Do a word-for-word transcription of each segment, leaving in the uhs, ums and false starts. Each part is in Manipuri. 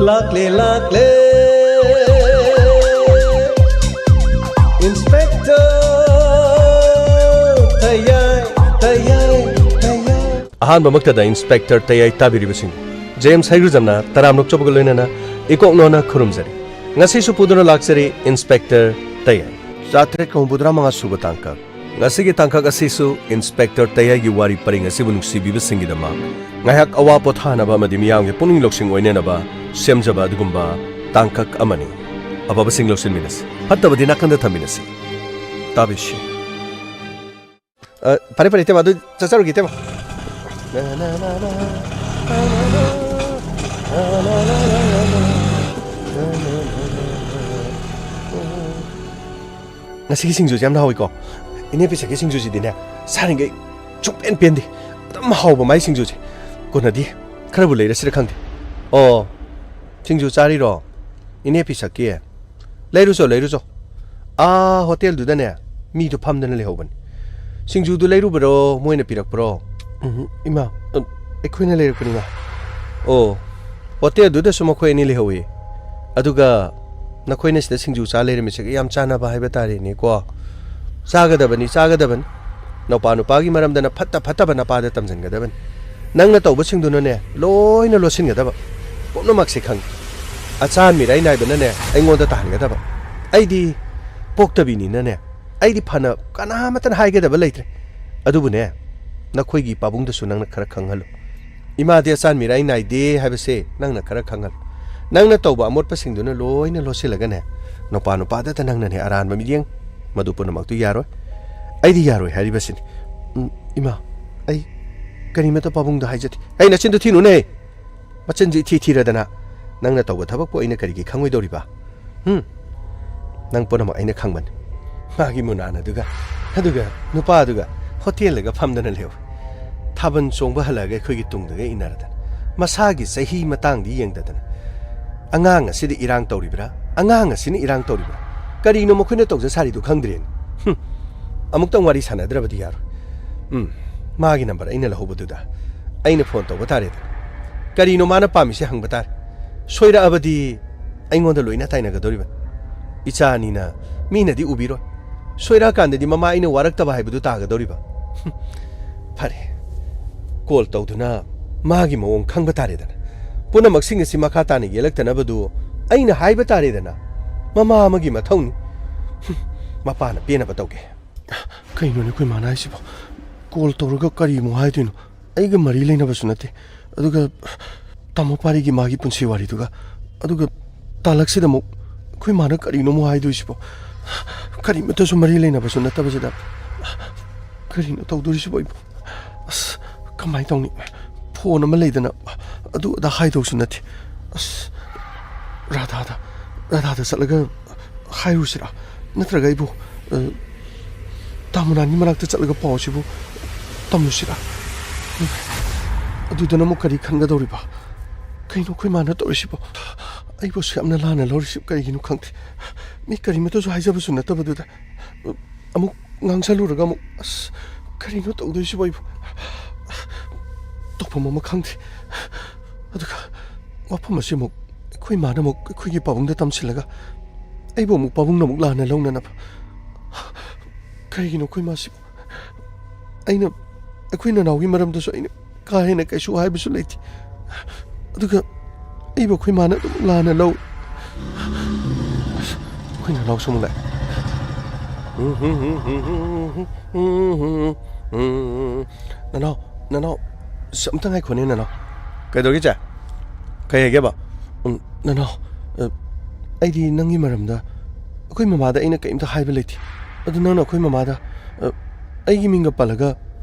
ꯂꯥꯛꯂꯦ, ꯂꯥꯛꯂꯦ, Inspector ꯇꯌꯥꯏ, ꯇꯌꯥꯏ, ꯇꯌꯥꯏ꯫ ꯑꯍꯥꯟꯕꯃꯛꯇꯗ Inspector ꯇꯌꯥꯏ ꯇꯥꯕꯤꯔꯤꯕꯁꯤꯡ, ꯖꯦꯝꯁ ꯍꯩꯒ꯭ꯔꯨꯖꯝꯅ ꯇꯔꯥꯝꯅ ꯑꯣꯛꯆꯕꯒ ꯂꯣꯏꯅꯅ ꯏꯀꯣꯛ ꯅꯣꯟꯅ ꯈꯨꯔꯨꯝꯖꯔꯤ꯫ ꯉꯁꯤꯁꯨ ꯄꯨꯗꯨꯅ ꯂꯥꯛꯆꯔꯤ Inspector ꯇꯌꯥꯏ꯫ ꯆꯥꯇ꯭ꯔꯦꯠꯀ ꯍꯨꯝꯐꯨꯇꯔꯥ ꯃꯉꯥ ꯁꯨꯕ ꯇꯥꯡꯀꯛ꯫ ꯉꯁꯤꯒꯤ ꯇꯥꯡꯀꯛ ꯑꯁꯤꯁꯨ Inspector ꯇꯌꯥꯏꯒꯤ ꯋꯥꯔꯤ ꯄꯔꯤꯡ ꯑꯁꯤꯕꯨ ꯅꯨꯡꯁꯤꯕꯤꯕꯁꯤꯡꯒꯤꯗꯃꯛ ꯉꯥꯏꯍꯥꯛ ꯑꯋꯥ ꯄꯣꯊꯥꯅꯕ ꯑꯃꯗꯤ ꯃꯤꯌꯥꯝꯒꯤ ꯄꯨꯛꯅꯤꯡ ꯂꯧꯁꯤꯡ ꯑꯣꯏꯅꯅꯕ ꯁꯦꯝꯖꯕ ꯑꯗꯨꯒꯨꯝꯕ ꯇꯥꯡꯀꯛ ꯑꯃꯅꯤ꯫ ꯑꯐꯕꯁꯤꯡ ꯂꯧꯁꯤꯟꯃꯤꯟꯅꯁꯤ, ꯐꯠꯇꯕꯗꯤ ꯅꯥꯀꯟꯗ ꯊꯝꯃꯤꯟꯅꯁꯤ꯫ ꯇꯥꯕꯤꯁꯤ꯫ ꯑ, ꯐꯔꯦ, ꯐꯔꯦ, ꯏꯇꯩꯃ, ꯑꯗꯨ ꯆꯠꯆꯔꯨꯒꯦ, ꯏꯇꯩꯃ꯫ ꯉꯁꯤꯒꯤ ꯁꯤꯡꯖꯨꯁꯦ ꯌꯥꯝꯅ ꯍꯥꯎꯏꯀꯣ꯫ ꯏꯅꯦ ꯄꯤꯁꯛꯀꯤ ꯁꯤꯡꯖꯨꯁꯤꯗꯤꯅꯦ, ꯆꯥꯔꯤꯉꯩ ꯁꯨꯡꯄꯦꯟ ꯄꯦꯟꯗꯦ꯫ ꯑꯗꯨꯝ ꯍꯥꯎꯕ ꯃꯥꯏ ꯁꯤꯡꯖꯨꯁꯦ꯫ ꯀꯣꯟꯅꯗꯤ ꯈꯔꯕꯨ ꯂꯩꯔꯁꯤꯔ ꯈꯪꯗꯦ꯫ ꯑꯣ, ꯁꯤꯡꯖꯨ ꯆꯥꯔꯤꯔꯣ? ꯏꯅꯦ ꯄꯤꯁꯛꯀꯤ? ꯂꯩꯔꯨꯆꯣ, ꯂꯩꯔꯨꯆꯣ꯫ ꯑꯥ, ꯍꯣꯇꯦꯜꯗꯨꯗꯅꯦ, ꯃꯤꯗꯣ ꯐꯝꯗꯅ ꯂꯩꯍꯧꯕꯅꯤ꯫ ꯁꯤꯡꯖꯨꯗꯨ ꯂꯩꯔꯨꯕꯔꯣ, ꯃꯣꯏꯅ ꯄꯤꯔꯛꯄ꯭ꯔꯣ? ꯎꯝ, ꯏꯃꯥ, ꯑ, ꯑꯩꯈꯣꯏꯅ ꯂꯩꯔꯛꯄꯅꯤ, ꯏꯃꯥ꯫ ꯑꯣ, ꯍꯣꯇꯦꯜꯗꯨꯗꯁꯨ ꯃꯈꯣꯏ ꯑꯅꯤ ꯂꯩꯍꯧꯏ꯫ ꯑꯗꯨꯒ ꯅꯈꯣꯏꯅ ꯁꯤꯗ ꯁꯤꯡꯖꯨ ꯆꯥ ꯂꯩꯔꯝꯃꯤꯁꯤꯒ ꯌꯥꯝ ꯆꯥꯟꯅꯕ ꯍꯥꯏꯕ ꯇꯥꯔꯦꯅꯦꯀꯣ꯫ ꯆꯥꯒꯗꯕꯅꯤ, ꯆꯥꯒꯗꯕꯅꯤ꯫ ꯅꯧꯄꯥ ꯅꯨꯄꯥꯒꯤ ꯃꯔꯝꯗꯅ ꯐꯠꯇ ꯐꯠꯇꯕ ꯅꯄꯥꯗ ꯇꯝꯁꯤꯟꯒꯗꯕꯅꯤ꯫ ꯅꯪꯅ ꯇꯧꯕꯁꯤꯡꯗꯨꯅꯅꯦ, ꯂꯣꯏꯅ ꯂꯣꯠꯁꯤꯟꯒꯗꯕ꯫ ꯄꯨꯝꯅꯃꯛꯁꯦ ꯈꯪꯉꯤ꯫ ꯑꯆꯥꯟ ꯃꯤꯔꯥꯏ ꯅꯥꯏꯕꯅꯅꯦ, ꯑꯩꯉꯣꯟꯗ ꯇꯥꯍꯟꯒꯗꯕ꯫ ꯑꯩꯗꯤ ꯄꯣꯛꯇꯕꯤꯅꯤꯅꯅꯦ, ꯑꯩꯗꯤ ꯐꯅ ꯀꯅꯥꯃꯠꯇꯅ ꯍꯥꯏꯒꯗꯕ ꯂꯩꯇ꯭ꯔꯦ꯫ ꯑꯗꯨꯕꯨꯅꯦ, ꯅꯈꯣꯏꯒꯤ ꯄꯥꯕꯨꯡꯗꯁꯨ ꯅꯪꯅ ꯈꯔ ꯈꯪꯍꯜꯂꯨ꯫ ꯏꯃꯥꯗꯤ ꯑꯆꯥꯟ ꯃꯤꯔꯥꯏ ꯅꯥꯏꯗꯦ ꯍꯥꯏꯕꯁꯦ ꯅꯪꯅ ꯈꯔ ꯈꯪꯍꯜꯂꯨ꯫ ꯅꯪꯅ ꯇꯧꯕ ꯑꯃꯣꯠꯄꯁꯤꯡꯗꯨꯅ ꯂꯣꯏꯅ ꯂꯣꯠꯁꯤꯜꯂꯒꯅꯦ, ꯅꯨꯄꯥ ꯅꯨꯄꯥꯗꯇ ꯅꯪꯅꯅꯦ ꯑꯔꯥꯟꯕ ꯃꯤꯠꯌꯦꯡ, ꯃꯗꯨ ꯄꯨꯝꯅꯃꯛꯇꯨ ꯌꯥꯔꯣꯏ꯫ ꯑꯩꯗꯤ ꯌꯥꯔꯣꯏ ꯍꯥꯏꯔꯤꯕꯁꯤꯅꯤ꯫ ꯎꯝ, ꯏꯃꯥ, ꯑꯩ ꯀꯔꯤꯃꯠꯇ ꯄꯥꯕꯨꯡꯗ ꯍꯥꯏꯖꯗꯦ꯫ ꯑꯩ ꯅꯆꯤꯟꯗꯨ ꯊꯤꯅꯨꯅꯦ! ꯃꯆꯤꯟꯁꯤ ꯏꯊꯤ ꯊꯤꯔꯗꯅ꯫ ꯅꯪꯅ ꯇꯧꯕ ꯊꯕꯛꯄꯨ ꯑꯩꯅ ꯀꯔꯤꯒꯤ ꯈꯪꯉꯣꯏꯗꯧꯔꯤꯕ? ꯍꯨꯝ? ꯅꯪ ꯄꯨꯝꯅꯃꯛ ꯑꯩꯅ ꯈꯪꯕꯅꯤ꯫ ꯃꯥꯒꯤ ꯃꯨꯅꯥꯟ ꯑꯗꯨꯒ, ꯑꯗꯨꯒ ꯅꯨꯄꯥꯗꯨꯒ ꯍꯣꯇꯦꯜꯗꯒ ꯐꯝꯗꯅ ꯂꯩꯍꯧꯏ꯫ ꯊꯥꯕꯜ ꯆꯣꯡꯕ ꯍꯜꯂꯛꯑꯒ ꯑꯩꯈꯣꯏꯒꯤ ꯇꯨꯡꯗꯒ ꯏꯟꯅꯔꯗꯅ꯫ ꯃꯁꯥꯒꯤ ꯆꯍꯤ ꯃꯇꯥꯡꯗꯤ ꯌꯦꯡꯗꯗꯅ꯫ ꯑꯉꯥꯡ ꯑꯁꯤꯗ ꯏꯔꯥꯡ ꯇꯧꯔꯤꯕ꯭ꯔꯥ? ꯑꯉꯥꯡ ꯑꯁꯤꯅ ꯏꯔꯥꯡ ꯇꯧꯔꯤꯕ꯭ꯔꯥ? ꯀꯔꯤꯅꯣ ꯃꯈꯣꯏꯅ ꯇꯧꯖ ꯁꯥꯔꯤꯗꯨ ꯈꯪꯗ꯭ꯔꯦꯅꯦ꯫ ꯍꯨꯝ꯫ ꯑꯃꯨꯛꯇꯪ ꯋꯥꯔꯤ ꯁꯥꯟꯅꯗ꯭ꯔꯕꯗꯤ ꯌꯥꯔꯣꯏ꯫ ꯎꯝ꯫ ꯃꯥꯒꯤ ꯅꯝꯕꯔ ꯑꯩꯅ ꯂꯧꯍꯧꯕꯗꯨꯗ ꯑꯩꯅ ꯐꯣꯟ ꯇꯧꯕ ꯇꯥꯔꯦꯗꯅ꯫ ꯀꯔꯤꯅꯣ ꯃꯥꯅ ꯄꯥꯝꯃꯤꯁꯦ ꯍꯪꯕ ꯇꯥꯔꯦ꯫ ꯁꯣꯏꯔꯛꯑꯕꯗꯤ ꯑꯩꯉꯣꯟꯗ ꯂꯣꯏꯅ ꯇꯥꯏꯅꯒꯗꯧꯔꯤꯕꯅꯤ꯫ ꯏꯆꯥ ꯑꯅꯤꯅ ꯃꯤꯅꯗꯤ ꯎꯕꯤꯔꯣꯏ꯫ ꯁꯣꯏꯔꯛꯑꯀꯥꯟꯗꯗꯤ ꯃꯃꯥ ꯑꯩꯅ ꯋꯥꯔꯛꯇꯕ ꯍꯥꯏꯕꯗꯨ ꯇꯥꯒꯗꯧꯔꯤꯕ꯫ ꯐꯔꯦ, ꯀꯣꯜ ꯇꯧꯗꯨꯅ ꯃꯥꯒꯤ ꯃꯑꯣꯡ ꯈꯪꯕ ꯇꯥꯔꯦꯗꯅ꯫ ꯄꯨꯝꯅꯃꯛꯁꯤꯡ ꯑꯁꯤ ꯃꯈꯥ ꯇꯥꯅ ꯌꯦꯜꯂꯛꯇꯅꯕꯗꯨ ꯑꯩꯅ ꯍꯥꯏꯕ ꯇꯥꯔꯦꯗꯅ꯫ ꯃꯃꯥ ꯑꯃꯒꯤ ꯃꯊꯧꯅꯤ꯫ ꯃꯄꯥꯅ ꯄꯦꯟꯅꯕ ꯇꯧꯒꯦ꯫ ꯀꯩꯅꯣꯅꯦ ꯑꯩꯈꯣꯏ ꯃꯥꯅ ꯍꯥꯏꯁꯤꯕꯣ? ꯀꯣꯜ ꯇꯧꯔꯒ ꯀꯔꯤ ꯑꯃꯨꯛ ꯍꯥꯏꯗꯣꯏꯅꯣ? ꯑꯩꯒ ꯃꯔꯤ ꯂꯩꯅꯕꯁꯨ ꯅꯠꯇꯦ꯫ ꯑꯗꯨꯒ ꯇꯥꯃꯣ ꯄꯥꯔꯤꯒꯤ ꯃꯥꯒꯤ ꯄꯨꯟꯁꯤ ꯋꯥꯔꯤꯗꯨꯒ꯫ ꯑꯗꯨꯒ ꯇꯥꯂꯛꯁꯤꯗ ꯑꯃꯨꯛ ꯑꯩꯈꯣꯏ ꯃꯥꯅ ꯀꯔꯤꯅꯣ ꯑꯃꯨꯛ ꯍꯥꯏꯗꯣꯏꯁꯤꯕꯣ? ꯀꯔꯤꯃꯠꯇꯁꯨ ꯃꯔꯤ ꯂꯩꯅꯕꯁꯨ ꯅꯠꯇꯕꯁꯤꯗ ꯀꯔꯤꯅꯣ ꯇꯧꯗꯣꯔꯤꯁꯤꯕꯣ ꯑꯩꯕꯨ? ꯑꯁ, ꯀꯃꯥꯏꯅ ꯇꯧꯅꯤ? ꯐꯣꯟ ꯑꯃ ꯂꯩꯗꯅ ꯑꯗꯨ ꯑꯗꯥ ꯍꯥꯏꯗꯧꯁꯨ ꯅꯠꯇꯦ꯫ ꯑꯁ, ꯔꯥꯙꯥꯗ, ꯔꯥꯙꯥꯗ ꯆꯠꯂꯒ ꯍꯥꯏꯔꯨꯁꯤꯔꯥ? ꯅꯠꯇ꯭ꯔꯒ ꯑꯩꯕꯨ, ꯑ, ꯇꯥꯃꯨꯅꯥꯟꯒꯤ ꯃꯅꯥꯛꯇ ꯆꯠꯂꯒ ꯄꯥꯎꯁꯤꯕꯨ ꯇꯝꯂꯨꯁꯤꯔꯥ? ꯑꯗꯨꯗꯅ ꯑꯃꯨꯛ ꯀꯔꯤ ꯈꯟꯒꯗꯧꯔꯤꯕ? ꯀꯩꯅꯣ ꯑꯩꯈꯣꯏ ꯃꯥꯅ ꯇꯧꯔꯤꯁꯤꯕꯣ? ꯑꯩꯕꯨ ꯑꯁꯨꯛ ꯌꯥꯝꯅ ꯂꯥꯟꯅ ꯂꯧꯔꯤꯁꯤ ꯀꯔꯤꯒꯤꯅꯣ ꯈꯪꯗꯦ꯫ ꯃꯤ ꯀꯔꯤꯃꯠꯇꯁꯨ ꯍꯥꯏꯖꯕꯁꯨ ꯅꯠꯇꯕꯗꯨꯗ ꯑꯃꯨꯛ ꯉꯥꯡꯁꯜꯂꯨꯔꯒ ꯑꯃꯨꯛ, ꯑꯁ, ꯀꯔꯤꯅꯣ ꯇꯧꯗꯣꯏꯁꯤꯕꯣ ꯑꯩꯕꯨ? ꯇꯧꯐꯝ ꯑꯃ ꯈꯪꯗꯦ꯫ ꯑꯗꯨꯒ ꯋꯥꯐꯝ ꯑꯁꯤ ꯑꯃꯨꯛ ꯑꯩꯈꯣꯏ ꯃꯥꯅ ꯑꯃꯨꯛ ꯑꯩꯈꯣꯏꯒꯤ ꯄꯥꯕꯨꯡꯗ ꯇꯝꯁꯤꯜꯂꯒ ꯑꯩꯕꯨ ꯑꯃꯨꯛ ꯄꯥꯕꯨꯡꯅ ꯑꯃꯨꯛ ꯂꯥꯟꯅ ꯂꯧꯅꯅꯕ꯫ ꯀꯔꯤꯒꯤꯅꯣ ꯑꯩꯈꯣꯏ ꯃꯥꯁꯤꯕꯨ? ꯑꯩꯅ, ꯑꯩꯈꯣꯏ ꯅꯅꯥꯎꯒꯤ ꯃꯔꯝꯗꯁꯨ ꯑꯩꯅ ꯀꯥ ꯍꯦꯟꯅ ꯀꯩꯁꯨ ꯍꯥꯏꯕꯁꯨ ꯂꯩꯇꯦ꯫ ꯑꯗꯨꯒ ꯑꯩꯕꯨ ꯑꯩꯈꯣꯏ ꯃꯥꯅ ꯑꯗꯨꯝ ꯂꯥꯟꯅ ꯂꯧ꯫ ꯑꯩꯈꯣꯏ ꯅꯅꯥꯎꯁꯨ ꯑꯃꯨꯛ ꯂꯥꯛꯑꯦ꯫ ꯅꯅꯥꯎ, ꯅꯅꯥꯎ, ꯁꯤ ꯑꯝꯇ ꯉꯥꯏꯈꯣꯅꯦ, ꯅꯅꯥꯎ꯫ ꯀꯩꯗꯧꯔꯒꯦ, ꯆꯦ? ꯀꯩ ꯍꯥꯏꯒꯦꯕ? ꯎꯝ, ꯅꯅꯥꯎ, ꯑ, ꯑꯩꯗꯤ ꯅꯪꯒꯤ ꯃꯔꯝꯗ ꯑꯩꯈꯣꯏ ꯃꯃꯥꯗ ꯑꯩꯅ ꯀꯔꯤꯝꯇ ꯍꯥꯏꯕ ꯂꯩꯇꯦ꯫ ꯑꯗꯨ ꯅꯪꯅ ꯑꯩꯈꯣꯏ ꯃꯃꯥꯗ, ꯑ, ꯑꯩꯒꯤ ꯃꯤꯡꯒ ꯄꯜꯂꯒ,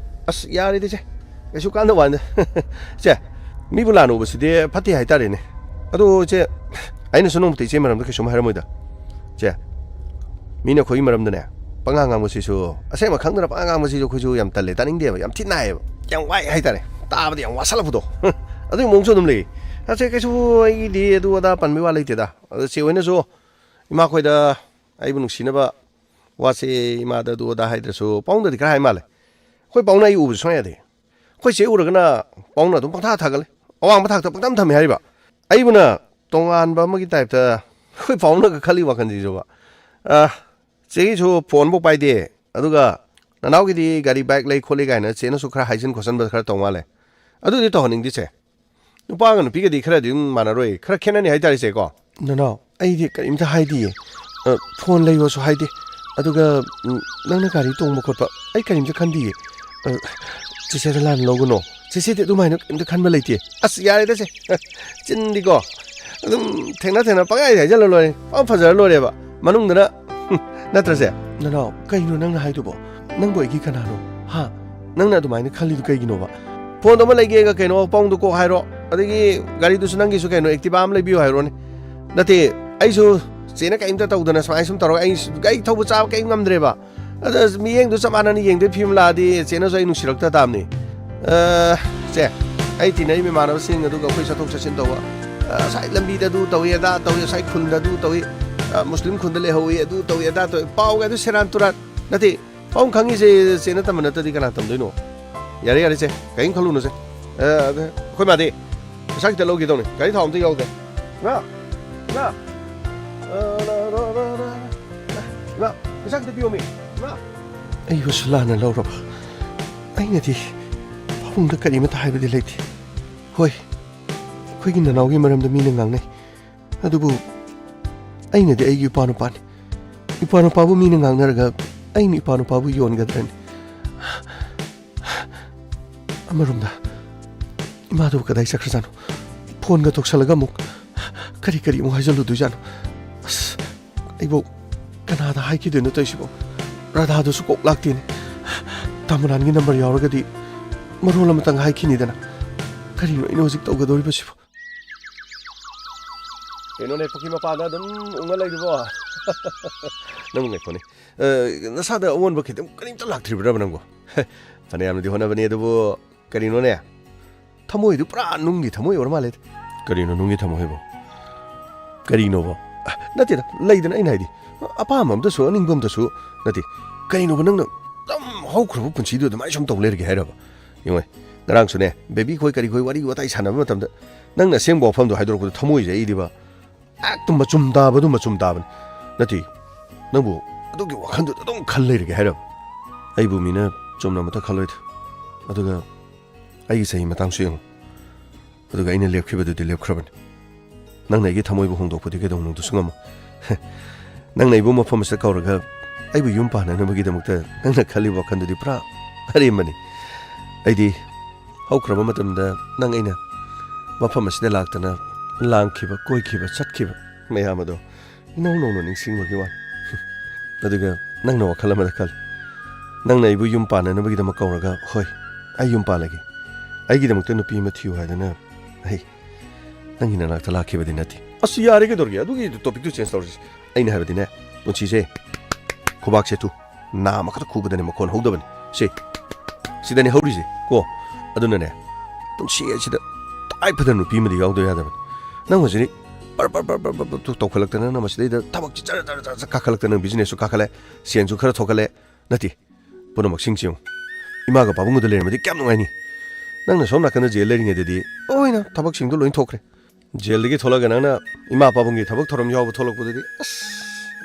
ꯑꯁ, ꯌꯥꯔꯦꯗ, ꯆꯦ꯫ ꯀꯩꯁꯨ ꯀꯥꯟꯗ ꯋꯥꯅꯤꯗ꯫ ꯆꯦ, ꯃꯤꯕꯨ ꯂꯥꯟꯅ ꯎꯕꯁꯤꯗꯤ ꯐꯠꯇꯦ ꯍꯥꯏꯇꯥꯔꯦꯅꯦ꯫ ꯑꯗꯣ, ꯆꯦ, ꯑꯩꯅꯁꯨ ꯅꯣꯡꯃꯇ ꯏꯆꯦ ꯃꯔꯝꯗ ꯀꯩꯁꯨꯝ ꯍꯥꯏꯔꯝꯃꯣꯏꯗ꯫ ꯆꯦ, ꯃꯤꯅ ꯑꯩꯈꯣꯏꯒꯤ ꯃꯔꯝꯗꯅꯦ ꯄꯉꯥꯡ ꯉꯥꯡꯕꯁꯤꯁꯨ, ꯑꯁꯦꯡꯕ ꯈꯪꯗꯅ ꯄꯉꯥꯡ ꯉꯥꯡꯕꯁꯤꯁꯨ ꯑꯩꯈꯣꯏꯁꯨ ꯌꯥꯝ ꯇꯜꯂꯦ, ꯇꯥꯅꯤꯡꯗꯦꯕ, ꯌꯥꯝ ꯊꯤ ꯅꯥꯏꯌꯦꯕ, ꯌꯥꯝ ꯋꯥꯏ ꯍꯥꯏꯇꯥꯔꯦ, ꯇꯥꯕꯗ ꯌꯥꯝ ꯋꯥꯁꯜꯂꯛꯄꯗꯣ꯫ ꯑꯗꯨꯒꯤ ꯃꯑꯣꯡꯁꯨ ꯑꯗꯨꯝ ꯂꯩ꯫ ꯑꯁꯦ ꯀꯩꯁꯨ ꯑꯩꯒꯤꯗꯤ ꯑꯗꯨ ꯑꯗꯥ ꯄꯟꯕꯩ ꯋꯥ ꯂꯩꯇꯦꯗ꯫ ꯑꯗꯣ ꯆꯦ ꯍꯣꯏꯅꯁꯨ ꯏꯃꯥꯈꯣꯏꯗ ꯑꯩꯕꯨ ꯅꯨꯡꯁꯤꯅꯕ ꯋꯥꯁꯦ ꯏꯃꯥꯗ ꯑꯗꯨ ꯑꯗꯥ ꯍꯥꯏꯗ꯭ꯔꯁꯨ ꯄꯥꯕꯨꯡꯗꯗꯤ ꯈꯔ ꯍꯥꯏ ꯃꯥꯜꯂꯦ꯫ ꯑꯩꯈꯣꯏ ꯄꯥꯕꯨꯡꯅ ꯑꯩ ꯎꯕꯁꯨ ꯁꯨꯡꯌꯥ ꯌꯥꯗꯦ꯫ ꯑꯩꯈꯣꯏ ꯆꯦ ꯎꯔꯒꯅ ꯄꯥꯕꯨꯡꯅ ꯑꯗꯨꯝ ꯄꯪꯊꯥ ꯊꯥꯒꯠꯂꯦ꯫ ꯑꯋꯥꯡꯕ ꯊꯥꯛꯇ ꯄꯪꯊꯝ ꯊꯝꯃꯦ ꯍꯥꯏꯔꯤꯕ꯫ ꯑꯩꯕꯨꯅ ꯇꯣꯉꯥꯟꯕ ꯑꯃꯒꯤ ꯇꯥꯏꯞꯇ ꯑꯩꯈꯣꯏ ꯄꯥꯎꯅꯒ ꯈꯜꯂꯤ ꯋꯥꯈꯜꯁꯤꯁꯨꯕ꯫ ꯑ, ꯆꯦꯒꯤꯁꯨ ꯐꯣꯟꯐꯧ ꯄꯥꯏꯗꯦ꯫ ꯑꯗꯨꯒ ꯅꯅꯥꯎꯒꯤꯗꯤ ꯒꯥꯔꯤ ꯕꯥꯏꯛ ꯂꯩ ꯈꯣꯠꯂꯤ ꯀꯥꯏꯅ ꯆꯦꯅꯁꯨ ꯈꯔ ꯍꯥꯏꯖꯤꯟ ꯈꯣꯠꯆꯤꯟꯕ ꯈꯔ ꯇꯧ ꯃꯥꯜꯂꯦ꯫ ꯑꯗꯨꯗꯤ ꯇꯧꯍꯟꯅꯤꯡꯗꯦ ꯆꯦ꯫ ꯅꯨꯄꯥꯒ ꯅꯨꯄꯤꯒꯗꯤ ꯈꯔꯗꯤ ꯑꯗꯨꯝ ꯃꯥꯟꯅꯔꯣꯏ, ꯈꯔ ꯈꯦꯠꯅꯅꯤ ꯍꯥꯏꯇꯥꯔꯦ ꯆꯦ ꯀꯣ꯫ ꯅꯅꯥꯎ, ꯑꯩꯗꯤ ꯀꯔꯤꯝꯇ ꯍꯥꯏꯗꯤꯌꯦ꯫ ꯑ, ꯐꯣꯟ ꯂꯩꯌꯣꯁꯨ ꯍꯥꯏꯗꯦ꯫ ꯑꯗꯨꯒ, ꯎꯝ, ꯅꯪꯅ ꯒꯥꯔꯤ ꯇꯣꯡꯕ ꯈꯣꯠꯄ ꯑꯩ ꯀꯔꯤꯝꯇ ꯈꯟꯗꯤꯌꯦ꯫ ꯑ, ꯆꯦꯆꯦꯗ ꯂꯥꯟꯅ ꯂꯧꯒꯅꯣ꯫ ꯆꯦꯆꯦꯗꯤ ꯑꯗꯨꯃꯥꯏꯅ ꯀꯔꯤꯝꯇ ꯈꯟꯕ ꯂꯩꯇꯦ꯫ ꯑꯁ, ꯌꯥꯔꯦꯗ ꯆꯦ꯫ ꯆꯤꯟꯗꯤꯀꯣ꯫ ꯑꯗꯨꯝ ꯊꯦꯡꯅ ꯊꯦꯡꯅ ꯄꯪꯍꯥꯏ ꯍꯥꯏꯖꯜꯂ ꯂꯣꯏꯔꯦ꯫ ꯄꯪ ꯐꯖꯔ ꯂꯣꯏꯔꯦꯕ꯫ ꯃꯅꯨꯡꯗꯅ, ꯍꯨꯝ, ꯅꯠꯇ꯭ꯔꯁꯦ? ꯅꯅꯥꯎ, ꯀꯩꯅꯣ ꯅꯪꯅ ꯍꯥꯏꯗꯨꯕꯣ? ꯅꯪꯕꯨ ꯑꯩꯒꯤ ꯀꯅꯥꯅꯣ? ꯍꯥ? ꯅꯪꯅ ꯑꯗꯨꯃꯥꯏꯅ ꯈꯜꯂꯤꯗꯨ ꯀꯩꯒꯤꯅꯣꯕ? ꯐꯣꯟꯗꯣ ꯑꯃ ꯂꯩꯒꯦꯒ ꯀꯩꯅꯣ, ꯄꯥꯎꯗꯣ ꯀꯣꯛ ꯍꯥꯏꯔꯣ꯫ ꯑꯗꯒꯤ ꯒꯥꯔꯤꯗꯨꯁꯨ ꯅꯪꯒꯤꯁꯨ ꯀꯩꯅꯣ, Activa ꯑꯃ ꯂꯩꯕꯤꯌꯨ ꯍꯥꯏꯔꯣꯅꯦ꯫ ꯅꯠꯇꯦ, ꯑꯩꯁꯨ ꯆꯦꯅ ꯀꯔꯤꯝꯇ ꯇꯧꯗꯅ ꯁꯨꯃꯥꯏꯅ ꯁꯨꯝ ꯇꯧꯔꯒ ꯑꯩ ꯒꯥꯔꯤ ꯊꯧꯕ ꯆꯥꯕ ꯀꯔꯤꯝ ꯉꯝꯗ꯭ꯔꯦꯕ꯫ ꯑꯗ ꯃꯤꯠꯌꯦꯡꯗꯣ ꯆꯞ ꯃꯥꯟꯅꯅ ꯌꯦꯡꯗꯣꯏ ꯐꯤꯕꯝ ꯂꯥꯛꯑꯗꯤ ꯆꯦꯅꯁꯨ ꯑꯩ ꯅꯨꯡꯁꯤꯔꯛꯇ ꯇꯥꯕꯅꯤ꯫ ꯑ, ꯆꯦ, ꯑꯩ ꯇꯤꯟꯅꯔꯤꯕ ꯏꯃꯥꯟꯅꯕꯁꯤꯡ ꯑꯗꯨꯒ ꯑꯩꯈꯣꯏ ꯆꯠꯊꯣꯛ ꯆꯠꯁꯤꯟ ꯇꯧꯕ, ꯑ, ꯉꯁꯥꯏ ꯂꯝꯕꯤꯗ ꯑꯗꯨ ꯇꯧꯏ, ꯑꯗꯥ ꯇꯧꯏ, ꯉꯁꯥꯏ ꯈꯨꯟꯗ ꯑꯗꯨ ꯇꯧꯏ, ꯑ, ꯃꯨꯁꯂꯤꯝ ꯈꯨꯟꯗ ꯂꯩꯍꯧꯏ, ꯑꯗꯨ ꯇꯧꯏ, ꯑꯗꯥ ꯇꯧꯏ, ꯄꯥꯎꯒ ꯑꯗꯨ ꯁꯦꯔꯥꯟ ꯇꯨꯔꯥꯟ꯫ ꯅꯠꯇꯦ, ꯄꯥꯎ ꯈꯪꯉꯤꯁꯦ ꯆꯦꯅ ꯇꯝꯕ ꯅꯠꯇ꯭ꯔꯗꯤ ꯀꯅꯥ ꯇꯝꯗꯣꯏꯅꯣ? ꯌꯥꯔꯦ, ꯌꯥꯔꯦ ꯆꯦ, ꯀꯔꯤꯝ ꯈꯜꯂꯨꯅꯨ ꯆꯦ꯫ ꯑ, ꯑꯗ ꯑꯩꯈꯣꯏ ꯃꯥꯗꯤ ꯄꯩꯁꯥ ꯈꯤꯇ ꯂꯧꯒꯦ ꯇꯧꯅꯤ, ꯒꯥꯔꯤ ꯊꯥꯎ ꯑꯝꯇ ꯌꯥꯎꯗꯦ꯫ ꯏꯃꯥ! ꯏꯃꯥ! ꯑ, ꯔ, ꯔ, ꯔ, ꯔ, ꯔ꯫ ꯏꯃꯥ, ꯄꯩꯁꯥ ꯈꯤꯇ ꯄꯤꯌꯣꯃꯤ꯫ ꯏꯃꯥ! ꯑꯩꯕꯨꯁꯨ ꯂꯥꯟꯅ ꯂꯧꯔꯕ? ꯑꯩꯅꯗꯤ ꯄꯥꯕꯨꯡꯗ ꯀꯔꯤꯃꯇ ꯍꯥꯏꯕꯗꯤ ꯂꯩꯇꯦ꯫ ꯍꯣꯏ, ꯑꯩꯈꯣꯏꯒꯤ ꯅꯅꯥꯎꯒꯤ ꯃꯔꯝꯗ ꯃꯤꯅ ꯉꯥꯡꯅꯩ꯫ ꯑꯗꯨꯕꯨ ꯑꯩꯅꯗꯤ ꯑꯩꯒꯤ ꯏꯄꯥ ꯅꯨꯄꯥꯅꯤ꯫ ꯏꯄꯥ ꯅꯨꯄꯥꯕꯨ ꯃꯤꯅ ꯉꯥꯡꯅꯔꯒ ꯑꯩꯅ ꯏꯄꯥ ꯅꯨꯄꯥꯕꯨ ꯌꯣꯟꯒꯗ꯭ꯔꯅꯤ? ꯑꯃꯔꯣꯝꯗ ꯏꯃꯥꯗꯨꯕꯨ ꯀꯗꯥꯏ ꯆꯠꯈ꯭ꯔꯖꯥꯠꯅꯣ? ꯐꯣꯟꯒ ꯇꯧꯁꯜꯂꯒ ꯑꯃꯨꯛ ꯀꯔꯤ ꯀꯔꯤ ꯑꯃꯨꯛ ꯍꯥꯏꯖꯜꯂꯨꯗꯣꯏꯖꯥꯠꯅꯣ? ꯑꯁ, ꯑꯩꯕꯨ ꯀꯅꯥꯗ ꯍꯥꯏꯈꯤꯗꯣꯏꯅꯣ ꯇꯧꯔꯤꯁꯤꯕꯣ? ꯔꯥꯙꯥꯗꯨꯁꯨ ꯀꯣꯛ ꯂꯥꯛꯇꯦꯅꯦ꯫ ꯇꯥꯃꯨꯂꯥꯟꯒꯤ ꯅꯝꯕꯔ ꯌꯥꯎꯔꯒꯗꯤ ꯃꯔꯣꯜ ꯑꯃꯇꯪ ꯍꯥꯏꯈꯤꯅꯤꯗꯅ꯫ ꯀꯔꯤꯅꯣ ꯑꯩꯅ ꯍꯧꯖꯤꯛ ꯇꯧꯒꯗꯧꯔꯤꯕꯁꯤꯕꯣ? ꯀꯩꯅꯣꯅꯦ, ꯄꯨꯈ꯭ꯔꯤ ꯃꯄꯥꯟꯗ ꯑꯗꯨꯝ ꯎꯪꯉ ꯂꯩꯔꯤꯕꯣ? ꯅꯪꯕꯨ ꯉꯥꯏꯈꯣꯅꯦ꯫ ꯑ, ꯅꯁꯥꯗ ꯑꯑꯣꯟꯕ ꯈꯤꯇꯪ ꯀꯔꯤꯝꯇ ꯂꯥꯛꯇ꯭ꯔꯤꯕ꯭ꯔꯕ ꯅꯪꯕꯣ? ꯐꯅꯌꯥꯝꯅꯗꯤ ꯍꯣꯠꯅꯕꯅꯤ, ꯑꯗꯨꯕꯨ ꯀꯔꯤꯅꯣꯅꯦ? ꯊꯃꯣꯏꯗꯨ ꯄꯨꯔꯥ ꯅꯨꯡꯒꯤ ꯊꯃꯣꯏ ꯑꯣꯏꯔ ꯃꯥꯜꯂꯦ꯫ ꯀꯔꯤꯅꯣ ꯅꯨꯡꯒꯤ ꯊꯃꯣꯏ ꯍꯥꯏꯕꯣ? ꯀꯔꯤꯅꯣꯕ? ꯑ, ꯅꯠꯇꯦꯗ, ꯂꯩꯗꯅ ꯑꯩꯅ ꯍꯥꯏꯗꯤ, ꯑꯄꯥꯝꯕ ꯑꯝꯇꯁꯨ, ꯑꯅꯤꯡꯕ ꯑꯝꯇꯁꯨ ꯅꯠꯇꯦ꯫ ꯀꯩꯅꯣꯕ ꯅꯪꯅ ꯑꯗꯨꯝ ꯍꯧꯈ꯭ꯔꯕ ꯄꯨꯟꯁꯤꯗꯨ ꯑꯗꯨꯃꯥꯏꯅ ꯁꯨꯝ ꯇꯧ ꯂꯩꯔꯒꯦ ꯍꯥꯏꯔꯕ? ꯌꯦꯡꯉꯣ, ꯉꯔꯥꯡꯁꯨꯅꯦ, ꯕꯦꯕꯤ ꯈꯣꯏ ꯀꯔꯤ ꯈꯣꯏ ꯋꯥꯔꯤ ꯋꯥꯇꯥꯏ ꯁꯥꯟꯅꯕ ꯃꯇꯝꯗ ꯅꯪꯅ ꯑꯁꯦꯡꯕ ꯋꯥꯐꯝꯗꯣ ꯍꯥꯏꯗꯣꯔꯛꯄꯗꯣ ꯊꯃꯣꯏꯁꯦ ꯑꯩꯗꯤꯕ ꯍꯦꯛꯇ ꯃꯆꯨꯝ ꯇꯥꯕꯗꯨ ꯃꯆꯨꯝ ꯇꯥꯕꯅꯤ꯫ ꯅꯠꯇꯦ, ꯅꯪꯕꯨ ꯑꯗꯨꯒꯤ ꯋꯥꯈꯜꯗꯨꯗ ꯑꯗꯨꯝ ꯈꯜ ꯂꯩꯔꯒꯦ ꯍꯥꯏꯔꯕ? ꯑꯩꯕꯨ ꯃꯤꯅ ꯆꯨꯝꯅ ꯑꯃꯠꯇ ꯈꯜꯂꯣꯏꯗ꯫ ꯑꯗꯨꯒ ꯑꯩꯒꯤ ꯆꯍꯤ ꯃꯇꯥꯡꯁꯨ ꯌꯦꯡꯉꯨ꯫ ꯑꯗꯨꯒ ꯑꯩꯅ ꯂꯦꯞꯈꯤꯕꯗꯨꯗꯤ ꯂꯦꯞꯈ꯭ꯔꯕꯅꯤ꯫ ꯅꯪꯅ ꯑꯩꯒꯤ ꯊꯃꯣꯏꯕꯨ ꯍꯣꯡꯗꯣꯛꯄꯗꯤ ꯀꯩꯗꯧꯅꯨꯡꯗꯁꯨ ꯉꯝꯃꯣꯏ꯫ ꯅꯪꯅ ꯑꯩꯕꯨ ꯃꯐꯝ ꯑꯁꯤꯗ ꯀꯧꯔꯒ ꯑꯩꯕꯨ ꯌꯨꯝ ꯄꯥꯟꯅꯅꯕꯒꯤꯗꯃꯛꯇ ꯅꯪꯅ ꯈꯜꯂꯤꯕ ꯋꯥꯈꯜꯗꯨꯗꯤ ꯄꯨꯔꯥ ꯑꯔꯦꯝꯕꯅꯤ꯫ ꯑꯩꯗꯤ ꯍꯧꯈ꯭ꯔꯕ ꯃꯇꯝꯗ ꯅꯪ ꯑꯩꯅ ꯃꯐꯝ ꯑꯁꯤꯗ ꯂꯥꯛꯇꯅ ꯂꯥꯡꯈꯤꯕ, ꯀꯣꯏꯈꯤꯕ, ꯆꯠꯈꯤꯕ ꯃꯌꯥꯝ ꯑꯗꯣ ꯏꯅꯧ ꯅꯧꯅ ꯅꯤꯡꯁꯤꯡꯕꯒꯤ ꯋꯥꯅꯤ꯫ ꯑꯗꯨꯒ ꯅꯪꯅ ꯋꯥꯈꯜ ꯑꯃꯗ ꯈꯜꯂꯤ꯫ ꯅꯪꯅ ꯑꯩꯕꯨ ꯌꯨꯝ ꯄꯥꯟꯅꯅꯕꯒꯤꯗꯃꯛ ꯀꯧꯔꯒ, "ꯍꯣꯏ, ꯑꯩ ꯌꯨꯝ ꯄꯥꯜꯂꯒꯦ꯫ ꯑꯩꯒꯤꯗꯃꯛꯇ ꯅꯨꯄꯤ ꯑꯃ ꯊꯤꯌꯨ" ꯍꯥꯏꯗꯅ ꯑꯩ ꯅꯪꯒꯤ ꯅꯅꯥꯛꯇ ꯂꯥꯛꯈꯤꯕꯗꯤ ꯅꯠꯇꯦ꯫ ꯑꯁ, ꯌꯥꯔꯦ, ꯀꯩꯗꯧꯔꯒꯦ? ꯑꯗꯨꯒꯤ ꯇꯣꯄꯤꯛꯇꯨ ꯆꯦꯟꯖ ꯇꯧꯔꯁꯤ꯫ ꯑꯩꯅ ꯍꯥꯏꯕꯗꯤꯅꯦ, ꯄꯨꯟꯁꯤꯁꯦ ꯈꯨꯕꯥꯛꯁꯦ ꯇꯨ, ꯅꯥ ꯑꯃꯈꯛꯇ ꯈꯨꯕꯗꯅꯦ ꯃꯈꯣꯟ ꯍꯧꯗꯕꯅꯤ꯫ ꯁꯦ, ꯁꯤꯗꯅꯦ ꯍꯧꯔꯤꯁꯦ ꯀꯣ꯫ ꯑꯗꯨꯅꯅꯦ, ꯄꯨꯟꯁꯤ ꯑꯁꯤꯗ ꯇꯉꯥꯏ ꯐꯗꯅ ꯅꯨꯄꯤ ꯑꯃꯗꯤ ꯌꯥꯎꯗꯕ ꯌꯥꯗꯕꯅꯤ꯫ ꯅꯪ ꯍꯧꯖꯤꯛ ꯕꯔ ꯕꯔ ꯕꯔ ꯕꯔ ꯕꯔ ꯕꯔ ꯇꯧꯈꯠꯂꯛꯇꯅ, ꯅꯪ ꯃꯁꯤꯗꯩꯗ ꯊꯕꯛꯁꯤ ꯖꯔ ꯖꯔ ꯖꯔ ꯖꯔ ꯀꯥꯈꯠꯂꯛꯇꯅ, ꯅꯪ ꯕꯤꯖꯤꯅꯦꯁꯁꯨ ꯀꯥꯈꯠꯂꯦ, ꯁꯦꯟꯁꯨ ꯈꯔ ꯊꯣꯛꯀꯠꯂꯦ꯫ ꯅꯠꯇꯦ, ꯄꯨꯝꯅꯃꯛꯁꯤꯡꯁꯤ ꯌꯦꯡꯉꯨ꯫ ꯏꯃꯥꯒ ꯄꯥꯕꯨꯡꯒꯗ ꯂꯩꯔꯝꯃꯗꯤ ꯀꯌꯥꯝ ꯅꯨꯡꯉꯥꯏꯅꯤ꯫ ꯅꯪꯅ ꯁꯣꯝ ꯅꯥꯀꯟꯗ ꯖꯦꯜ ꯂꯩꯔꯤꯉꯩꯗꯗꯤ ꯂꯣꯏꯅ ꯊꯕꯛꯁꯤꯡꯗꯣ ꯂꯣꯏ ꯊꯣꯛꯈ꯭ꯔꯦ꯫ ꯖꯦꯜꯗꯒꯤ ꯊꯣꯛꯂꯛꯑꯒ ꯅꯪꯅ ꯏꯃꯥ ꯄꯥꯕꯨꯡꯒꯤ ꯊꯕꯛ ꯊꯧꯔꯝ ꯌꯥꯎꯕ ꯊꯣꯛꯂꯛꯄꯗꯗꯤ, ꯑꯁ,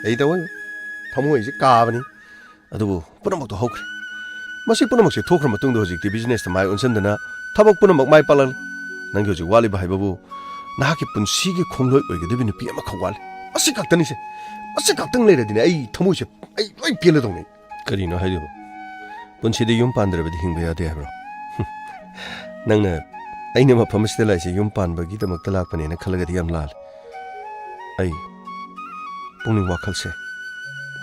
ꯑꯩ ꯇꯧꯋꯦ, ꯊꯃꯣꯏꯁꯦ ꯀꯥꯕꯅꯤ꯫ ꯑꯗꯨꯕꯨ ꯄꯨꯝꯅꯃꯛꯇꯣ ꯍꯧꯈ꯭ꯔꯦ꯫ ꯃꯁꯤ ꯄꯨꯝꯅꯃꯛꯁꯦ ꯊꯣꯛꯈ꯭ꯔ ꯃꯇꯨꯡꯗ ꯍꯧꯖꯤꯛꯇꯤ ꯕꯤꯖꯤꯅꯦꯁꯇ ꯃꯥꯏ ꯑꯣꯟꯁꯤꯟꯗꯅ ꯊꯕꯛ ꯄꯨꯝꯅꯃꯛ ꯃꯥꯏ ꯄꯥꯛꯂꯛꯂꯦ꯫ ꯅꯪꯒꯤ ꯍꯧꯖꯤꯛ ꯋꯥꯠꯂꯤꯕ ꯍꯥꯏꯕꯕꯨ ꯅꯍꯥꯛꯀꯤ ꯄꯨꯟꯁꯤꯒꯤ ꯈꯣꯡꯂꯣꯏ ꯑꯣꯏꯒꯗꯕꯤ ꯅꯨꯄꯤ ꯑꯃꯈꯛ ꯋꯥꯠꯂꯤ꯫ ꯃꯁꯤ ꯈꯛꯇꯅꯤꯁꯦ꯫ ꯃꯁꯤ ꯈꯛꯇꯪ ꯂꯩꯔꯗꯤꯅꯦ ꯑꯩ ꯊꯃꯣꯏꯁꯦ, ꯑꯩ ꯂꯣꯏ ꯄꯦꯜꯂꯗꯧꯅꯤ꯫ ꯀꯔꯤꯅꯣ ꯍꯥꯏꯔꯤꯕ? ꯄꯨꯟꯁꯤꯗ ꯌꯨꯝ ꯄꯥꯟꯗ꯭ꯔꯕꯗꯤ ꯍꯤꯡꯕ ꯌꯥꯗꯦ ꯍꯥꯏꯕ꯭ꯔꯣ? ꯅꯪꯅ ꯑꯩꯅ ꯃꯐꯝ ꯑꯁꯤꯗ ꯂꯥꯛꯏꯁꯦ ꯌꯨꯝ ꯄꯥꯟꯕꯒꯤꯗꯃꯛꯇ ꯂꯥꯛꯄꯅꯦꯅ ꯈꯜꯂꯒꯗꯤ ꯌꯥꯝ ꯂꯥꯜꯂꯦ꯫ ꯑꯩ ꯄꯨꯛꯅꯤꯡ ꯋꯥꯈꯜꯁꯦ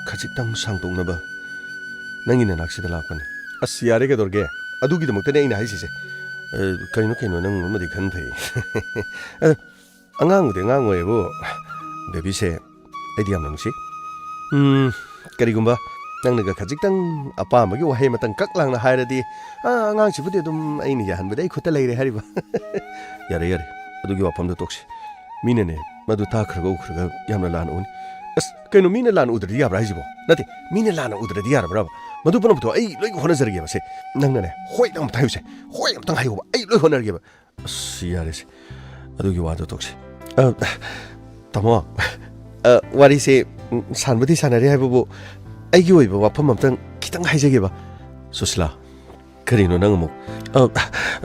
ꯈꯖꯤꯛꯇꯪ ꯁꯥꯡꯗꯣꯛꯅꯕ ꯅꯪꯒꯤ ꯅꯅꯥꯛꯁꯤꯗ ꯂꯥꯛꯄꯅꯤ꯫ ꯑꯁ, ꯌꯥꯔꯦ, ꯀꯩꯗꯧꯔꯒꯦ? ꯑꯗꯨꯒꯤꯗꯃꯛꯇꯅꯦ ꯑꯩꯅ ꯍꯥꯏꯁꯤꯁꯦ꯫ ꯑ, ꯀꯩꯅꯣ, ꯀꯩꯅꯣ, ꯅꯪ ꯑꯃꯗꯤ ꯈꯟ ꯐꯩ꯫ ꯑꯗꯣ, ꯑꯉꯥꯡꯕꯨꯗꯤ ꯑꯉꯥꯡ ꯑꯣꯏꯌꯦꯕꯨ, ꯕꯦꯕꯤꯁꯦ ꯑꯩꯗꯤ ꯌꯥꯝꯅ ꯅꯨꯡꯁꯤ꯫ ꯎꯝ, ꯀꯔꯤꯒꯨꯝꯕ ꯅꯪꯅꯒ ꯈꯖꯤꯛꯇꯪ ꯑꯄꯥꯝꯕꯒꯤ ꯋꯥꯍꯩ ꯑꯃꯇꯪ ꯀꯛ ꯂꯥꯡꯅ ꯍꯥꯏꯔꯗꯤ, "ꯑꯥ, ꯑꯉꯥꯡꯁꯤꯕꯨꯗꯤ ꯑꯗꯨꯝ ꯑꯩꯅ ꯌꯥꯍꯟꯕꯗꯤ ꯑꯩ ꯈꯨꯠꯇ ꯂꯩꯔꯦ" ꯍꯥꯏꯔꯤꯕ꯫ ꯌꯥꯔꯦ, ꯌꯥꯔꯦ, ꯑꯗꯨꯒꯤ ꯋꯥꯐꯝꯗꯣ ꯇꯣꯛꯁꯤ꯫ ꯃꯤꯅꯅꯦ ꯃꯗꯨ ꯇꯥꯈ꯭ꯔꯒ ꯎꯈ꯭ꯔꯒ ꯌꯥꯝꯅ ꯂꯥꯟꯅ ꯎꯅꯤ꯫ ꯑꯁ, ꯀꯩꯅꯣ, ꯃꯤꯅ ꯂꯥꯟꯅ ꯎꯗ꯭ꯔꯗꯤ ꯌꯥꯕ꯭ꯔꯥ ꯍꯥꯏꯁꯤꯕꯣ? ꯅꯠꯇꯦ, ꯃꯤꯅ ꯂꯥꯟꯅ ꯎꯗ꯭ꯔꯗꯤ ꯌꯥꯔꯕ꯭ꯔꯕ? ꯃꯗꯨ ꯄꯨꯝꯅꯃꯛꯇꯣ ꯑꯩ ꯂꯣꯏ ꯍꯣꯠꯅꯖꯔꯒꯦꯕ꯫ ꯁꯦ, ꯅꯪꯅꯅꯦ, ꯍꯣꯏ ꯑꯝꯇ ꯍꯥꯏꯌꯨꯁꯦ, ꯍꯣꯏ ꯑꯝꯇꯪ ꯍꯥꯏꯌꯣꯕ, ꯑꯩ ꯂꯣꯏ ꯍꯣꯠꯅꯔꯒꯦꯕ꯫ ꯑꯁ, ꯌꯥꯔꯦꯁꯦ, ꯑꯗꯨꯒꯤ ꯋꯥꯗꯣ ꯇꯣꯛꯁꯤ꯫ ꯑ, ꯇꯥꯃꯣ, ꯑ, ꯋꯥꯔꯤꯁꯦ, ꯎꯝ, ꯁꯥꯟꯕꯨꯗꯤ ꯁꯥꯟꯅꯔꯦ ꯍꯥꯏꯕꯕꯨ, ꯑꯩꯒꯤ ꯑꯣꯏꯕ ꯋꯥꯐꯝ ꯑꯝꯇꯪ ꯈꯤꯇꯪ ꯍꯥꯏꯖꯒꯦꯕ꯫ ꯁꯨꯁꯤꯂꯥ, ꯀꯔꯤꯅꯣ ꯅꯪ ꯑꯃꯨꯛ? ꯑ,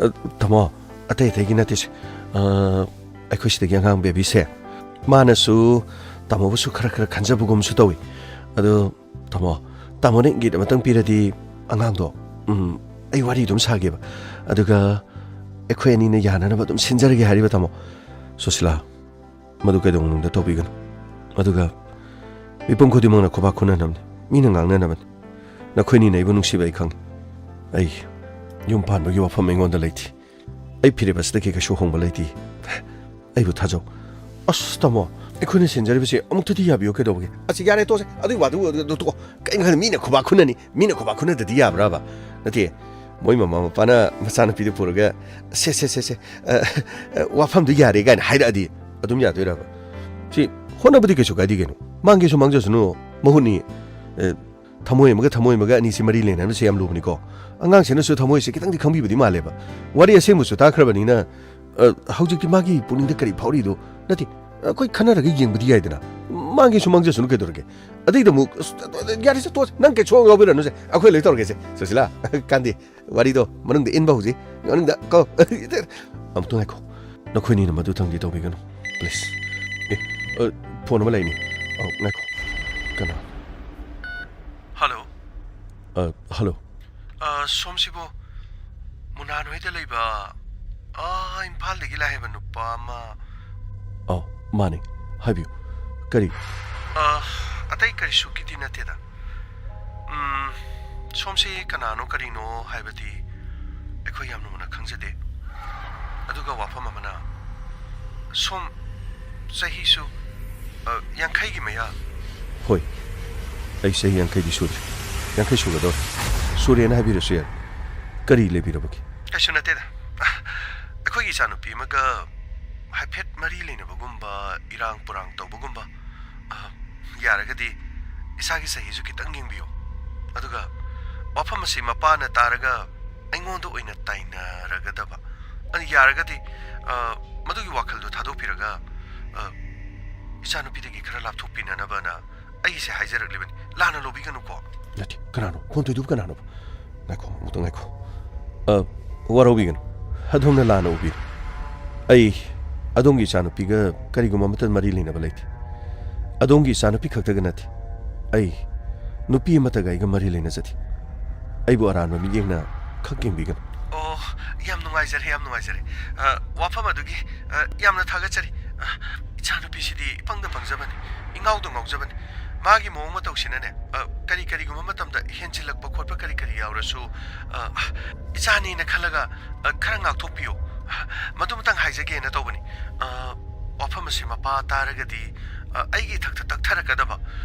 ꯑ, ꯇꯥꯃꯣ, ꯑꯇꯩ ꯑꯇꯩꯒꯤ ꯅꯠꯇꯦꯁꯦ꯫ ꯑ, ꯑꯩꯈꯣꯏ ꯁꯤꯗꯒꯤ ꯑꯉꯥꯡ ꯕꯦꯕꯤꯁꯦ, ꯃꯥꯅꯁꯨ ꯇꯥꯃꯣꯕꯨꯁꯨ ꯈꯔ ꯈꯔ ꯈꯟꯖꯕꯒꯨꯝꯁꯨ ꯇꯧꯏ꯫ ꯑꯗꯣ ꯇꯥꯃꯣ, ꯇꯥꯃꯣꯅ ꯏꯪꯒꯤꯠ ꯑꯃꯇꯪ ꯄꯤꯔꯗꯤ ꯑꯉꯥꯡꯗꯣ, ꯎꯝ, ꯑꯩ ꯋꯥꯔꯤ ꯑꯗꯨꯝ ꯁꯥꯒꯦꯕ꯫ ꯑꯗꯨꯒ ꯑꯩꯈꯣꯏ ꯑꯅꯤꯅ ꯌꯥꯅꯅꯕ ꯑꯗꯨꯝ ꯁꯤꯟꯖꯔꯒꯦ ꯍꯥꯏꯔꯤꯕ, ꯇꯥꯃꯣ꯫ ꯁꯨꯁꯤꯂꯥ, ꯃꯗꯨ ꯀꯩꯗꯧꯅꯨꯡꯗ ꯇꯧꯕꯤꯒꯅꯨ꯫ ꯑꯗꯨꯒ ꯃꯤꯄꯨꯝ ꯈꯨꯗꯤꯡꯃꯛꯅ ꯈꯨꯕꯥꯛ ꯈꯨꯅꯅꯕꯅꯤ, ꯃꯤꯅ ꯉꯥꯡꯅꯅꯕꯅꯤ꯫ ꯅꯈꯣꯏꯅꯤꯅ ꯑꯩꯕꯨ ꯅꯨꯡꯁꯤꯕ ꯑꯩ ꯈꯪꯏ꯫ ꯑꯩ ꯌꯨꯝ ꯄꯥꯟꯕꯒꯤ ꯋꯥꯐꯝ ꯑꯩꯉꯣꯟꯗ ꯂꯩꯇꯦ꯫ ꯑꯩ ꯐꯤꯔꯦꯞ ꯑꯁꯤꯗꯒꯤ ꯀꯩꯁꯨ ꯍꯣꯡꯕ ꯂꯩꯇꯦ꯫ ꯑꯩꯕꯨ ꯊꯥꯖꯧ꯫ ꯑꯁ, ꯇꯥꯃꯣ, ꯑꯩꯈꯣꯏꯅ ꯁꯤꯟꯖꯔꯤꯕꯁꯦ ꯑꯃꯨꯛꯇꯗꯤ ꯌꯥꯕꯤꯌꯨ ꯀꯩꯗꯧꯕꯒꯦ? ꯑꯁ, ꯌꯥꯔꯦ, ꯇꯣꯛꯑꯁꯦ꯫ ꯑꯗꯨꯒꯤ ꯋꯥꯗꯨ, ꯑꯗꯨ ꯇꯣꯛꯑꯣ꯫ ꯀꯩꯅꯣ ꯈꯪꯗꯦ, ꯃꯤꯅ ꯈꯨꯕꯥꯛ ꯈꯨꯅꯅꯤ, ꯃꯤꯅ ꯈꯨꯕꯥꯛ ꯈꯨꯅꯗꯗꯤ ꯌꯥꯕ꯭ꯔꯕ? ꯅꯠꯇꯦ, ꯃꯣꯏ ꯃꯃꯥ ꯃꯄꯥꯅ ꯃꯆꯥꯅꯨꯄꯤꯗꯨ ꯄꯨꯔꯒ, "ꯁꯦ, ꯁꯦ, ꯁꯦ, ꯁꯦ, ꯑ, ꯑ, ꯋꯥꯐꯝꯗꯨ ꯌꯥꯔꯦ" ꯀꯥꯏꯅ ꯍꯥꯏꯔꯛꯑꯗꯤ ꯑꯗꯨꯝ ꯌꯥꯗꯣꯏꯔꯕ? ꯁꯤ ꯍꯣꯠꯅꯕꯗꯤ ꯀꯩꯁꯨ ꯀꯥꯏꯗꯦ ꯀꯩꯅꯣ꯫ ꯃꯥꯡꯒꯦꯁꯨ ꯃꯥꯡꯖꯁꯅꯨ, ꯃꯍꯨꯠꯅꯤ꯫ ꯑ, ꯊꯃꯣꯏ ꯑꯃꯒ ꯊꯃꯣꯏ ꯑꯃꯒ ꯑꯅꯤꯁꯤ ꯃꯔꯤ ꯂꯩꯅꯍꯟꯕꯁꯦ ꯌꯥꯝ ꯂꯨꯕꯅꯤꯀꯣ꯫ ꯑꯉꯥꯡꯁꯤꯅꯁꯨ ꯊꯃꯣꯏꯁꯦ ꯈꯤꯇꯪꯗꯤ ꯈꯪꯕꯤꯕꯗꯤ ꯃꯥꯜꯂꯦꯕ꯫ ꯋꯥꯔꯤ ꯑꯁꯦꯡꯕꯁꯨ ꯇꯥꯈ꯭ꯔꯕꯅꯤꯅ, ꯑ, ꯍꯧꯖꯤꯛꯇꯤ ꯃꯥꯒꯤ ꯄꯨꯛꯅꯤꯡꯗ ꯀꯔꯤ ꯐꯥꯎꯔꯤꯗꯣ, ꯅꯠꯇꯦ, ꯑꯩꯈꯣꯏ ꯈꯟꯅꯔꯒ ꯌꯦꯡꯕꯗꯤ ꯌꯥꯏꯗꯅ꯫ ꯃꯥꯡꯒꯦꯁꯨ ꯃꯥꯡꯖꯁꯅꯨ ꯀꯩꯗꯧꯔꯒꯦ? ꯑꯗꯩꯗ ꯑꯃꯨꯛ, ꯑꯁ, ꯌꯥꯔꯦꯁꯦ, ꯇꯣꯛꯑꯁꯦ꯫ ꯅꯪ ꯀꯩꯁꯨ ꯌꯥꯎꯕꯤꯔꯅꯨꯁꯦ꯫ ꯑꯩꯈꯣꯏ ꯂꯣꯏ ꯇꯧꯔꯒꯦꯁꯦ꯫ ꯁꯨꯁꯤꯂꯥ, ꯀꯥꯟꯗꯦ꯫ ꯋꯥꯔꯤꯗꯣ ꯃꯅꯨꯡꯗ ꯏꯟꯕ ꯍꯧꯖꯤꯛ꯫ ꯃꯅꯨꯡꯗ ꯀꯣ꯫ ꯑꯃꯨꯛꯇꯪ ꯉꯥꯏꯈꯣ꯫ ꯅꯈꯣꯏꯅꯤꯅ ꯃꯗꯨ ꯊꯪꯗꯤ ꯇꯧꯕꯤꯒꯅꯨ꯫ Please꯫ ꯑꯦ, ꯑ, ꯐꯣꯟ ꯑꯃ ꯂꯩꯅꯤ꯫ ꯑ, ꯉꯥꯏꯈꯣ꯫ ꯀꯅꯥ? ꯍꯜꯂꯣ꯫ ꯑ, ꯍꯜꯂꯣ꯫ ꯑ, ꯁꯣꯝꯁꯤꯕꯨ ꯃꯨꯅꯥꯟ ꯍꯣꯏꯗ ꯂꯩꯕ, ꯑ, ꯏꯝꯐꯥꯜꯗꯒꯤ ꯂꯥꯛꯑꯦꯕ ꯅꯨꯄꯥ ꯑꯃ꯫ ꯑꯧ, ꯃꯥꯅꯤ꯫ ꯍꯥꯏꯕꯤꯌꯨ꯫ ꯀꯔꯤ? ꯑ, ꯑꯇꯩ ꯀꯔꯤꯁꯨꯒꯤꯗꯤ ꯅꯠꯇꯦꯗ꯫ ꯎꯝ, ꯁꯣꯝꯁꯤ ꯀꯅꯥꯅꯣ ꯀꯔꯤꯅꯣ ꯍꯥꯏꯕꯗꯤ ꯑꯩꯈꯣꯏ ꯌꯥꯝꯅ ꯃꯨꯟꯅ ꯈꯪꯖꯗꯦ꯫ ꯑꯗꯨꯒ ꯋꯥꯐꯝ ꯑꯃꯅ, ꯁꯣꯝ ꯆꯍꯤꯁꯨ, ꯑ, ꯌꯥꯡꯈꯩꯒꯤ ꯃꯌꯥ? ꯍꯣꯏ, ꯑꯩ ꯆꯍꯤ ꯌꯥꯡꯈꯩꯗꯤ ꯁꯨꯔꯦ꯫ ꯌꯥꯡꯈꯩ ꯁꯨꯒꯗꯧꯔꯦ꯫ ꯁꯨꯔꯦꯅ ꯍꯥꯏꯕꯤꯔꯁꯨ ꯌꯥꯏ꯫ ꯀꯔꯤ ꯂꯩꯕꯤꯔꯕꯒꯦ? ꯀꯩꯁꯨ ꯅꯠꯇꯦꯗ꯫ ꯑꯩꯈꯣꯏꯒꯤ ꯏꯆꯥꯅꯨꯄꯤ ꯑꯃꯒ ꯍꯥꯏꯐꯦꯠ ꯃꯔꯤ ꯂꯩꯅꯕꯒꯨꯝꯕ, ꯏꯔꯥꯡ ꯄꯨꯔꯥꯡ ꯇꯧꯕꯒꯨꯝꯕ, ꯑ, ꯌꯥꯔꯒꯗꯤ ꯏꯁꯥꯒꯤ ꯆꯍꯤꯁꯨ ꯈꯤꯇꯪ ꯌꯦꯡꯕꯤꯌꯨ꯫ ꯑꯗꯨꯒ ꯋꯥꯐꯝ ꯑꯁꯤ ꯃꯄꯥꯅ ꯇꯥꯔꯒ ꯑꯩꯉꯣꯟꯗ ꯑꯣꯏꯅ ꯇꯥꯏꯅꯔꯒꯗꯕ꯫ ꯑꯗꯨ ꯌꯥꯔꯒꯗꯤ, ꯑ, ꯃꯗꯨꯒꯤ ꯋꯥꯈꯜꯗꯨ ꯊꯥꯗꯣꯛꯄꯤꯔꯒ, ꯑ, ꯏꯆꯥꯅꯨꯄꯤꯗꯒꯤ ꯈꯔ ꯂꯥꯞꯊꯣꯛꯄꯤꯅꯅꯕꯅ ꯑꯩꯁꯦ ꯍꯥꯏꯖꯔꯛꯂꯤꯕꯅꯤ꯫ ꯂꯥꯟꯅ ꯂꯧꯕꯤꯒꯅꯨꯀꯣ꯫ ꯅꯠꯇꯦ, ꯀꯅꯥꯅꯣ? ꯐꯣꯟ ꯇꯧꯔꯤꯗꯨꯕꯨ ꯀꯅꯥꯅꯣ? ꯉꯥꯏꯈꯣ, ꯑꯃꯨꯛꯇ ꯉꯥꯏꯈꯣ꯫ ꯑ, ꯋꯥꯔꯧꯕꯤꯒꯅꯨ꯫ ꯑꯗꯣꯝꯅ ꯂꯥꯟꯅ ꯎꯕꯤꯔꯦ꯫ ꯑꯩ ꯑꯗꯣꯝꯒꯤ ꯏꯆꯥꯅꯨꯄꯤꯒ ꯀꯔꯤꯒꯨꯝꯕ ꯑꯃꯠꯇ ꯃꯔꯤ ꯂꯩꯅꯕ ꯂꯩꯇꯦ꯫ ꯑꯗꯣꯝꯒꯤ ꯏꯆꯥꯅꯨꯄꯤ ꯈꯛꯇꯒ ꯅꯠꯇꯦ꯫ ꯑꯩ ꯅꯨꯄꯤ ꯑꯃꯠꯇꯒ ꯑꯩꯒ ꯃꯔꯤ ꯂꯩꯅꯖꯗꯦ꯫ ꯑꯩꯕꯨ ꯑꯔꯥꯟꯕ ꯃꯤꯠꯌꯦꯡꯅ ꯈꯛ ꯌꯦꯡꯕꯤꯒꯅꯨ꯫ ꯑꯣ, ꯌꯥꯝ ꯅꯨꯡꯉꯥꯏꯖꯔꯦ, ꯌꯥꯝ ꯅꯨꯡꯉꯥꯏꯖꯔꯦ꯫ ꯑ, ꯋꯥꯐꯝ ꯑꯗꯨꯒꯤ, ꯑ, ꯌꯥꯝꯅ ꯊꯥꯒꯠꯆꯔꯤ꯫ ꯑ, ꯏꯆꯥꯅꯨꯄꯤꯁꯤꯗꯤ ꯏꯄꯪꯗ ꯄꯪꯖꯕꯅꯤ, ꯏꯉꯥꯎꯗ ꯉꯥꯎꯖꯕꯅꯤ꯫ ꯃꯥꯒꯤ ꯃꯑꯣꯡ ꯃꯇꯧꯁꯤꯅꯅꯦ, ꯑ, ꯀꯔꯤ ꯀꯔꯤꯒꯨꯝꯕ ꯃꯇꯝꯗ ꯍꯦꯟꯖꯤꯜꯂꯛꯄ ꯈꯣꯠꯄ ꯀꯔꯤ ꯀꯔꯤ ꯌꯥꯎꯔꯁꯨ, ꯑ, ꯏꯆꯥꯅꯤꯅ ꯈꯜꯂꯒ, ꯑ, ꯈꯔ ꯉꯥꯛꯊꯣꯛꯄꯤꯌꯨ꯫ ꯃꯗꯨꯃꯇꯪ ꯍꯥꯏꯖꯒꯦꯅ ꯇꯧꯕꯅꯤ꯫ ꯑ, ꯋꯥꯐꯝ ꯑꯁꯤ ꯃꯄꯥ ꯇꯥꯔꯒꯗꯤ, ꯑ, ꯑꯩꯒꯤ ꯏꯊꯛꯇ ꯇꯛꯊꯔꯛꯀꯗꯕ꯫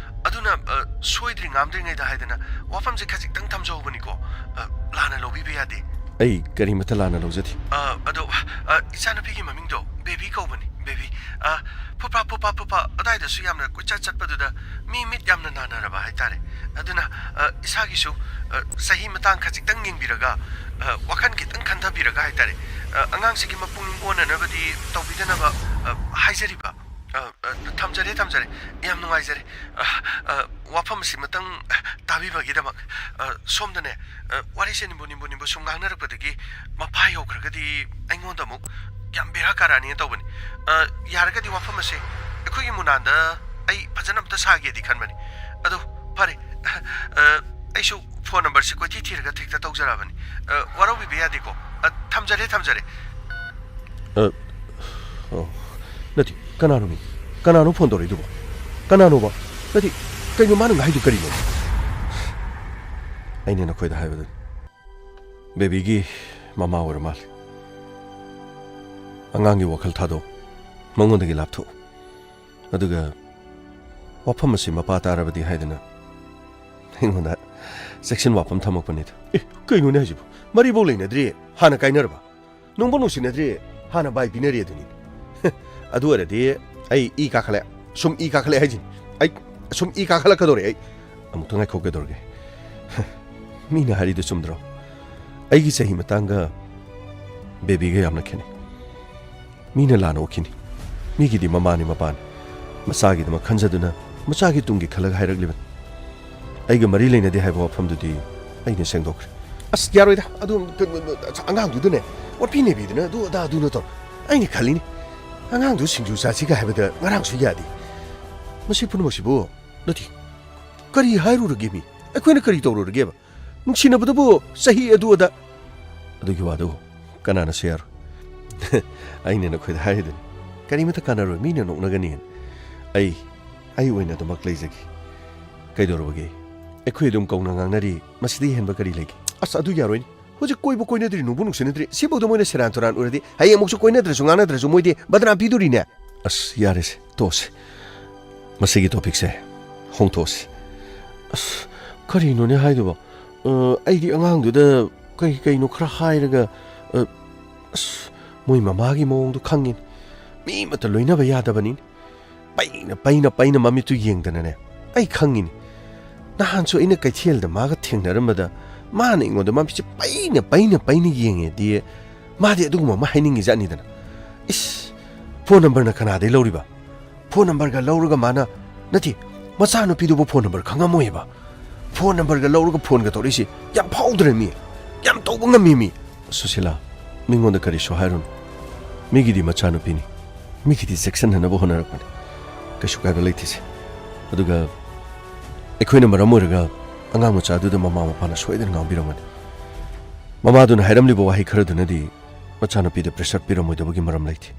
ꯑꯗꯨꯅ, ꯑ, ꯁꯣꯏꯗ꯭ꯔꯤ ꯉꯥꯝꯗ꯭ꯔꯤꯉꯩꯗ ꯍꯥꯏꯗꯅ ꯋꯥꯐꯝꯁꯦ ꯈꯖꯤꯛꯇꯪ ꯊꯝꯖꯍꯧꯕꯅꯤꯀꯣ꯫ ꯑ, ꯂꯥꯟꯅ ꯂꯧꯕꯤꯕ ꯌꯥꯗꯦ꯫ ꯑꯩ ꯀꯔꯤꯃꯠꯇ ꯂꯥꯟꯅ ꯂꯧꯖꯗꯦ꯫ ꯑ, ꯑꯗꯣ, ꯑ, ꯏꯆꯥꯅꯨꯄꯤꯒꯤ ꯃꯃꯤꯡꯗꯣ ꯕꯦꯕꯤ ꯀꯧꯕꯅꯤ, ꯕꯦꯕꯤ꯫ ꯑ, ꯐꯨꯐꯥ, ꯐꯨꯐꯥ, ꯐꯨꯐꯥ ꯑꯗꯥꯏꯗꯁꯨ ꯌꯥꯝꯅ ꯀꯣꯏꯆꯠ ꯆꯠꯄꯗꯨꯗ ꯃꯤ ꯃꯤꯠ ꯌꯥꯝꯅ ꯅꯥꯟꯅꯔꯕ ꯍꯥꯏꯇꯥꯔꯦ꯫ ꯑꯗꯨꯅ, ꯑ, ꯏꯁꯥꯒꯤꯁꯨ, ꯑ, ꯆꯍꯤ ꯃꯇꯥꯡ ꯈꯖꯤꯛꯇꯪ ꯌꯦꯡꯕꯤꯔꯒ, ꯑ, ꯋꯥꯈꯜ ꯈꯤꯇꯪ ꯈꯟꯊꯕꯤꯔꯒ ꯍꯥꯏꯇꯥꯔꯦ, ꯑ, ꯑꯉꯥꯡꯁꯤꯒꯤ ꯃꯄꯨꯛꯅꯤꯡ ꯑꯣꯟꯅꯅꯕꯗꯤ ꯇꯧꯕꯤꯗꯅꯕ, ꯑ, ꯍꯥꯏꯖꯔꯤꯕ꯫ ꯑ, ꯑ, ꯊꯝꯖꯔꯦ, ꯊꯝꯖꯔꯦ꯫ ꯌꯥꯝ ꯅꯨꯡꯉꯥꯏꯖꯔꯦ꯫ ꯑ, ꯑ, ꯋꯥꯐꯝ ꯑꯁꯤꯃꯇꯪ, ꯑ, ꯇꯥꯕꯤꯕꯒꯤꯗꯃꯛ꯫ ꯑ, ꯁꯣꯝꯗꯅꯦ, ꯑ, ꯋꯥꯔꯤꯁꯦ ꯅꯤꯝꯕꯨ ꯅꯤꯝꯕꯨ ꯅꯤꯝꯕꯨ ꯁꯨꯝ ꯉꯥꯡꯅꯔꯛꯄꯗꯒꯤ ꯃꯄꯥ ꯌꯧꯈ꯭ꯔꯒꯗꯤ ꯑꯩꯉꯣꯟꯗ ꯑꯃꯨꯛ ꯌꯥꯝ ꯕꯦꯔꯥ ꯀꯥꯔꯛꯑꯅꯤꯅ ꯇꯧꯕꯅꯤ꯫ ꯑ, ꯌꯥꯔꯒꯗꯤ ꯋꯥꯐꯝ ꯑꯁꯦ ꯑꯩꯈꯣꯏꯒꯤ ꯃꯨꯅꯥꯟꯗ ꯑꯩ ꯐꯖꯅ ꯑꯝꯇ ꯁꯥꯒꯦꯗꯤ ꯈꯟꯕꯅꯤ꯫ ꯑꯗꯣ ꯐꯔꯦ, ꯑ, ꯑꯩꯁꯨ ꯐꯣꯟ ꯅꯝꯕꯔꯁꯦ ꯀꯣꯏꯊꯤ ꯊꯤꯔꯒ ꯊꯦꯛꯇ ꯇꯧꯖꯔꯛꯑꯕꯅꯤ꯫ ꯑ, ꯋꯥꯔꯧꯕꯤꯕ ꯌꯥꯗꯦꯀꯣ꯫ ꯑ, ꯊꯝꯖꯔꯦ, ꯊꯝꯖꯔꯦ꯫ ꯑ, ꯑꯣ, ꯅꯠꯇꯦ, ꯀꯅꯥꯅꯣ ꯃꯤ? ꯀꯅꯥꯅꯣ ꯐꯣꯟ ꯇꯧꯔꯛꯏꯗꯨꯕꯣ? ꯀꯅꯥꯅꯣꯕ? ꯅꯠꯇꯦ, ꯀꯩꯅꯣ ꯃꯥꯅ ꯉꯥꯏꯗꯨ ꯀꯔꯤꯅꯣ? ꯑꯩꯅ ꯅꯈꯣꯏꯗ ꯍꯥꯏꯕꯗꯨꯅꯤ꯫ ꯕꯦꯕꯤꯒꯤ ꯃꯃꯥ ꯑꯣꯏꯔ ꯃꯥꯜꯂꯦ꯫ ꯑꯉꯥꯡꯒꯤ ꯋꯥꯈꯜ ꯊꯥꯗꯣꯛ, ꯃꯉꯣꯟꯗꯒꯤ ꯂꯥꯞꯊꯣꯛꯎ꯫ ꯑꯗꯨꯒ ꯋꯥꯐꯝ ꯑꯁꯤ ꯃꯄꯥ ꯇꯥꯔꯕꯗꯤ ꯍꯥꯏꯗꯅ ꯑꯩꯉꯣꯟꯗ ꯆꯦꯛꯁꯤꯟ ꯋꯥꯐꯝ ꯊꯝꯃꯛꯄꯅꯤꯗ꯫ ꯑꯦ, ꯀꯩꯅꯣꯅꯦ ꯍꯥꯏꯁꯤꯕꯣ? ꯃꯔꯤꯐꯧ ꯂꯩꯅꯗ꯭ꯔꯤ, ꯍꯥꯟꯅ ꯀꯥꯏꯅꯔꯕ? ꯅꯨꯡꯕꯨ ꯅꯨꯡꯁꯤꯅꯗ꯭ꯔꯤ, ꯍꯥꯟꯅ ꯕꯥꯏ ꯄꯤꯅꯔꯤ ꯑꯗꯨꯅꯤ꯫ ꯑꯗꯨ ꯑꯣꯏꯔꯗꯤ ꯑꯩ ꯏ ꯀꯥꯈꯠꯂꯦ, ꯁꯨꯝ ꯏ ꯀꯥꯈꯠꯂꯦ ꯍꯥꯏꯁꯤꯅꯤ꯫ ꯑꯩ, ꯁꯨꯝ ꯏ ꯀꯥꯈꯠꯂꯛꯀꯗꯧꯔꯦ ꯑꯩ꯫ ꯑꯃꯨꯛꯇ ꯉꯥꯏꯈꯣꯛꯀꯗꯧꯔꯒꯦ꯫ ꯃꯤꯅ ꯍꯥꯏꯔꯤꯗꯣ ꯆꯨꯝꯗ꯭ꯔꯣ? ꯑꯩꯒꯤ ꯆꯍꯤ ꯃꯇꯥꯡꯒ ꯕꯦꯕꯤꯒ ꯌꯥꯝꯅ ꯈꯦꯠꯅꯩ꯫ ꯃꯤꯅ ꯂꯥꯟꯅ ꯎꯈꯤꯅꯤ꯫ ꯃꯤꯒꯤꯗꯤ ꯃꯃꯥꯅꯤ ꯃꯄꯥꯅꯤ꯫ ꯃꯆꯥꯒꯤꯗꯃꯛ ꯈꯟꯖꯗꯨꯅ ꯃꯆꯥꯒꯤ ꯇꯨꯡꯒꯤ ꯈꯜꯂꯒ ꯍꯥꯏꯔꯛꯂꯤꯕꯅꯤ꯫ ꯑꯩꯒ ꯃꯔꯤ ꯂꯩꯅꯗꯦ ꯍꯥꯏꯕ ꯋꯥꯐꯝꯗꯨꯗꯤ ꯑꯩꯅ ꯁꯦꯡꯗꯣꯛꯈ꯭ꯔꯦ꯫ ꯑꯁ, ꯌꯥꯔꯣꯏꯗ꯫ ꯑꯗꯨ ꯑꯉꯥꯡꯗꯨꯗꯅꯦ, ꯋꯥꯠꯄꯤ ꯅꯩꯕꯤꯗꯅ ꯑꯗꯨ ꯑꯗꯥ ꯑꯗꯨꯅ ꯇꯧ꯫ ꯑꯩꯅ ꯈꯜꯂꯤꯅꯤ, ꯑꯉꯥꯡꯗꯨ ꯁꯤꯡꯖꯨ ꯆꯥꯁꯤꯒ ꯍꯥꯏꯕꯗ ꯉꯔꯥꯡꯁꯨ ꯌꯥꯗꯦ꯫ ꯃꯁꯤ ꯄꯨꯝꯅꯃꯛꯁꯤꯕꯨ ꯅꯠꯇꯦ, ꯀꯔꯤ ꯍꯥꯏꯔꯨꯔꯒꯦ ꯃꯤ? ꯑꯩꯈꯣꯏꯅ ꯀꯔꯤ ꯇꯧꯔꯨꯔꯒꯦꯕ? ꯅꯨꯡꯁꯤꯅꯕꯗꯕꯨ ꯆꯍꯤ ꯑꯗꯨ ꯑꯗꯥ꯫ ꯑꯗꯨꯒꯤ ꯋꯥꯗꯨ ꯀꯅꯥꯅꯁꯨ ꯌꯥꯔꯣꯏ꯫ ꯑꯩꯅ ꯅꯈꯣꯏꯗ ꯍꯥꯏꯔꯤꯗꯨꯅꯤ, ꯀꯔꯤꯃꯠꯇ ꯀꯥꯟꯅꯔꯣꯏ, ꯃꯤꯅ ꯅꯣꯛꯅꯒꯅꯤ꯫ ꯑꯩ, ꯑꯩ ꯑꯣꯏꯅ ꯑꯗꯨꯃꯛ ꯂꯩꯖꯒꯦ꯫ ꯀꯩꯗꯧꯔꯕꯒꯦ? ꯑꯩꯈꯣꯏ ꯑꯗꯨꯝ ꯀꯧꯅ ꯉꯥꯡꯅꯔꯤ, ꯃꯁꯤꯗꯒꯤ ꯍꯦꯟꯕ ꯀꯔꯤ ꯂꯩꯒꯦ? ꯑꯁ, ꯑꯗꯨ ꯌꯥꯔꯣꯏꯅꯦ꯫ ꯍꯧꯖꯤꯛ ꯀꯣꯏꯕ ꯀꯣꯏꯅꯗ꯭ꯔꯤ, ꯅꯨꯡꯕꯨ ꯅꯨꯡꯁꯤꯅꯗ꯭ꯔꯤ, ꯁꯤꯐꯧꯗ ꯃꯣꯏꯅ ꯁꯦꯔꯥꯟ ꯇꯨꯔꯥꯟ ꯑꯣꯏꯔꯗꯤ ꯍꯌꯦꯡ ꯑꯃꯨꯛꯁꯨ ꯀꯣꯏꯅꯗ꯭ꯔꯁꯨ ꯉꯥꯡꯅꯗ꯭ꯔꯁꯨ ꯃꯣꯏꯗꯤ ꯕꯗꯅꯥꯝ ꯄꯤꯗꯣꯔꯤꯅꯦ꯫ ꯑꯁ, ꯌꯥꯔꯦꯁꯦ, ꯇꯣꯛꯑꯁꯦ꯫ ꯃꯁꯤꯒꯤ ꯇꯣꯄꯤꯛꯁꯦ ꯍꯣꯡꯊꯣꯛꯑꯁꯤ꯫ ꯑꯁ, ꯀꯔꯤꯅꯣꯅꯦ ꯍꯥꯏꯗꯨꯕꯣ? ꯑ, ꯑꯩꯗꯤ ꯑꯉꯥꯡꯗꯨꯗ ꯀꯩ ꯀꯩꯅꯣ ꯈꯔ ꯍꯥꯏꯔꯒ, ꯑ, ꯑꯁ, ꯃꯣꯏ ꯃꯃꯥꯒꯤ ꯃꯑꯣꯡꯗꯣ ꯈꯪꯉꯤꯅꯤ꯫ ꯃꯤ ꯑꯃꯠꯇ ꯂꯣꯏꯅꯕ ꯌꯥꯗꯕꯅꯤꯅꯦ꯫ ꯄꯩꯅ, ꯄꯩꯅ, ꯄꯩꯅ ꯃꯃꯤꯠꯇꯨ ꯌꯦꯡꯗꯅꯅꯦ꯫ ꯑꯩ ꯈꯪꯉꯤꯅꯤ꯫ ꯅꯍꯥꯟꯁꯨ ꯑꯩꯅ ꯀꯩꯊꯦꯜꯗ ꯃꯥꯒ ꯊꯦꯡꯅꯔꯝꯕꯗ ꯃꯥꯅ ꯑꯩꯉꯣꯟꯗ ꯃꯃꯤꯠꯁꯦ ꯄꯩꯅ, ꯄꯩꯅ, ꯄꯩꯅ ꯌꯦꯡꯉꯦꯗꯤ ꯃꯥꯗꯤ ꯑꯗꯨꯒꯨꯝꯕ ꯑꯃ ꯍꯥꯏꯅꯤꯡꯉꯤꯖꯥꯠꯅꯤꯗꯅ꯫ ꯏꯁ, ꯐꯣꯟ ꯅꯝꯕꯔꯅ ꯀꯅꯥꯗꯩ ꯂꯧꯔꯤꯕ? ꯐꯣꯟ ꯅꯝꯕꯔꯒ ꯂꯧꯔꯒ ꯃꯥꯅ, ꯅꯠꯇꯦ, ꯃꯆꯥꯅꯨꯄꯤꯗꯨꯕꯨ ꯐꯣꯟ ꯅꯝꯕꯔ ꯈꯪꯉꯝꯃꯣꯏꯕ꯫ ꯐꯣꯟ ꯅꯝꯕꯔꯒ ꯂꯧꯔꯒ ꯐꯣꯟꯒ ꯇꯧꯔꯛꯏꯁꯤ ꯌꯥꯝ ꯐꯥꯎꯗ꯭ꯔꯦ ꯃꯤ꯫ ꯌꯥꯝ ꯇꯧꯕ ꯉꯝꯃꯤ ꯃꯤ꯫ ꯁꯨꯁꯤꯂꯥ, ꯃꯤꯉꯣꯟꯗ ꯀꯔꯤꯁꯨ ꯍꯥꯏꯔꯨꯅꯨ꯫ ꯃꯤꯒꯤꯗꯤ ꯃꯆꯥꯅꯨꯄꯤꯅꯤ꯫ ꯃꯤꯒꯤꯗꯤ ꯆꯦꯛꯁꯤꯟꯅꯅꯕ ꯍꯣꯠꯅꯔꯛꯄꯅꯤ꯫ ꯀꯩꯁꯨ ꯀꯥꯏꯕ ꯂꯩꯇꯦꯁꯦ꯫ ꯑꯗꯨꯒ ꯑꯩꯈꯣꯏꯅ ꯃꯔꯝ ꯑꯣꯏꯔꯒ ꯑꯉꯥꯡ ꯃꯆꯥꯗꯨꯗ ꯃꯃꯥ ꯃꯄꯥꯅ ꯁꯣꯏꯗꯅ ꯉꯥꯡꯕꯤꯔꯝꯒꯅꯤ꯫ ꯃꯃꯥꯗꯨꯅ ꯍꯥꯏꯔꯝꯂꯤꯕ ꯋꯥꯍꯩ ꯈꯔꯗꯨꯅꯗꯤ ꯃꯆꯥꯅꯨꯄꯤꯗ ꯄ꯭ꯔꯦꯁꯔ ꯄꯤꯔꯝꯃꯣꯏꯗꯕꯒꯤ ꯃꯔꯝ ꯂꯩꯇꯦ꯫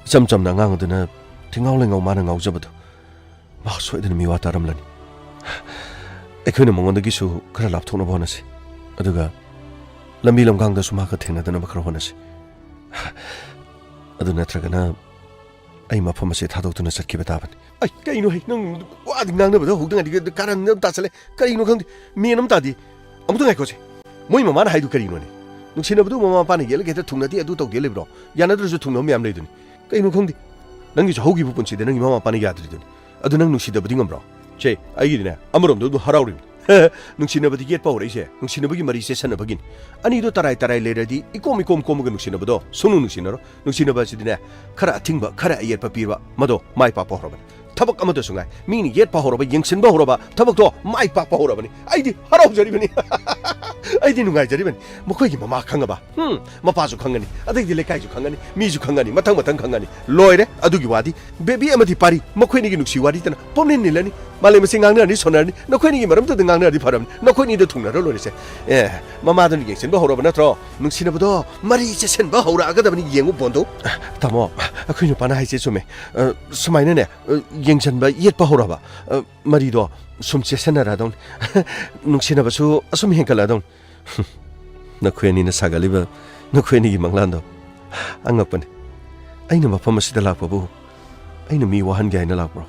ꯏꯆꯝ ꯆꯝꯅ ꯑꯉꯥꯡ ꯑꯗꯨꯅ ꯊꯤꯉꯥꯎ ꯂꯩꯉꯥꯎ ꯃꯥꯅ ꯉꯥꯎꯖꯕꯗꯨ ꯃꯥ ꯁꯣꯏꯗꯅ ꯃꯤꯋꯥ ꯇꯥꯔꯝꯂꯅꯤ꯫ ꯑꯩꯈꯣꯏꯅ ꯃꯉꯣꯟꯗꯒꯤꯁꯨ ꯈꯔ ꯂꯥꯞꯊꯣꯛꯅꯕ ꯍꯣꯠꯅꯁꯤ꯫ ꯑꯗꯨꯒ ꯂꯝꯕꯤ ꯂꯝꯈꯥꯡꯗꯁꯨ ꯃꯍꯥꯛꯀ ꯊꯦꯡꯅꯗꯅꯕ ꯈꯔ ꯍꯣꯠꯅꯁꯤ꯫ ꯑꯗꯨ ꯅꯠꯇ꯭ꯔꯒꯅ ꯑꯩ ꯃꯐꯝ ꯑꯁꯤ ꯊꯥꯗꯣꯛꯇꯨꯅ ꯆꯠꯈꯤꯕ ꯇꯥꯕꯅꯤ꯫ ꯑꯩ ꯀꯩꯅꯣ ꯍꯦ? ꯅꯪ ꯋꯥꯗꯤ ꯉꯥꯡꯅꯕꯗ ꯍꯧꯗ ꯉꯥꯏꯗꯤ ꯀꯥꯔꯟ ꯑꯃ ꯇꯥꯁꯜꯂꯦ꯫ ꯀꯔꯤꯅꯣ ꯈꯪꯗꯦ꯫ ꯃꯦꯟ ꯑꯃ ꯇꯥꯗꯦ꯫ ꯑꯃꯨꯛꯇ ꯉꯥꯏꯈꯣꯁꯦ꯫ ꯃꯣꯏ ꯃꯃꯥꯅ ꯍꯥꯏꯗꯨ ꯀꯔꯤꯅꯣꯅꯦ? ꯅꯨꯡꯁꯤꯅꯕꯗꯨ ꯃꯃꯥ ꯃꯄꯥꯅ ꯌꯦꯠꯂꯒ ꯍꯦꯛꯇ ꯊꯨꯡꯅꯗꯦ, ꯑꯗꯨ ꯇꯧꯗꯦ ꯂꯩꯕ꯭ꯔꯣ? ꯌꯥꯅꯗ꯭ꯔꯁꯨ ꯊꯨꯡꯅꯕ ꯃꯌꯥꯝ ꯂꯩꯗꯨꯅꯤ꯫ ꯀꯩꯅꯣ ꯈꯪꯗꯦ꯫ ꯅꯪꯒꯤꯁꯨ ꯍꯧꯈꯤꯕ ꯄꯨꯟꯁꯤꯗ ꯅꯪꯒꯤ ꯃꯃꯥ ꯃꯄꯥꯅ ꯌꯥꯗ꯭ꯔꯤꯗꯨꯅꯤ꯫ ꯑꯗꯨ ꯅꯪ ꯅꯨꯡꯁꯤꯗꯕꯗꯤ ꯉꯝꯕ꯭ꯔꯣ? ꯁꯦ, ꯑꯩꯒꯤꯗꯤꯅꯦ, ꯑꯃꯔꯣꯝꯗ ꯑꯗꯨꯝ ꯍꯔꯥꯎꯔꯤꯕꯅꯤ꯫ ꯅꯨꯡꯁꯤꯅꯕꯗꯤ ꯌꯦꯠꯄ ꯍꯧꯔꯛꯏꯁꯦ, ꯅꯨꯡꯁꯤꯅꯕꯒꯤ ꯃꯔꯤ ꯆꯦꯠꯁꯟꯅꯕꯒꯤꯅꯤ꯫ ꯑꯅꯤꯗꯣ ꯇꯔꯥꯏ ꯇꯔꯥꯏ ꯂꯩꯔꯗꯤ ꯏꯀꯣꯝ ꯏꯀꯣꯝ ꯀꯣꯝꯃꯒ ꯅꯨꯡꯁꯤꯅꯕꯗꯣ ꯁꯨꯡꯅꯨꯡ ꯅꯨꯡꯁꯤꯅꯔꯣ꯫ ꯅꯨꯡꯁꯤꯅꯕ ꯑꯁꯤꯗꯤꯅꯦ, ꯈꯔ ꯑꯊꯤꯡꯕ, ꯈꯔ ꯑꯌꯦꯠꯄ ꯄꯤꯕ, ꯃꯗꯣ ꯃꯥꯏ ꯄꯥꯛꯄ ꯍꯧꯔꯕꯅꯤ꯫ ꯊꯕꯛ ꯑꯃꯗꯁꯨ ꯉꯥꯏ, ꯃꯤꯅ ꯌꯦꯠꯄ ꯍꯧꯔꯕ, ꯌꯦꯡꯁꯤꯟꯕ ꯍꯧꯔꯕ ꯊꯕꯛꯇꯣ ꯃꯥꯏ ꯄꯥꯛꯄ ꯍꯧꯔꯕꯅꯤ꯫ ꯑꯩꯗꯤ ꯍꯔꯥꯎꯖꯔꯤꯕꯅꯤ꯫ ꯑꯩꯗꯤ ꯅꯨꯡꯉꯥꯏꯖꯔꯤꯕꯅꯤ꯫ ꯃꯈꯣꯏꯒꯤ ꯃꯃꯥ ꯈꯪꯉꯕ? ꯍꯝ, ꯃꯄꯥꯁꯨ ꯈꯪꯒꯅꯤ, ꯑꯗꯩꯗꯤ ꯂꯩꯀꯥꯏꯁꯨ ꯈꯪꯒꯅꯤ, ꯃꯤꯁꯨ ꯈꯪꯒꯅꯤ, ꯃꯊꯪ ꯃꯊꯪ ꯈꯪꯒꯅꯤ꯫ ꯂꯣꯏꯔꯦ꯫ ꯑꯗꯨꯒꯤ ꯋꯥꯗꯤ ꯕꯦꯕꯤ ꯑꯃꯗꯤ ꯄꯥꯔꯤ, ꯃꯈꯣꯏꯅꯤꯒꯤ ꯅꯨꯡꯁꯤ ꯋꯥꯔꯤꯗꯅ ꯄꯨꯝꯅꯤꯟ ꯅꯤꯜꯂꯅꯤ꯫ ꯃꯥꯂꯦꯝ ꯑꯁꯤ ꯉꯥꯡꯅꯔꯅꯤ, ꯁꯣꯟꯅꯔꯅꯤ, ꯅꯈꯣꯏꯅꯤꯒꯤ ꯃꯔꯝꯗꯨꯗ ꯉꯥꯡꯅꯔꯗꯤ ꯐꯔꯕꯅꯤ꯫ ꯅꯈꯣꯏꯅꯤꯗ ꯊꯨꯡꯅꯔ ꯂꯣꯏꯔꯦꯁꯦ꯫ ꯑꯦ, ꯃꯃꯥꯗꯨꯅ ꯌꯦꯡꯁꯤꯟꯕ ꯍꯧꯔꯕ ꯅꯠꯇ꯭ꯔꯣ? ꯅꯨꯡꯁꯤꯅꯕꯗꯣ ꯃꯔꯤ ꯆꯦꯠꯁꯤꯟꯕ ꯍꯧꯔꯛꯑꯒꯗꯕꯅꯤ, ꯌꯦꯡꯉꯨ ꯕꯣꯟꯗꯣ꯫ ꯇꯥꯃꯣ, ꯑꯩꯈꯣꯏ ꯅꯨꯄꯥꯅ ꯍꯥꯏꯁꯦ ꯆꯨꯝꯃꯦ꯫ ꯑ, ꯁꯨꯃꯥꯏꯅꯅꯦ, ꯑ, ꯌꯦꯡꯁꯤꯟꯕ ꯌꯦꯠꯄ ꯍꯧꯔꯕ, ꯑ, ꯃꯔꯤꯗꯣ ꯁꯨꯝ ꯆꯦꯠꯁꯤꯟꯅꯔꯛꯑꯗꯧꯅꯤ꯫ ꯅꯨꯡꯁꯤꯅꯕꯁꯨ ꯑꯁꯨꯝ ꯍꯦꯟꯒꯠꯂꯛꯑꯗꯧꯅꯤ꯫ ꯅꯈꯣꯏ ꯑꯅꯤꯅ ꯁꯥꯒꯠꯂꯤꯕ ꯅꯈꯣꯏ ꯑꯅꯤꯒꯤ ꯃꯪꯂꯥꯟꯗꯣ ꯑꯉꯛꯄꯅꯤ꯫ ꯑꯩꯅ ꯃꯐꯝ ꯑꯁꯤꯗ ꯂꯥꯛꯄꯕꯨ ꯑꯩꯅ ꯃꯤ ꯋꯥꯍꯟꯒꯦ ꯍꯥꯏꯅ ꯂꯥꯛꯄ꯭ꯔꯣ?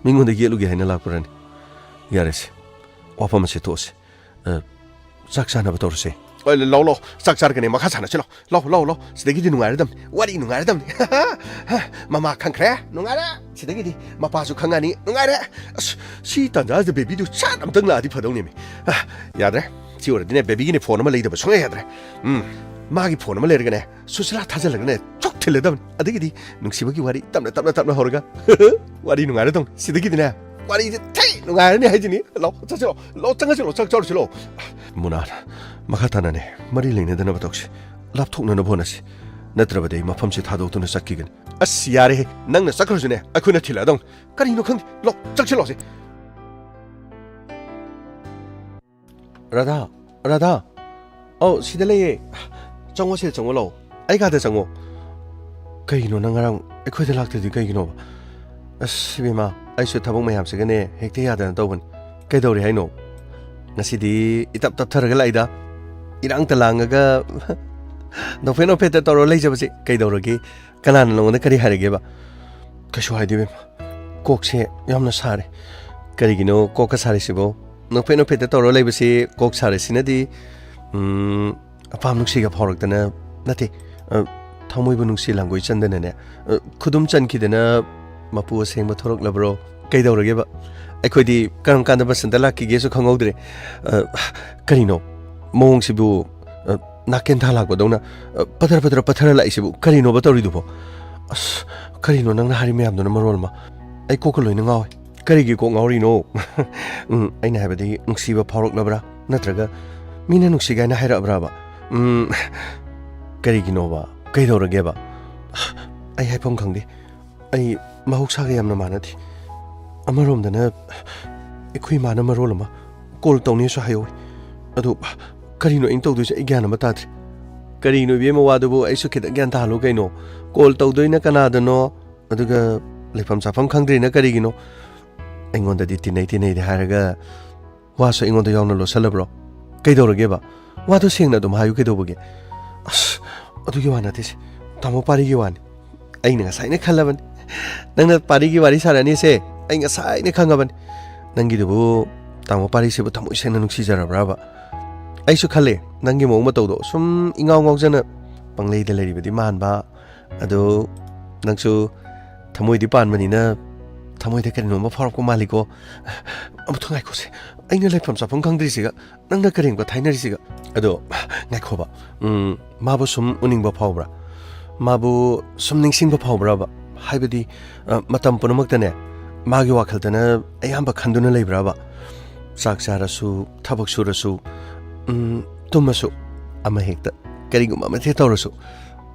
ꯃꯤꯉꯣꯟꯗ ꯌꯦꯠꯂꯨꯒꯦ ꯍꯥꯏꯅ ꯂꯥꯛꯄ꯭ꯔꯅꯤ? ꯌꯥꯔꯦꯁꯦ, ꯋꯥꯐꯝ ꯑꯁꯤ ꯇꯣꯛꯑꯁꯤ꯫ ꯑ, ꯆꯥꯛ ꯆꯥꯅꯕ ꯇꯧꯔꯁꯦ꯫ ꯑ, ꯂꯥꯎ, ꯂꯥꯎ, ꯆꯥꯛ ꯆꯥꯔꯒꯅꯦ ꯃꯈꯥ ꯁꯥꯟꯅꯁꯤ, ꯂꯥꯎ, ꯂꯥꯎ, ꯂꯥꯎ, ꯂꯥꯎ, ꯁꯤꯗꯒꯤꯗꯤ ꯅꯨꯡꯉꯥꯏꯔꯗꯝꯅꯤ, ꯋꯥꯔꯤ ꯅꯨꯡꯉꯥꯏꯔꯗꯝꯅꯤ꯫ ꯃꯃꯥ ꯈꯪꯈ꯭ꯔꯦ, ꯅꯨꯡꯉꯥꯏꯔꯦ꯫ ꯁꯤꯗꯒꯤꯗꯤ ꯃꯄꯥꯁꯨ ꯈꯪꯉꯅꯤ, ꯅꯨꯡꯉꯥꯏꯔꯦ꯫ ꯑꯁ, ꯁꯤ ꯇꯥꯟꯖꯥꯁꯤꯗ ꯕꯦꯕꯤꯗꯨ ꯁꯠ ꯑꯝꯇꯪ ꯂꯥꯛꯑꯗꯤ ꯐꯗꯧꯅꯦꯃꯤ꯫ ꯑ, ꯌꯥꯗ꯭ꯔꯦ꯫ ꯁꯤ ꯑꯣꯏꯔꯗꯤꯅꯦ, ꯕꯦꯕꯤꯒꯤꯅꯦ ꯐꯣꯟ ꯑꯃ ꯂꯩꯗꯕ ꯁꯨꯡꯌꯥ ꯌꯥꯗ꯭ꯔꯦ꯫ ꯎꯝ, ꯃꯥꯒꯤ ꯐꯣꯟ ꯑꯃ ꯂꯩꯔꯒꯅꯦ, ꯁꯨꯁꯤꯂꯥ ꯊꯥꯖꯤꯜꯂꯒꯅꯦ, ꯊꯣꯛ ꯊꯤꯜꯂꯗꯕꯅꯤ꯫ ꯑꯗꯒꯤꯗꯤ ꯅꯨꯡꯁꯤꯕꯒꯤ ꯋꯥꯔꯤ ꯇꯞꯅ, ꯇꯞꯅ, ꯇꯞꯅ ꯍꯧꯔꯒ ꯋꯥꯔꯤ ꯅꯨꯡꯉꯥꯏꯔꯗꯧꯅꯤ꯫ ꯁꯤꯗꯒꯤꯗꯤꯅꯦ, ꯋꯥꯔꯤꯁꯦ ꯊꯤ ꯅꯨꯡꯉꯥꯏꯔꯅꯤ ꯍꯥꯏꯁꯤꯅꯤ꯫ ꯂꯥꯎ, ꯆꯠꯁꯤꯔꯣ? ꯂꯥꯎ, ꯆꯪꯉꯁꯤꯔꯣ? ꯆꯥꯛ ꯆꯥꯔꯨꯁꯤꯔꯣ? ꯃꯨꯅꯥ, ꯃꯈꯥ ꯇꯥꯅꯅꯦ, ꯃꯔꯤ ꯂꯩꯅꯗꯅꯕ ꯇꯧꯁꯤ꯫ ꯂꯥꯞꯊꯣꯛꯅꯅꯕ ꯍꯣꯠꯅꯁꯤ꯫ ꯅꯠꯇ꯭ꯔꯕꯗꯤ ꯑꯩ ꯃꯐꯝꯁꯤ ꯊꯥꯗꯣꯛꯇꯨꯅ ꯆꯠꯈꯤꯒꯅꯤ꯫ ꯑꯁ, ꯌꯥꯔꯦꯍꯦ꯫ ꯅꯪꯅ ꯆꯠꯈ꯭ꯔꯁꯨꯅꯦ, ꯑꯩꯈꯣꯏꯅ ꯊꯤꯜꯂꯛꯑꯗꯧꯅꯤ꯫ ꯀꯔꯤꯅꯣ ꯈꯪꯗꯦ꯫ ꯂꯥꯎ, ꯆꯪꯁꯤꯜꯂꯣꯁꯦ꯫ ꯔꯥꯙꯥ, ꯔꯥꯙꯥ꯫ ꯑꯧ, ꯁꯤꯗ ꯂꯩꯌꯦ꯫ ꯆꯪꯉꯣ, ꯁꯤꯗ ꯆꯪꯉꯣ, ꯂꯥꯛꯑꯣ꯫ ꯑꯩ ꯀꯥꯗ ꯆꯪꯉꯣ꯫ ꯀꯩꯒꯤꯅꯣ ꯅꯪ ꯉꯔꯥꯡ ꯑꯩꯈꯣꯏꯗ ꯂꯥꯛꯇ꯭ꯔꯤꯗꯤ ꯀꯩꯒꯤꯅꯣꯕ? ꯑꯁ, ꯏꯕꯦꯝꯃ, ꯑꯩꯁꯨ ꯊꯕꯛ ꯃꯌꯥꯝꯁꯤꯒꯅꯦ ꯍꯦꯛꯇ ꯌꯥꯗꯅ ꯇꯧꯕꯅꯤ꯫ ꯀꯩꯗꯧꯔꯦ ꯍꯥꯏꯅꯣ? ꯉꯁꯤꯗꯤ ꯏꯇꯞ ꯇꯞꯊꯔꯒ ꯂꯥꯛꯏꯗ꯫ ꯏꯔꯥꯡꯇ ꯂꯥꯡꯉꯒ ꯅꯣꯛꯐꯦꯠ ꯅꯣꯛꯐꯦꯠꯇ ꯇꯧꯔ ꯂꯩꯖꯕꯁꯦ ꯀꯩꯗꯧꯔꯒꯦ? ꯀꯅꯥꯅ ꯅꯉꯣꯟꯗ ꯀꯔꯤ ꯍꯥꯏꯔꯒꯦꯕ? ꯀꯩꯁꯨ ꯍꯥꯏꯗꯦ, ꯏꯕꯦꯝꯃ꯫ ꯀꯣꯛꯁꯦ ꯌꯥꯝꯅ ꯁꯥꯔꯦ꯫ ꯀꯔꯤꯒꯤꯅꯣ ꯀꯣꯛꯀ ꯁꯥꯔꯤꯁꯤꯕꯣ? ꯅꯣꯛꯐꯦꯠ ꯅꯣꯛꯐꯦꯠꯇ ꯇꯧꯔ ꯂꯩꯕꯁꯤ ꯀꯣꯛ ꯁꯥꯔꯤꯁꯤꯅꯗꯤ, ꯎꯝ, ꯑꯄꯥꯝ ꯅꯨꯡꯁꯤꯒ ꯐꯥꯎꯔꯛꯇꯅ, ꯅꯠꯇꯦ, ꯑ, ꯊꯃꯣꯏꯕꯨ ꯅꯨꯡꯁꯤ ꯂꯥꯡꯒꯣꯏ ꯆꯟꯗꯅꯅꯦ, ꯑ, ꯈꯨꯗꯨꯝ ꯆꯟꯈꯤꯗꯅ ꯃꯄꯨ ꯑꯁꯦꯡꯕ ꯊꯣꯔꯛꯂꯕ꯭ꯔꯣ? ꯀꯩꯗꯧꯔꯒꯦꯕ? ꯑꯩꯈꯣꯏꯗꯤ ꯀꯔꯝ ꯀꯥꯟꯗ ꯕꯁꯟꯇ ꯂꯥꯛꯈꯤꯒꯦꯁꯨ ꯈꯪꯍꯧꯗ꯭ꯔꯦ꯫ ꯑ, ꯀꯔꯤꯅꯣ? ꯃꯑꯣꯡꯁꯤꯕꯨ, ꯑ, ꯅꯥꯀꯦꯟꯊꯥ ꯂꯥꯛꯄꯗꯧꯅ, ꯑ, ꯄꯊꯔ ꯄꯊꯔ ꯄꯊꯔ ꯂꯥꯛꯏꯁꯤꯕꯨ ꯀꯔꯤꯅꯣꯕ ꯇꯧꯔꯤꯗꯨꯕꯣ? ꯑꯁ, ꯀꯔꯤꯅꯣ ꯅꯪꯅ ꯍꯥꯏꯔꯤ ꯃꯌꯥꯝꯗꯨꯅ ꯃꯔꯣꯜ ꯑꯃ? ꯑꯩ ꯀꯣꯛꯀ ꯂꯣꯏꯅ ꯉꯥꯎꯋꯦ꯫ ꯀꯔꯤꯒꯤ ꯀꯣꯛ ꯉꯥꯎꯔꯤꯅꯣ? ꯎꯝ, ꯑꯩꯅ ꯍꯥꯏꯕꯗꯤ ꯅꯨꯡꯁꯤꯕ ꯐꯥꯎꯔꯛꯂꯕ꯭ꯔꯥ? ꯅꯠꯇ꯭ꯔꯒ ꯃꯤꯅ ꯅꯨꯡꯁꯤ ꯀꯥꯏꯅ ꯍꯥꯏꯔꯛꯑꯕ꯭ꯔꯥꯕ? ꯎꯝ, ꯀꯔꯤꯒꯤꯅꯣꯕ? ꯀꯩꯗꯧꯔꯒꯦꯕ? ꯑꯩ ꯍꯥꯏꯐꯝ ꯈꯪꯗꯦ꯫ ꯑꯩ ꯃꯍꯧꯁꯥꯒ ꯌꯥꯝꯅ ꯃꯥꯟꯅꯗꯦ꯫ ꯑꯃꯔꯣꯝꯗꯅ ꯑꯩꯈꯣꯏ ꯏꯃꯥꯅ ꯃꯔꯣꯜ ꯑꯃ ꯀꯣꯜ ꯇꯧꯅꯦꯁꯨ ꯍꯥꯏꯍꯧꯋꯤ꯫ ꯑꯗꯨ ꯀꯔꯤꯅꯣ ꯑꯩꯅ ꯇꯧꯗꯣꯏꯁꯦ? ꯑꯩ ꯒ꯭ꯌꯥꯟ ꯑꯃ ꯇꯥꯗ꯭ꯔꯦ꯫ ꯀꯔꯤꯅꯣ ꯏꯕꯦꯝꯃ, ꯋꯥꯗꯨꯕꯨ ꯑꯩꯁꯨ ꯈꯤꯇꯪ ꯒ꯭ꯌꯥꯟ ꯇꯥꯍꯜꯂꯨ ꯀꯩꯅꯣ? ꯀꯣꯜ ꯇꯧꯗꯣꯏꯅ ꯀꯅꯥꯗꯅꯣ? ꯑꯗꯨꯒ ꯂꯩꯐꯝ ꯆꯥꯐꯝ ꯈꯪꯗ꯭ꯔꯤꯅ ꯀꯔꯤꯒꯤꯅꯣ? ꯑꯩꯉꯣꯟꯗꯗꯤ ꯇꯤꯟꯅꯩ ꯇꯤꯟꯅꯩꯗꯤ ꯍꯥꯏꯔꯒ ꯋꯥꯁꯨ ꯑꯩꯉꯣꯟꯗ ꯌꯥꯎꯅ ꯂꯣꯠꯁꯜꯂꯕ꯭ꯔꯣ? ꯀꯩꯗꯧꯔꯒꯦꯕ? ꯋꯥꯗꯣ ꯁꯦꯡꯅ ꯑꯗꯨꯝ ꯍꯥꯏꯌꯨ ꯀꯩꯗꯧꯕꯒꯦ? ꯑꯁ, ꯑꯗꯨꯒꯤ ꯋꯥ ꯅꯠꯇꯦꯁꯦ꯫ ꯇꯥꯃꯣ ꯄꯥꯔꯤꯒꯤ ꯋꯥꯅꯤ꯫ ꯑꯩꯅ ꯉꯁꯥꯏꯅ ꯈꯜꯂꯕꯅꯤ꯫ ꯅꯪꯅ ꯄꯥꯔꯤꯒꯤ ꯋꯥꯔꯤ ꯁꯥꯔꯛꯑꯅꯤꯁꯦ ꯑꯩ ꯉꯁꯥꯏꯅ ꯈꯪꯉꯕꯅꯤ꯫ ꯅꯪꯒꯤꯗꯨꯕꯨ ꯇꯥꯃꯣ ꯄꯥꯔꯤꯁꯤꯕꯨ ꯊꯃꯣꯏ ꯁꯦꯡꯅ ꯅꯨꯡꯁꯤꯖꯔꯕ꯭ꯔꯕ? ꯑꯩꯁꯨ ꯈꯜꯂꯦ, ꯅꯪꯒꯤ ꯃꯑꯣꯡ ꯃꯇꯧꯗꯣ ꯁꯨꯝ ꯏꯉꯥꯎ ꯉꯥꯎꯖꯅ ꯄꯪꯂꯩꯗ ꯂꯩꯔꯤꯕꯗꯤ ꯃꯥꯟꯕ꯫ ꯑꯗꯣ ꯅꯪꯁꯨ ꯊꯃꯣꯏꯗꯤ ꯄꯥꯟꯕꯅꯤꯅ ꯊꯃꯣꯏꯗ ꯀꯔꯤꯅꯣꯝꯃ ꯐꯥꯎꯔꯛꯄ ꯃꯥꯜꯂꯤꯀꯣ꯫ ꯑꯃꯨꯛꯇ ꯉꯥꯏꯈꯣꯁꯦ, ꯑꯩꯅ ꯂꯩꯐꯝ ꯆꯥꯐꯝ ꯈꯪꯗ꯭ꯔꯤꯁꯤꯒ ꯅꯪꯅ ꯀꯔꯦꯝꯀ ꯊꯥꯏꯅꯔꯤꯁꯤꯒ꯫ ꯑꯗꯣ ꯉꯥꯏꯈꯣꯕ, ꯎꯝ, ꯃꯥꯕꯨ ꯁꯨꯝ ꯎꯅꯤꯡꯕ ꯐꯥꯎꯕ꯭ꯔꯥ? ꯃꯥꯕꯨ ꯁꯨꯝ ꯅꯤꯡꯁꯤꯡꯕ ꯐꯥꯎꯕ꯭ꯔꯕ? ꯍꯥꯏꯕꯗꯤ, ꯑ, ꯃꯇꯝ ꯄꯨꯝꯅꯃꯛꯇꯅꯦ ꯃꯥꯒꯤ ꯋꯥꯈꯜꯗꯅ ꯑꯌꯥꯝꯕ ꯈꯟꯗꯨꯅ ꯂꯩꯕ꯭ꯔꯕ? ꯆꯥꯛ ꯆꯥꯔꯁꯨ, ꯊꯕꯛ ꯁꯨꯔꯁꯨ, ꯎꯝ, ꯇꯨꯝꯃꯁꯨ, ꯑꯃ ꯍꯦꯛꯇ, ꯀꯔꯤꯒꯨꯝꯕ ꯑꯃ ꯍꯦꯛ ꯇꯧꯔꯁꯨ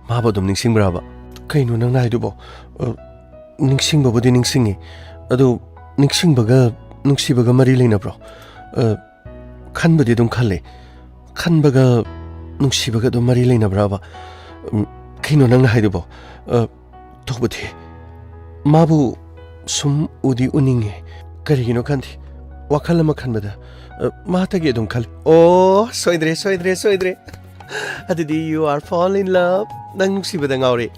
ꯃꯥꯕꯨ ꯑꯗꯨꯝ ꯅꯤꯡꯁꯤꯡꯕ꯭ꯔꯕ? ꯀꯩꯅꯣ ꯅꯪꯅ ꯍꯥꯏꯗꯨꯕꯣ? ꯑ, ꯅꯤꯡꯁꯤꯡꯕꯕꯨꯗꯤ ꯅꯤꯡꯁꯤꯡꯉꯤ, ꯑꯗꯨ ꯅꯤꯡꯁꯤꯡꯕꯒ ꯅꯨꯡꯁꯤꯕꯒ ꯃꯔꯤ ꯂꯩꯅꯕ꯭ꯔꯣ? ꯑ, ꯈꯟꯕꯗꯤ ꯑꯗꯨꯝ ꯈꯜꯂꯤ꯫ ꯈꯟꯕꯒ ꯅꯨꯡꯁꯤꯕꯒ ꯑꯗꯨꯝ ꯃꯔꯤ ꯂꯩꯅꯕ꯭ꯔꯕ? ꯎꯝ, ꯀꯩꯅꯣ ꯅꯪꯅ ꯍꯥꯏꯗꯨꯕꯣ? ꯑ, ꯇꯧꯕꯗꯤ ꯃꯥꯕꯨ ꯁꯨꯝ ꯎꯗꯤ ꯎꯅꯤꯡꯉꯦ꯫ ꯀꯔꯤꯒꯤꯅꯣ ꯈꯪꯗꯦ, ꯋꯥꯈꯜ ꯑꯃ ꯈꯟꯕꯗ, ꯑ, ꯃꯍꯥꯛꯇꯒꯤ ꯑꯗꯨꯝ ꯈꯜꯂꯤ꯫ ꯑꯣ, ꯁꯣꯏꯗ꯭ꯔꯦ, ꯁꯣꯏꯗ꯭ꯔꯦ, ꯁꯣꯏꯗ꯭ꯔꯦ꯫ ꯑꯗꯨꯗꯤ you are fall in love. ꯅꯪ ꯅꯨꯡꯁꯤꯕꯗ ꯉꯥꯎꯔꯦ꯫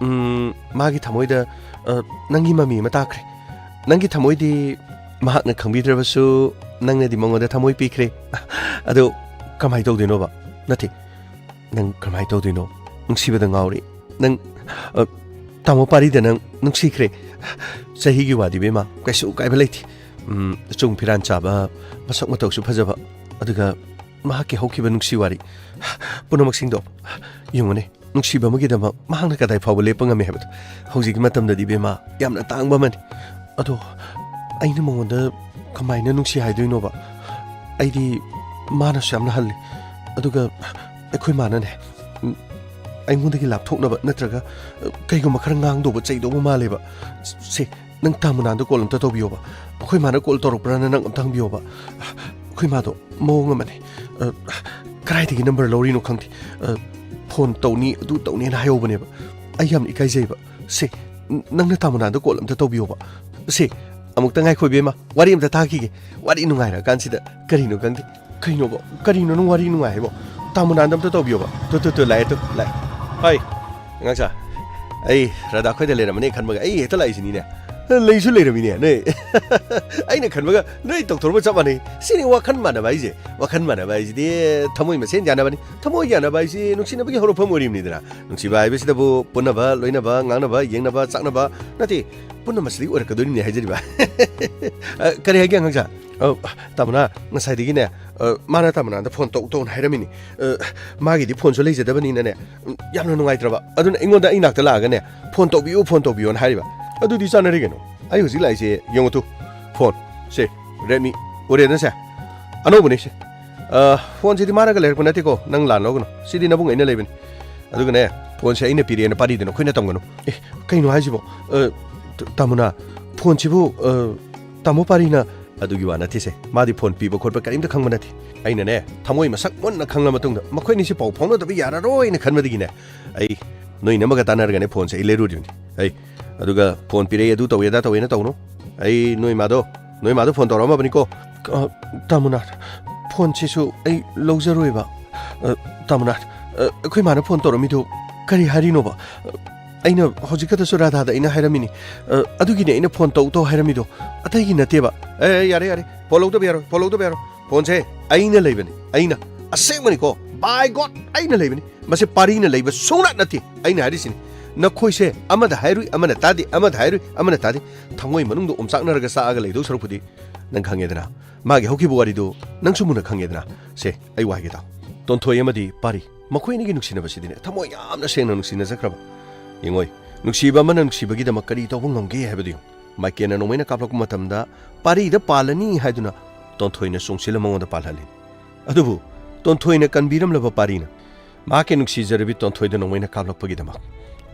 ꯎꯝ, ꯃꯥꯒꯤ ꯊꯃꯣꯏꯗ, ꯑ, ꯅꯪꯒꯤ ꯃꯃꯤ ꯑꯃ ꯇꯥꯈ꯭ꯔꯦ꯫ ꯅꯪꯒꯤ ꯊꯃꯣꯏꯗꯤ ꯃꯍꯥꯛꯅ ꯈꯪꯕꯤꯗ꯭ꯔꯕꯁꯨ ꯅꯪꯅꯗꯤ ꯃꯉꯣꯟꯗ ꯊꯃꯣꯏ ꯄꯤꯈ꯭ꯔꯦ꯫ ꯑꯗꯣ ꯀꯃꯥꯏꯅ ꯇꯧꯗꯣꯏꯅꯣꯕ? ꯅꯠꯇꯦ, ꯅꯪ ꯀꯃꯥꯏꯅ ꯇꯧꯗꯣꯏꯅꯣ? ꯅꯨꯡꯁꯤꯕꯗ ꯉꯥꯎꯔꯦ꯫ ꯅꯪ, ꯑ, ꯇꯥꯃꯣ ꯄꯥꯔꯤꯗ ꯅꯪ ꯅꯨꯡꯁꯤꯈ꯭ꯔꯦ꯫ ꯆꯍꯤꯒꯤ ꯋꯥꯗꯤ, ꯕꯦꯝꯃ, ꯀꯩꯁꯨ ꯀꯥꯏꯕ ꯂꯩꯇꯦ꯫ ꯎꯝ, ꯆꯨꯡ ꯐꯤꯔꯥꯟ ꯆꯥꯕ, ꯃꯁꯛ ꯃꯇꯧꯁꯨ ꯐꯖꯕ, ꯑꯗꯨꯒ ꯃꯍꯥꯛꯀꯤ ꯍꯧꯈꯤꯕ ꯅꯨꯡꯁꯤ ꯋꯥꯔꯤ ꯄꯨꯝꯅꯃꯛꯁꯤꯡꯗꯣ ꯌꯦꯡꯉꯨꯅꯦ꯫ ꯅꯨꯡꯁꯤꯕ ꯑꯃꯒꯤꯗꯃꯛ ꯃꯍꯥꯛꯅ ꯀꯗꯥꯏ ꯐꯥꯎꯕ ꯂꯦꯞꯄ ꯉꯝꯃꯤ ꯍꯥꯏꯕꯗꯣ ꯍꯧꯖꯤꯛꯀꯤ ꯃꯇꯝꯗꯗꯤ, ꯕꯦꯝꯃ, ꯌꯥꯝꯅ ꯇꯥꯡꯕ ꯑꯃꯅꯤ꯫ ꯑꯗꯣ ꯑꯩꯅ ꯃꯉꯣꯟꯗ ꯀꯃꯥꯏꯅ ꯅꯨꯡꯁꯤ ꯍꯥꯏꯗꯣꯏꯅꯣꯕ? ꯑꯩꯗꯤ ꯃꯥꯅꯁꯨ ꯌꯥꯝꯅ ꯍꯜꯂꯤ꯫ ꯑꯗꯨꯒ ꯑꯩꯈꯣꯏ ꯃꯥꯅꯅꯦ, ꯎꯝ, ꯑꯩꯉꯣꯟꯗꯒꯤ ꯂꯥꯞꯊꯣꯛꯅꯕ ꯅꯠꯇ꯭ꯔꯒ, ꯑ, ꯀꯩꯒꯨꯝꯕ ꯈꯔ ꯉꯥꯡꯗꯧꯕ ꯆꯩꯗꯧꯕ ꯃꯥꯜꯂꯦꯕ꯫ ꯁꯦ, ꯅꯪ ꯇꯥꯃꯨꯅꯥꯗ ꯀꯣꯜ ꯑꯝꯇ ꯇꯧꯕꯤꯌꯣꯕ꯫ ꯑꯩꯈꯣꯏ ꯃꯥꯅ ꯀꯣꯜ ꯇꯧꯔꯛꯄ꯭ꯔꯥꯅ ꯅꯪ ꯑꯝꯇ ꯍꯪꯕꯤꯌꯣꯕ꯫ ꯑꯩꯈꯣꯏ ꯃꯥꯗꯣ ꯃꯑꯣꯡ ꯑꯃꯅꯤ꯫ ꯑ, ꯀꯗꯥꯏꯗꯒꯤ ꯅꯝꯕꯔ ꯂꯧꯔꯤꯅꯣ ꯈꯪꯗꯦ꯫ ꯑ, ꯐꯣꯟ ꯇꯧꯅꯤ, ꯑꯗꯨ ꯇꯧꯅꯤꯅ ꯍꯥꯏꯍꯧꯕꯅꯦꯕ꯫ ꯑꯩ ꯌꯥꯝ ꯏꯀꯥꯏꯖꯩꯕ꯫ ꯁꯦ, ꯅꯪꯅ ꯇꯥꯃꯨꯅꯥꯗ ꯀꯣꯜ ꯑꯝꯇ ꯇꯧꯕꯤꯌꯣꯕ꯫ ꯁꯦ, ꯑꯃꯨꯛꯇ ꯉꯥꯏꯈꯣ, ꯏꯕꯦꯝꯃ, ꯋꯥꯔꯤ ꯑꯝꯇ ꯇꯥꯈꯤꯒꯦ꯫ ꯋꯥꯔꯤ ꯅꯨꯡꯉꯥꯏꯔꯀꯥꯟꯁꯤꯗ ꯀꯔꯤꯅꯣ ꯈꯪꯗꯦ꯫ ꯀꯩꯅꯣꯕ? ꯀꯔꯤꯅꯣ ꯅꯪ ꯋꯥꯔꯤ ꯅꯨꯡꯉꯥꯏ ꯍꯥꯏꯕꯣ? ꯇꯥꯃꯨꯅꯥꯗ ꯑꯝꯇ ꯇꯧꯕꯤꯌꯣꯕ꯫ ꯇꯨ, ꯇꯨ, ꯇꯨ, ꯂꯥꯛꯑꯦ, ꯇꯨ, ꯂꯥꯛꯑꯦ꯫ ꯍꯣꯏ, ꯑꯉꯥꯡꯁꯥ, ꯑꯩ ꯔꯥꯙꯥ ꯈꯣꯏꯗ ꯂꯩꯔꯝꯃꯅꯤ ꯈꯟꯕꯒ ꯑꯩ ꯍꯦꯛꯇ ꯂꯥꯛꯏꯁꯤꯅꯤꯅꯦ꯫ ꯂꯩꯁꯨ ꯂꯩꯔꯝꯃꯤꯅꯦ ꯅꯣꯏ꯫ ꯑꯩꯅ ꯈꯟꯕꯒ ꯅꯣꯏ ꯇꯧꯊꯣꯔꯛꯄ ꯆꯞ ꯃꯥꯟꯅꯩ꯫ ꯁꯤꯅꯤ ꯋꯥꯈꯜ ꯃꯥꯟꯅꯕ ꯍꯥꯏꯁꯦ꯫ ꯋꯥꯈꯜ ꯃꯥꯟꯅꯕ ꯍꯥꯏꯁꯤꯗꯤ ꯊꯃꯣꯏ ꯃꯁꯦꯟ ꯌꯥꯅꯕꯅꯤ꯫ ꯊꯃꯣꯏ ꯌꯥꯅꯕ ꯍꯥꯏꯁꯤ ꯅꯨꯡꯁꯤꯅꯕꯒꯤ ꯍꯧꯔꯛꯐꯝ ꯑꯣꯏꯔꯤꯕꯅꯤꯗꯅ꯫ ꯅꯨꯡꯁꯤꯕ ꯍꯥꯏꯕꯁꯤꯗꯕꯨ ꯄꯨꯟꯅꯕ, ꯂꯣꯏꯅꯕ, ꯉꯥꯡꯅꯕ, ꯌꯦꯡꯅꯕ, ꯆꯥꯛꯅꯕ ꯅꯠꯇꯦ, ꯄꯨꯝꯅꯃꯛꯁꯤꯗꯒꯤ ꯑꯣꯏꯔꯛꯀꯗꯣꯔꯤꯕꯅꯤ ꯍꯥꯏꯖꯔꯤꯕ꯫ ꯑ, ꯀꯔꯤ ꯍꯥꯏꯒꯦ, ꯑꯉꯥꯡꯁꯥ? ꯑ, ꯇꯥꯃꯣꯅ ꯉꯁꯥꯏꯗꯒꯤꯅꯦ, ꯑ, ꯃꯥꯅ ꯇꯥꯃꯣꯅꯗ ꯐꯣꯟ ꯇꯧ ꯇꯧꯅ ꯍꯥꯏꯔꯝꯃꯤꯅꯤ꯫ ꯑ, ꯃꯥꯒꯤꯗꯤ ꯐꯣꯟꯁꯨ ꯂꯩꯖꯗꯕꯅꯤꯅꯅꯦ, ꯎꯝ, ꯌꯥꯝꯅ ꯅꯨꯡꯉꯥꯏꯇ꯭ꯔꯕ꯫ ꯑꯗꯨꯅ ꯑꯩꯉꯣꯟꯗ ꯑꯩ ꯅꯥꯛꯇ ꯂꯥꯛꯑꯒꯅꯦ, "ꯐꯣꯟ ꯇꯧꯕꯤꯌꯨ, ꯐꯣꯟ ꯇꯧꯕꯤꯌꯨꯅ" ꯍꯥꯏꯔꯤꯕ꯫ ꯑꯗꯨꯗꯤ ꯆꯥꯟꯅꯔꯤ ꯀꯩꯅꯣ꯫ ꯑꯩ ꯍꯧꯖꯤꯛ ꯂꯥꯛꯏꯁꯦ ꯌꯦꯡꯉꯨ ꯇꯨ꯫ ꯐꯣꯟ꯫ ꯁꯦ, Redmi꯫ ꯎꯔꯦꯗꯅ ꯁꯦ? ꯑꯅꯧꯕꯅꯦ ꯁꯦ꯫ ꯑ, ꯐꯣꯟꯁꯤꯗꯤ ꯃꯥꯅꯒ ꯂꯩꯔꯛꯄ ꯅꯠꯇꯦꯀꯣ꯫ ꯅꯪ ꯂꯥꯟ ꯂꯧꯒꯅꯨ꯫ ꯁꯤꯗꯤ ꯅꯕꯨꯡ ꯑꯩꯅ ꯂꯩꯕꯅꯤ꯫ ꯑꯗꯨꯒꯅꯦ, ꯐꯣꯟꯁꯦ ꯑꯩꯅ ꯄꯤꯔꯛꯑꯦꯅ ꯄꯥꯔꯤꯗꯅ ꯑꯩꯈꯣꯏꯅ ꯇꯝꯒꯅꯨ꯫ ꯑꯦ, ꯀꯩꯅꯣ ꯍꯥꯏꯁꯤꯕꯣ? ꯑ, ꯇ-, ꯇꯥꯃꯣꯅ, ꯐꯣꯟꯁꯤꯕꯨ, ꯑ, ꯇꯥꯃꯣ ꯄꯥꯔꯤꯅ ꯑꯗꯨꯒꯤ ꯋꯥ ꯅꯠꯇꯦꯁꯦ꯫ ꯃꯥꯗꯤ ꯐꯣꯟ ꯄꯤꯕ ꯈꯣꯠꯄ ꯀꯔꯤꯝꯇ ꯈꯪꯕ ꯅꯠꯇꯦ꯫ ꯑꯩꯅꯅꯦ, ꯊꯃꯣꯏ ꯃꯁꯛ ꯃꯨꯟꯅ ꯈꯪꯂ ꯃꯇꯨꯡꯗ ꯃꯈꯣꯏꯅꯤꯁꯦ ꯄꯥꯎ ꯐꯥꯎꯅꯗꯕ ꯌꯥꯔꯔꯣꯏꯅ ꯈꯟꯕꯗꯒꯤꯅꯦ, ꯑꯩ ꯅꯣꯏ ꯏꯅꯝꯃꯒ ꯇꯥꯟꯅꯔꯒꯅꯦ ꯐꯣꯟꯁꯦ ꯑꯩ ꯂꯩꯔꯨꯔꯤꯕꯅꯤ꯫ ꯑꯩ, ꯑꯗꯨꯒ ꯐꯣꯟ ꯄꯤꯔꯛꯏ, ꯑꯗꯨ ꯇꯧꯏ, ꯑꯗꯥ ꯇꯧꯏꯅ ꯇꯧꯅꯨ꯫ ꯑꯩ ꯅꯣꯏ ꯃꯥꯗꯣ, ꯅꯣꯏ ꯃꯥꯗꯣ ꯐꯣꯟ ꯇꯧꯔꯛꯑꯝꯃꯕꯅꯤꯀꯣ꯫ ꯑ, ꯇꯥꯃꯣꯅ, ꯐꯣꯟꯁꯤꯁꯨ ꯑꯩ ꯂꯧꯖꯔꯣꯏꯕ꯫ ꯑ, ꯇꯥꯃꯣꯅ, ꯑ, ꯑꯩꯈꯣꯏ ꯃꯥꯅ ꯐꯣꯟ ꯇꯧꯔꯝꯃꯤꯗꯣ ꯀꯔꯤ ꯍꯥꯏꯔꯤꯅꯣꯕ? ꯑ, ꯑꯩꯅ ꯍꯧꯖꯤꯛ ꯈꯛꯇꯁꯨ ꯔꯥꯙꯥꯗ ꯑꯩꯅ ꯍꯥꯏꯔꯝꯃꯤꯅꯤ꯫ ꯑ, ꯑꯗꯨꯒꯤꯅꯦ ꯑꯩꯅ ꯐꯣꯟ ꯇꯧ ꯇꯧ ꯍꯥꯏꯔꯝꯃꯤꯗꯣ, ꯑꯇꯩꯒꯤ ꯅꯠꯇꯦꯕ꯫ ꯑꯦ, ꯑꯦ, ꯌꯥꯔꯦ, ꯌꯥꯔꯦ, ꯐꯣꯟ ꯂꯧꯗꯕ ꯌꯥꯔꯣꯏ, ꯐꯣꯟ ꯂꯧꯗꯕ ꯌꯥꯔꯣꯏ꯫ ꯐꯣꯟꯁꯦ ꯑꯩꯅ ꯂꯩꯕꯅꯤ, ꯑꯩꯅ꯫ ꯑꯁꯦꯡꯕꯅꯤꯀꯣ, by God, ꯑꯩꯅ ꯂꯩꯕꯅꯤ꯫ ꯃꯁꯤ ꯄꯥꯔꯤꯅ ꯂꯩꯕ ꯁꯨꯡꯅꯠ ꯅꯠꯇꯦ, ꯑꯩꯅ ꯍꯥꯏꯔꯤꯁꯤꯅꯤ꯫ ꯅꯈꯣꯏꯁꯦ ꯑꯃꯗ ꯍꯥꯏꯔꯨꯏ, ꯑꯃꯅ ꯇꯥꯗꯦ, ꯑꯃꯗ ꯍꯥꯏꯔꯨꯏ, ꯑꯃꯅ ꯇꯥꯗꯦ꯫ ꯊꯃꯣꯏ ꯃꯅꯨꯡꯗ ꯑꯣꯝꯆꯥꯛꯅꯔꯒ ꯆꯥꯛꯑꯒ ꯂꯩꯗꯧ ꯁꯔꯨꯛꯄꯨꯗꯤ, ꯅꯪ ꯈꯪꯉꯦꯗꯅ, ꯃꯥꯒꯤ ꯍꯧꯈꯤꯕ ꯋꯥꯔꯤꯗꯨ ꯅꯪꯁꯨ ꯃꯨꯟꯅ ꯈꯪꯉꯦꯗꯅ꯫ ꯁꯦ, ꯑꯩ ꯋꯥ ꯍꯥꯏꯒꯦ ꯇꯥꯎ꯫ ꯇꯣꯟꯊꯣꯏ ꯑꯃꯗꯤ ꯄꯥꯔꯤ, ꯃꯈꯣꯏ ꯑꯅꯤꯒꯤ ꯅꯨꯡꯁꯤꯅꯕꯁꯤꯗꯤꯅꯦ, ꯊꯃꯣꯏ ꯌꯥꯝꯅ ꯁꯦꯡꯅ ꯅꯨꯡꯁꯤꯅꯖꯈ꯭ꯔꯕ꯫ ꯌꯦꯡꯉꯣꯏ, ꯅꯨꯡꯁꯤꯕ ꯑꯃꯅ ꯅꯨꯡꯁꯤꯕꯒꯤꯗꯃꯛ ꯀꯔꯤ ꯇꯧꯕ ꯉꯝꯒꯦ ꯍꯥꯏꯕꯗꯨ ꯌꯦꯡꯉꯨ꯫ ꯃꯥꯏꯀꯦꯟꯅ ꯅꯣꯡꯃꯩꯅ ꯀꯥꯞꯂꯛꯄ ꯃꯇꯝꯗ ꯄꯥꯔꯤꯗ ꯄꯥꯜꯂꯅꯤ ꯍꯥꯏꯗꯨꯅ ꯇꯣꯟꯊꯣꯏꯅ ꯆꯣꯡꯁꯤꯜꯂ ꯃꯉꯣꯟꯗ ꯄꯥꯜꯍꯜꯂꯤꯅꯤ꯫ ꯑꯗꯨꯕꯨ ꯇꯣꯟꯊꯣꯏꯅ ꯀꯟꯕꯤꯔꯝꯂꯕ ꯄꯥꯔꯤꯅ ꯃꯍꯥꯛꯀꯤ ꯅꯨꯡꯁꯤꯖꯔꯕꯤ ꯇꯣꯟꯊꯣꯏꯗ ꯅꯣꯡꯃꯩꯅ ꯀꯥꯞꯂꯛꯄꯒꯤꯗꯃꯛ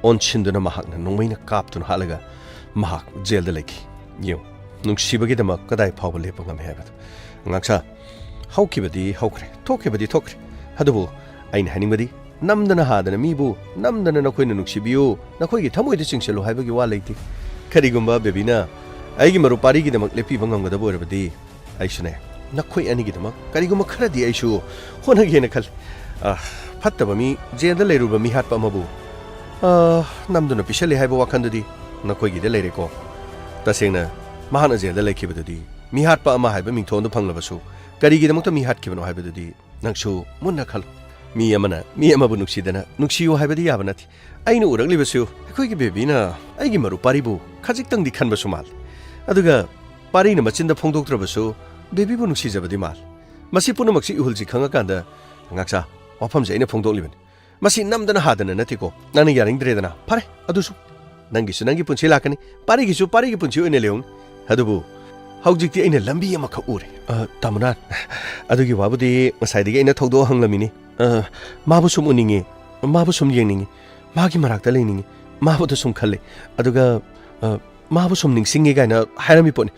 ꯑꯣꯟꯁꯤꯟꯗꯨꯅ ꯃꯍꯥꯛꯅ ꯅꯣꯡꯃꯩꯅ ꯀꯥꯞꯇꯨꯅ ꯍꯥꯠꯂꯒ ꯃꯍꯥꯛ ꯖꯦꯜꯗ ꯂꯩꯈꯤ꯫ ꯌꯦꯡꯉꯨ, ꯅꯨꯡꯁꯤꯕꯒꯤꯗꯃꯛ ꯀꯗꯥꯏ ꯐꯥꯎꯕ ꯂꯦꯞꯄ ꯉꯝꯃꯤ ꯍꯥꯏꯕꯗꯨ꯫ ꯑꯉꯥꯡꯁꯥ, ꯍꯧꯈꯤꯕꯗꯤ ꯍꯧꯈ꯭ꯔꯦ, ꯊꯣꯛꯈꯤꯕꯗꯤ ꯊꯣꯛꯈ꯭ꯔꯦ꯫ ꯑꯗꯨꯕꯨ ꯑꯩꯅ ꯍꯥꯏꯅꯤꯡꯕꯗꯤ, ꯅꯝꯗꯅ ꯍꯥꯗꯅ ꯃꯤꯕꯨ ꯅꯝꯗꯅ ꯅꯈꯣꯏꯅ ꯅꯨꯡꯁꯤꯕꯤꯌꯨ, ꯅꯈꯣꯏꯒꯤ ꯊꯃꯣꯏꯗ ꯆꯤꯡꯁꯤꯜꯂꯨ ꯍꯥꯏꯕꯒꯤ ꯋꯥ ꯂꯩꯇꯦ꯫ ꯀꯔꯤꯒꯨꯝꯕ ꯕꯦꯕꯤꯅ ꯑꯩꯒꯤ ꯃꯔꯨꯞ ꯄꯥꯔꯤꯒꯤꯗꯃꯛ ꯂꯦꯞꯄꯤꯕ ꯉꯝꯒꯗꯕ ꯑꯣꯏꯔꯕꯗꯤ, ꯑꯩꯁꯨꯅꯦ, ꯅꯈꯣꯏ ꯑꯅꯤꯒꯤꯗꯃꯛ ꯀꯔꯤꯒꯨꯝꯕ ꯈꯔꯗꯤ ꯑꯩꯁꯨ ꯍꯣꯠꯅꯒꯦꯅ ꯈꯜꯂꯤ꯫ ꯑ, ꯐꯠꯇꯕ ꯃꯤ, ꯖꯦꯜꯗ ꯂꯩꯔꯨꯕ ꯃꯤꯍꯥꯠꯄ ꯑꯃꯕꯨ, ꯑ, ꯅꯝꯗꯨꯅ ꯄꯤꯁꯜꯂꯦ ꯍꯥꯏꯕ ꯋꯥꯈꯜꯗꯨꯗꯤ ꯅꯈꯣꯏꯒꯤꯗ ꯂꯩꯔꯦꯀꯣ꯫ ꯇꯁꯦꯡꯅ, ꯃꯍꯥꯛꯅ ꯖꯦꯜꯗ ꯂꯩꯈꯤꯕꯗꯨꯗꯤ, ꯃꯤꯍꯥꯠꯄ ꯑꯃ ꯍꯥꯏꯕ ꯃꯤꯡꯊꯣꯟꯗꯨ ꯐꯪꯂꯕꯁꯨ, ꯀꯔꯤꯒꯤꯗꯃꯛꯇ ꯃꯤꯍꯥꯠꯈꯤꯕꯅꯣ ꯍꯥꯏꯕꯗꯨꯗꯤ ꯅꯪꯁꯨ ꯃꯨꯟꯅ ꯈꯜꯂꯨ꯫ ꯃꯤ ꯑꯃꯅ ꯃꯤ ꯑꯃꯕꯨ ꯅꯨꯡꯁꯤꯗꯅ ꯅꯨꯡꯁꯤꯌꯨ ꯍꯥꯏꯕꯗꯤ ꯌꯥꯕ ꯅꯠꯇꯦ꯫ ꯑꯩꯅ ꯎꯔꯛꯂꯤꯕꯁꯨ ꯑꯩꯈꯣꯏꯒꯤ ꯕꯦꯕꯤꯅ ꯑꯩꯒꯤ ꯃꯔꯨꯞ ꯄꯥꯔꯤꯕꯨ ꯈꯖꯤꯛꯇꯪꯗꯤ ꯈꯟꯕꯁꯨ ꯃꯥꯜꯂꯤ꯫ ꯑꯗꯨꯒ ꯄꯥꯔꯤꯅ ꯃꯆꯤꯟꯗ ꯐꯣꯡꯗꯣꯛꯇ꯭ꯔꯕꯁꯨ ꯕꯦꯕꯤꯕꯨ ꯅꯨꯡꯁꯤꯖꯕꯗꯤ ꯃꯥꯜꯂꯤ꯫ ꯃꯁꯤ ꯄꯨꯝꯅꯃꯛꯁꯤ ꯏꯍꯨꯜꯁꯤ ꯈꯪꯉꯀꯥꯟꯗ, ꯉꯥꯛꯆꯥ, ꯋꯥꯐꯝꯁꯦ ꯑꯩꯅ ꯐꯣꯡꯗꯣꯛꯂꯤꯕꯅꯤ꯫ ꯃꯁꯤ ꯅꯝꯗꯅ ꯍꯥꯗꯅ ꯅꯠꯇꯦꯀꯣ꯫ ꯅꯪꯅ ꯌꯥꯅꯤꯡꯗ꯭ꯔꯦꯗꯅ? ꯐꯔꯦ, ꯑꯗꯨꯁꯨ꯫ ꯅꯪꯒꯤꯁꯨ ꯅꯪꯒꯤ ꯄꯨꯟꯁꯤ ꯂꯥꯛꯀꯅꯤ, ꯄꯥꯔꯤꯒꯤꯁꯨ ꯄꯥꯔꯤꯒꯤ ꯄꯨꯟꯁꯤ ꯑꯣꯏꯅ ꯂꯩꯍꯧꯅꯤ꯫ ꯑꯗꯨꯕꯨ ꯍꯧꯖꯤꯛꯇꯤ ꯑꯩꯅ ꯂꯝꯕꯤ ꯑꯃꯈꯛ ꯎꯔꯦ꯫ ꯑ, ꯇꯥꯃꯣꯅꯥ, ꯑꯗꯨꯒꯤ ꯋꯥꯕꯨꯗꯤ ꯉꯁꯥꯏꯗꯒꯤ ꯑꯩꯅ ꯊꯧꯗꯣꯛ ꯍꯪꯂꯝꯃꯤꯅꯤ꯫ ꯑ, ꯃꯥꯕꯨ ꯁꯨꯝ ꯎꯅꯤꯡꯉꯤ, ꯃꯥꯕꯨ ꯁꯨꯝ ꯌꯦꯡꯅꯤꯡꯉꯤ, ꯃꯥꯒꯤ ꯃꯅꯥꯛꯇ ꯂꯩꯅꯤꯡꯉꯤ, ꯃꯥꯕꯨꯗ ꯁꯨꯝ ꯈꯜꯂꯦ꯫ ꯑꯗꯨꯒ, ꯑ, ꯃꯥꯕꯨ ꯁꯨꯝ ꯅꯤꯡꯁꯤꯡꯉꯦ ꯀꯥꯏꯅ ꯍꯥꯏꯔꯝꯃꯤ ꯄꯣꯠꯅꯤ꯫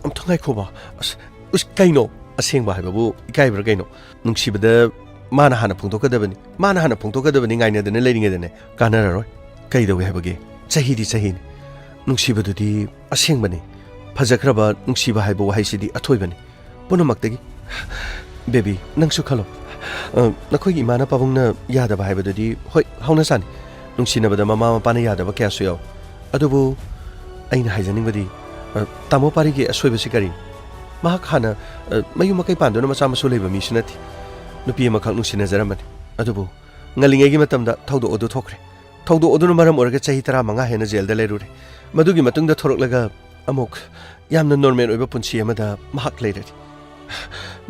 ꯑꯝꯇ ꯉꯥꯏꯈꯣꯕ꯫ ꯑꯁ, ꯎꯁ, ꯀꯩꯅꯣ? ꯑꯁꯦꯡꯕ ꯍꯥꯏꯕꯕꯨ ꯏꯀꯥꯏꯕ꯭ꯔꯥ ꯀꯩꯅꯣ? ꯅꯨꯡꯁꯤꯕꯗ ꯃꯥꯅ ꯍꯥꯟꯅ ꯐꯣꯡꯗꯣꯛꯀꯗꯕꯅꯤ, ꯃꯥꯅ ꯍꯥꯟꯅ ꯐꯣꯡꯗꯣꯛꯀꯗꯕꯅꯤ ꯉꯥꯏꯅꯗꯅ ꯂꯩꯔꯤꯉꯩꯗꯅꯦ, ꯀꯥꯟꯅꯔꯔꯣꯏ꯫ ꯀꯩꯗꯧꯋꯦ ꯍꯥꯏꯕꯒꯦ? ꯆꯍꯤꯗꯤ ꯆꯍꯤꯅꯤ꯫ ꯅꯨꯡꯁꯤꯕꯗꯨꯗꯤ ꯑꯁꯦꯡꯕꯅꯤ꯫ ꯐꯖꯈ꯭ꯔꯕ ꯅꯨꯡꯁꯤꯕ ꯍꯥꯏꯕ ꯋꯥꯍꯩꯁꯤꯗꯤ ꯑꯊꯣꯏꯕꯅꯤ꯫ ꯄꯨꯝꯅꯃꯛꯇꯒꯤ꯫ ꯕꯦꯕꯤ, ꯅꯪꯁꯨ ꯈꯜꯂꯣ꯫ ꯑ, ꯅꯈꯣꯏꯒꯤ ꯏꯃꯥꯅ ꯄꯥꯕꯨꯡꯅ ꯌꯥꯗꯕ ꯍꯥꯏꯕꯗꯨꯗꯤ, ꯍꯣꯏ, ꯍꯧꯅꯁꯥꯅꯤ꯫ ꯅꯨꯡꯁꯤꯅꯕꯗ ꯃꯃꯥ ꯃꯄꯥꯅ ꯌꯥꯗꯕ ꯀꯌꯥꯁꯨ ꯌꯥꯎꯏ꯫ ꯑꯗꯨꯕꯨ ꯑꯩꯅ ꯍꯥꯏꯖꯅꯤꯡꯕꯗꯤ, ꯑ, ꯇꯥꯃꯣ ꯄꯥꯔꯤꯒꯤ ꯑꯁꯣꯏꯕꯁꯤ ꯀꯔꯤꯅꯣ? ꯃꯍꯥꯛ ꯍꯥꯟꯅ, ꯑ, ꯃꯌꯨꯝ ꯃꯀꯩ ꯄꯥꯟꯗꯨꯅ ꯃꯆꯥ ꯃꯁꯨ ꯂꯩꯕ ꯃꯤꯁꯨ ꯅꯠꯇꯦ꯫ ꯅꯨꯄꯤ ꯑꯃꯈꯛ ꯅꯨꯡꯁꯤꯅꯖꯔꯝꯕꯅꯤ꯫ ꯑꯗꯨꯕꯨ ꯉꯜꯂꯤꯉꯩꯒꯤ ꯃꯇꯝꯗ ꯊꯧꯗꯣꯛ ꯑꯗꯨ ꯊꯣꯛꯈ꯭ꯔꯦ꯫ ꯊꯧꯗꯣꯛ ꯑꯗꯨꯅ ꯃꯔꯝ ꯑꯣꯏꯔꯒ ꯆꯍꯤ ꯇꯔꯥꯃꯉꯥ ꯍꯦꯟꯅ ꯖꯦꯜꯗ ꯂꯩꯔꯨꯔꯦ꯫ ꯃꯗꯨꯒꯤ ꯃꯇꯨꯡꯗ ꯊꯣꯔꯛꯂꯒ ꯑꯃꯨꯛ ꯌꯥꯝꯅ ꯅꯣꯔꯃꯦꯜ ꯑꯣꯏꯕ ꯄꯨꯟꯁꯤ ꯑꯃꯗ ꯃꯍꯥꯛ ꯂꯩꯔꯦ꯫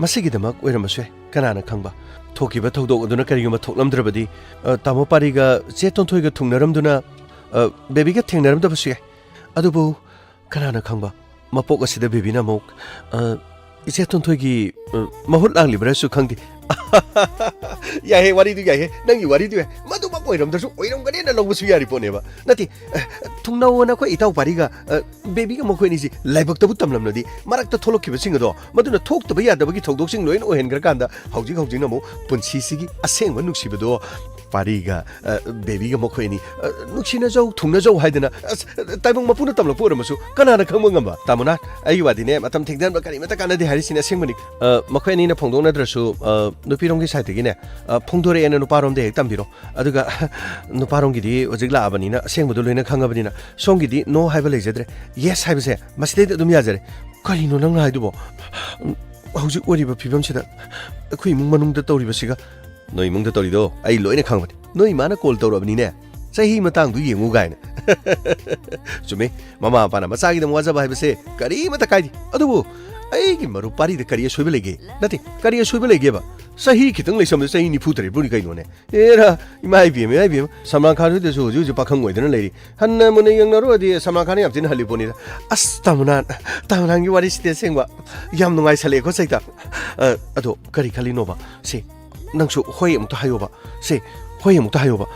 ꯃꯁꯤꯒꯤꯗꯃꯛ ꯑꯣꯏꯔꯝꯕꯁꯨ ꯌꯥꯏ, ꯀꯅꯥꯅ ꯈꯪꯕ? ꯊꯣꯛꯈꯤꯕ ꯊꯧꯗꯣꯛ ꯑꯗꯨꯅ ꯀꯔꯤꯒꯨꯝꯕ ꯊꯣꯛꯂꯝꯗ꯭ꯔꯕꯗꯤ, ꯑ, ꯇꯥꯃꯣ ꯄꯥꯔꯤꯒ ꯆꯦ ꯇꯣꯟꯊꯣꯏꯒ ꯊꯨꯡꯅꯔꯝꯗꯨꯅ, ꯑ, ꯕꯦꯕꯤꯒ ꯊꯦꯡꯅꯔꯝꯗꯕꯁꯨ ꯌꯥꯏ꯫ ꯑꯗꯨꯕꯨ ꯀꯅꯥꯅ ꯈꯪꯕ? ꯃꯄꯣꯛ ꯑꯁꯤꯗ ꯕꯦꯕꯤꯅ ꯑꯃꯨꯛ, ꯑ, ꯏꯆꯦ ꯇꯣꯟꯊꯣꯏꯒꯤ, ꯑ, ꯃꯍꯨꯠ ꯂꯥꯡꯂꯤꯕ꯭ꯔꯥꯁꯨ ꯈꯪꯗꯦ꯫ ꯌꯥꯏꯍꯦ, ꯋꯥꯔꯤꯗꯨ ꯌꯥꯏꯍꯦ, ꯅꯪꯒꯤ ꯋꯥꯔꯤꯗꯨ ꯌꯥꯏ꯫ ꯃꯗꯨꯃꯛ ꯑꯣꯏꯔꯝꯗ꯭ꯔꯁꯨ ꯑꯣꯏꯔꯝꯒꯅꯦꯅ ꯂꯧꯕꯁꯨ ꯌꯥꯔꯤ ꯄꯣꯠꯅꯦꯕ꯫ ꯅꯠꯇꯦ, ꯑ, ꯊꯨꯡꯅꯧꯑꯣꯅ ꯑꯩꯈꯣꯏ ꯏꯇꯥꯎ ꯄꯥꯔꯤꯒ, ꯑ, ꯕꯦꯕꯤꯒ ꯃꯈꯣꯏ ꯑꯅꯤꯁꯤ ꯂꯥꯏꯕꯛꯇꯕꯨ ꯇꯝꯂꯝꯂꯗꯤ, ꯃꯔꯛꯇ ꯊꯣꯛꯂꯛꯈꯤꯕꯁꯤꯡ ꯑꯗꯣ, ꯃꯗꯨꯅ ꯊꯣꯛꯇꯕ ꯌꯥꯗꯕꯒꯤ ꯊꯧꯗꯣꯛꯁꯤꯡ ꯂꯣꯏꯅ ꯑꯣꯏꯍꯟꯈ꯭ꯔꯀꯥꯟꯗ, ꯍꯧꯖꯤꯛ ꯍꯧꯖꯤꯛꯅ ꯑꯃꯨꯛ ꯄꯨꯟꯁꯤꯁꯤꯒꯤ ꯑꯁꯦꯡꯕ ꯅꯨꯡꯁꯤꯕꯗꯣ ꯄꯥꯔꯤꯒ, ꯑ, ꯕꯦꯕꯤꯒ ꯃꯈꯣꯏ ꯑꯅꯤ, ꯑ, ꯅꯨꯡꯁꯤꯅꯖꯧ, ꯊꯨꯡꯅꯖꯧ ꯍꯥꯏꯗꯅ, ꯑꯁ, ꯇꯥꯏꯕꯪ ꯃꯄꯨꯅ ꯇꯝꯂꯛꯄ ꯑꯣꯏꯔꯝꯃꯁꯨ ꯀꯅꯥꯅ ꯈꯪꯕ ꯉꯝꯕ? ꯇꯥꯃꯣꯅ, ꯑꯩꯒꯤ ꯋꯥꯗꯤꯅꯦ, ꯃꯇꯝ ꯊꯦꯡꯊꯍꯟꯕ ꯀꯔꯤꯃꯠꯇ ꯀꯥꯟꯅꯗꯦ ꯍꯥꯏꯔꯤꯁꯤꯅꯦ, ꯑꯁꯦꯡꯕꯅꯤ꯫ ꯑ, ꯃꯈꯣꯏ ꯑꯅꯤꯅ ꯐꯣꯡꯗꯣꯛꯅꯗ꯭ꯔꯁꯨ, ꯑ, ꯅꯨꯄꯤꯔꯣꯝꯒꯤ ꯁꯥꯏꯠꯇꯒꯤꯅꯦ, ꯑ, ꯐꯣꯡꯗꯣꯔꯛꯑꯦꯅ ꯅꯨꯄꯥꯔꯣꯝꯗ ꯍꯦꯛ ꯇꯝꯕꯤꯔꯣ꯫ ꯑꯗꯨꯒ ꯅꯨꯄꯥꯔꯣꯝꯒꯤꯗꯤ ꯍꯧꯖꯤꯛ ꯂꯥꯛꯑꯕꯅꯤꯅ, ꯑꯁꯦꯡꯕꯗꯣ ꯂꯣꯏꯅ ꯈꯪꯉꯕꯅꯤꯅ, ꯁꯣꯝꯒꯤꯗꯤ no ꯍꯥꯏꯕ ꯂꯩꯖꯗ꯭ꯔꯦ, yes ꯍꯥꯏꯕꯁꯦ ꯃꯁꯤꯗꯩꯗ ꯑꯗꯨꯝ ꯌꯥꯖꯔꯦ꯫ ꯀꯔꯤꯅꯣ ꯅꯪꯅ ꯍꯥꯏꯗꯨꯕꯣ? ꯍꯧꯖꯤꯛ ꯑꯣꯏꯔꯤꯕ ꯐꯤꯕꯝꯁꯤꯗ ꯑꯩꯈꯣꯏ ꯏꯃꯨꯡ ꯃꯅꯨꯡꯗ ꯇꯧꯔꯤꯕꯁꯤꯒ? ꯅꯣꯏ ꯏꯃꯨꯡꯗ ꯇꯧꯔꯤꯗꯣ ꯑꯩ ꯂꯣꯏꯅ ꯈꯪꯕꯅꯤ꯫ ꯅꯣꯏ ꯏꯃꯥꯅ ꯀꯣꯜ ꯇꯧꯔꯛꯑꯕꯅꯤꯅꯦ, ꯆꯍꯤ ꯃꯇꯥꯡꯗꯨ ꯌꯦꯡꯉꯨ ꯀꯥꯏꯅ꯫ ꯆꯨꯝꯃꯤ, ꯃꯃꯥ ꯃꯄꯥꯅ ꯃꯆꯥꯒꯤꯗꯃꯛ ꯋꯥꯖꯕ ꯍꯥꯏꯕꯁꯦ ꯀꯔꯤꯃꯠꯇ ꯀꯥꯏꯗꯦ꯫ ꯑꯗꯨꯕꯨ ꯑꯩꯒꯤ ꯃꯔꯨꯞ ꯄꯥꯔꯤꯗ ꯀꯔꯤ ꯑꯁꯣꯏꯕ ꯂꯩꯒꯦ? ꯅꯠꯇꯦ, ꯀꯔꯤ ꯑꯁꯣꯏꯕ ꯂꯩꯒꯦꯕ? ꯆꯍꯤ ꯈꯤꯇꯪ ꯂꯩꯁꯟꯕꯗ ꯆꯍꯤ ꯅꯤꯐꯨ ꯇꯔꯦꯠ ꯄꯨꯅꯤ ꯀꯩꯅꯣꯅꯦ? ꯑꯦꯔꯥ, ꯏꯃꯥ ꯏꯕꯦꯝꯃ, ꯏꯃꯥ ꯏꯕꯦꯝꯃ, ꯁꯜꯃꯥꯟ ꯈꯥꯟ ꯍꯣꯏꯗꯁꯨ ꯍꯧꯖꯤꯛ ꯍꯧꯖꯤꯛ ꯄꯥꯈꯪ ꯑꯣꯏꯗꯅ ꯂꯩꯔꯤ꯫ ꯍꯟꯅ ꯃꯨꯟꯅ ꯌꯦꯡꯅꯔꯨꯔꯗꯤ ꯁꯜꯃꯥꯟ ꯈꯥꯟꯅ ꯌꯥꯝ ꯊꯤꯅ ꯍꯜꯂꯤ ꯄꯣꯠꯅꯤꯗ꯫ ꯑꯁ, ꯇꯥꯃꯣꯅꯥꯟ, ꯇꯥꯃꯣꯅꯥꯟꯒꯤ ꯋꯥꯔꯤꯁꯤꯗꯤ ꯑꯁꯦꯡꯕ ꯌꯥꯝ ꯅꯨꯡꯉꯥꯏꯁꯜꯂꯛꯑꯦꯀꯣ ꯁꯩꯇ꯫ ꯑ, ꯑꯗꯣ ꯀꯔꯤ ꯈꯜꯂꯤꯅꯣꯕ? ꯁꯦ, ꯅꯪꯁꯨ ꯍꯣꯏ ꯑꯃꯨꯛꯇ ꯍꯥꯏꯌꯣꯕ꯫ ꯁꯦ, ꯍꯣꯏ ꯑꯃꯨꯛꯇ ꯍꯥꯏꯌꯣꯕ꯫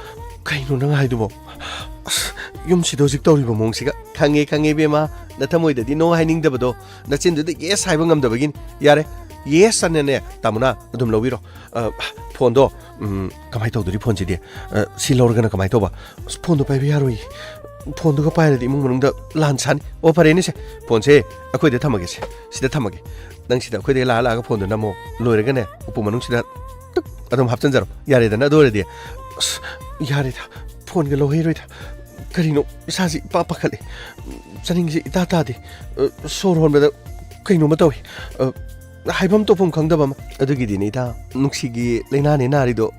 ꯀꯩꯅꯣ ꯅꯪ ꯍꯥꯏꯗꯨꯕꯣ? ꯑꯁ, ꯌꯨꯝꯁꯤꯗ ꯍꯧꯖꯤꯛ ꯇꯧꯔꯤꯕ ꯃꯑꯣꯡꯁꯤꯒ꯫ ꯈꯪꯉꯦ, ꯈꯪꯉꯦ, ꯏꯕꯦꯝꯃ꯫ ꯅꯊꯃꯣꯏꯗꯗꯤ no ꯍꯥꯏꯅꯤꯡꯗꯕꯗꯣ, ꯅꯆꯤꯟꯗꯨꯗ yes ꯍꯥꯏꯕ ꯉꯝꯗꯕꯒꯤꯅꯤ꯫ ꯌꯥꯔꯦ, yes ꯑꯅꯅꯦ, ꯇꯥꯃꯣꯅ ꯑꯗꯨꯝ ꯂꯧꯕꯤꯔꯣ꯫ ꯑ, ꯐꯣꯟꯗꯣ, ꯎꯝ, ꯀꯃꯥꯏꯅ ꯇꯧꯗꯣꯔꯤ ꯐꯣꯟꯁꯤꯗꯤ? ꯑ, ꯁꯤ ꯂꯧꯔꯒꯅ ꯀꯃꯥꯏꯅ ꯇꯧꯕ? ꯑꯁ, ꯐꯣꯟꯗꯣ ꯄꯥꯏꯕ ꯌꯥꯔꯣꯏ꯫ ꯐꯣꯟꯗꯨꯒ ꯄꯥꯏꯔꯗꯤ ꯏꯃꯨꯡ ꯃꯅꯨꯡꯗ ꯂꯥꯟ ꯁꯥꯅꯤ꯫ ꯑꯣ, ꯐꯔꯦꯅꯦꯁꯦ, ꯐꯣꯟꯁꯦ ꯑꯩꯈꯣꯏꯗ ꯊꯝꯃꯒꯦꯁꯦ, ꯁꯤꯗ ꯊꯝꯃꯒꯦ꯫ ꯅꯪ ꯁꯤꯗ ꯑꯩꯈꯣꯏꯗ ꯂꯥꯛꯑ ꯂꯥꯛꯑꯒ ꯐꯣꯟꯗꯣ ꯅꯝꯃꯣ꯫ ꯂꯣꯏꯔꯒꯅꯦ, ꯎꯄꯨ ꯃꯅꯨꯡꯁꯤꯗ ꯇꯨꯛ ꯑꯗꯨꯝ ꯍꯥꯞꯆꯤꯟꯖꯔꯣ꯫ ꯌꯥꯔꯦꯗꯅ ꯑꯗꯨ ꯑꯣꯏꯔꯗꯤ? ꯑꯁ, ꯌꯥꯔꯦꯗ, ꯐꯣꯟꯒ ꯂꯧꯍꯩꯔꯣꯏꯗ꯫ ꯀꯔꯤꯅꯣ, ꯏꯁꯥꯁꯤ ꯏꯄꯥ ꯄꯥꯈꯠꯂꯦ꯫ ꯆꯥꯅꯤꯡꯁꯤ ꯏꯇꯥ ꯇꯥꯗꯦ꯫ ꯑ, ꯁꯣꯔ ꯍꯣꯟꯕꯗ ꯀꯩꯅꯣꯝꯃ ꯇꯧꯏ꯫ ꯑ, ꯍꯥꯏꯐꯝ ꯇꯧꯐꯝ ꯈꯪꯗꯕ ꯑꯃ꯫ ꯑꯗꯨꯒꯤꯗꯤꯅꯦ ꯏꯇꯥ, ꯅꯨꯡꯁꯤꯒꯤ ꯂꯥꯏꯅꯥꯅꯦ ꯅꯥꯔꯤꯗꯣ꯫